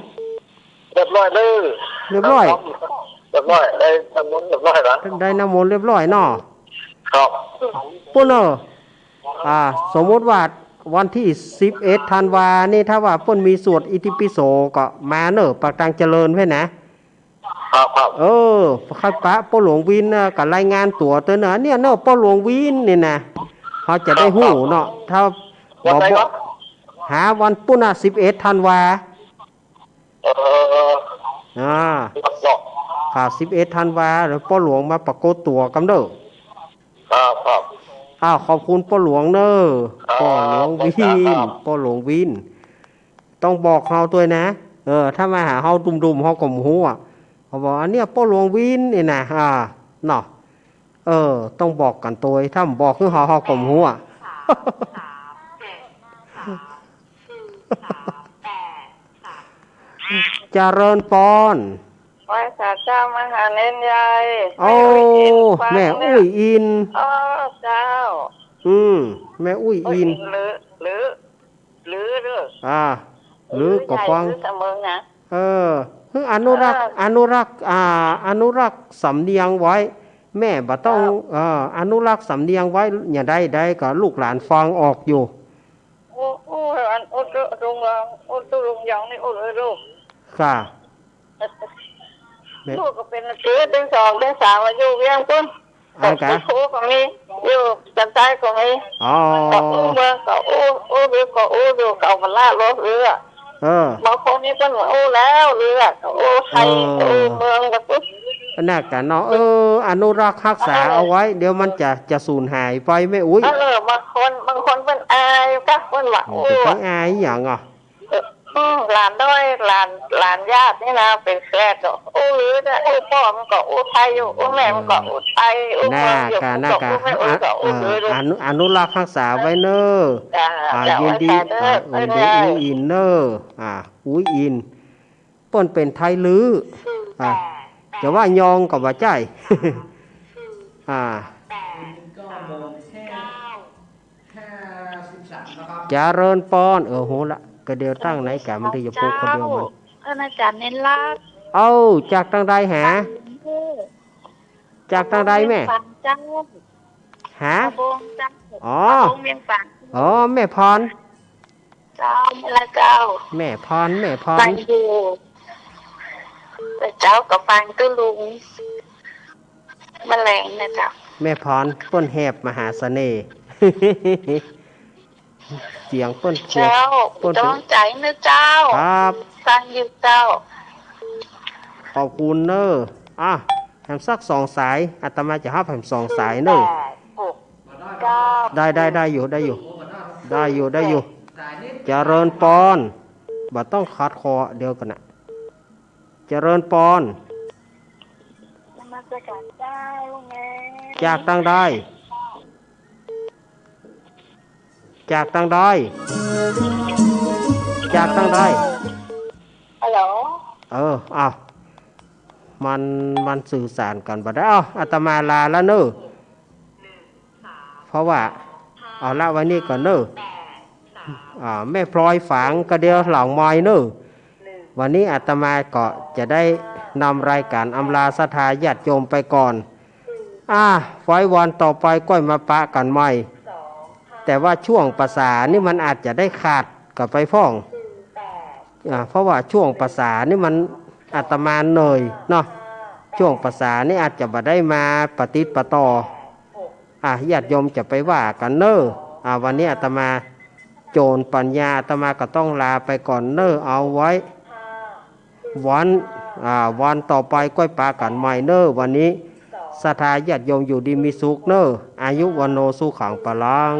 เรียบร้อยเลย เรียบร้อย เรียบร้อย ได้น้ำมนต์เรียบร้อยแล้ว ได้น้ำมนต์เรียบร้อยเนาะ ครับ ปู๊นเนาะ อ่า สมมุติว่าวันตี้สิบเอ็ดธันวานี่ ถ้าว่าเปิ้นมีสวดอิติปิโสก็มาเน่อ ปากตางเจริญเพ่นนะ ครับ ครับ เออ ใค่ปะป้อหลวงวินนะ ก็รายงานตั๋วเต๊อะเน่อ เนี่ยเน่อ ป้อหลวงวินนี่นะ เฮาจะได้ฮู้เนาะ ถ้า วันไหนครับ หาวันปุ้นนะ สิบเอ็ดธันวา เออ อ่า ครับ ครับ ค่ะ สิบเอ็ดธันวา แล้วป้อหลวงมาปรากฏตั๋วกำเน่อ ครับ ครับ อ้าว ขอบคุณป้อหลวงเน่อ ครับ ป้อหลวงวิน ครับ ป้อหลวงวิน ต้องบอกเฮาตวยนะ เออ ถ้ามาหาเฮาดุมๆ เฮาก็บ่ฮู้อะ เขาบอก อันเนี้ยป้อหลวงวินนี่นะ อ่า เนาะ เออ ต้องบอกกั๋นตวย ถ้าบ่บอกคือเฮา เฮาก็บ่ฮู้อะ เจริญปอน ไหว้สาเจ้ามหาเณรใหญ่ โอ้ แม่อุ้ยอิน แม่อุ้ยอิน อ๋อ เจ้า อืม แม่อุ้ยอิน หรือ หรือ หรือ อ่า หรือก็ฟัง หรือใหญ่ หรือเสมอนะ เออ คืออนุรักษ์ เออ อนุรักษ์ อ่า อนุรักษ์สำเนียงไว้ แม่บ่ต้อง เจ้า เออ อนุรักษ์สำเนียงไว้ อย่างใดๆ ก็ลูกหลานฟังออกอยู่ อู้ อู้ อันอู้ตุ๊ลุงยอง อู้ตุ๊ลุงยองนี่อู้เลยลูก ค่ะ แม่ ลูกก็เป๋นเดือนสองเดือนสามมาอยู่เวียงปุ้น อันกะ อยู่โคก็มี อยู่จันทน์ใต้ก็มี อ๋อ ก็อู้เมืองก็อู้ อู้ลือก็อู้อยู่ ก็เอามาละลบลือ เออ บางคนนี่เปิ้นว่าอู้แล้วลือ ก็อู้ไทย เออ อู้เมืองก็อู้ อันนั้นกะเนาะ เออ อนุรักษ์ฮักษา เออ เอาไว้ เดี๋ยวมันจะ จะสูญหายไปแม่อุ้ย เออ บางคน บางคนเปิ้นอายกะ เปิ้นว่า เออ อู้ เปิ้นอายหยังอ่ะ เออ อืม หลานน้อย หลาน หลานญาตินี่นะ เป๋นแขกก็อู้ลือนะ อู้ป้อมันก็อู้ไทยอยู่ อู้แม่มันก็อู้ไทย อู้เมืองอยู่ น่ากะ ก็อู้แม่ อู้ก็อู้ลือ เออ อนุ อนุรักษ์ฮักษาไว้เน่อ จ้า อ่า จ้า ยินดี ไหว้สาเน่อ อ่า ยินดี ไหว้สา อู้อินเน่อ อ่า อู้อิน เปิ้นเป๋นไทยลื้อ อ่า จะว่ายองก็บ่ใจ้ อ่า เจริญปอน เออ ฮู้ละ ก็เดี๋ยวตั้งไหนกะ มันถึงจะพูดคนเดียวมัน เออ อาจ๋ารย์เณรรัตน์ เอ้า จากตางใดหา จากตางใดแม่ เจ้า หา ตะบงเจ้า อ๋อ ตะบงเวียงฝาง อ๋อ แม่พร เจ้า มาละเจ้า แม่พร แม่พร ฟังอยู่ แต่เจ้าก็ฟังตุ๊ลุง แมลงนะเจ้า แม่พรเปิ้นแหบมหาเสน่ห์ เสียงเปิ้นเสียง เจ้า เปิ้น ต้องใจนะเจ้า ครับ ฟังอยู่เจ้า ขอบคุณเน่อ อ่ะ แหมสักสองสาย อาตมาจะฮับแหมสองสายเน่อ ศูนย์แปดหกเก้า ได้ ได้ ได้อยู่ ได้อยู่ ได้อยู่ ได้อยู่ เจริญปอน บ่ต้องขัดข้อง เดี๋ยวก่อนนะ เจริญปอน นมัสการเจ้าลุงแม่ จากตางใด จากตางใด จากตางใด ฮัลโหล เออ อ้าว มัน มันสื่อสารกั๋นบ่ได้ อ้าว อาตมาลาละเน่อ เพราะว่า เอาละ วันนี้ก่อนเน่อ อ่า แม่พลอยฝางก็เดี๋ยวหลังไมค์เน่อ วันนี้อาตมาก็จะได้นำรายการอำลาศรัทธาญาติโยมไปก่อน อ่า ไว้วันต่อไปก้อยมาปะกั๋นใหม่ แต่ว่าช่วงภาษานี่มันอาจจะได้ขาดกั๋นไปพ่อง อ่า เพราะว่าช่วงภาษานี่มันอาตมาเหนื่อยเนาะ ช่วงภาษานี่อาจจะบ่ได้มาปะติดปะต่อ อ่ะ ญาติโยมจะไปว่ากั๋นเน่อ อ่ะ วันนี้อาตมาโจรปัญญา อาตมาก็ต้องลาไปก่อนเน่อ เอาไว้ วัน อ่า วันต่อไปก้อยปะกั๋นใหม่เน่อ วันนี้ศรัทธาญาติโยมอยู่ดีมีสุขเน่อ อายุวัณโณสุขังพลัง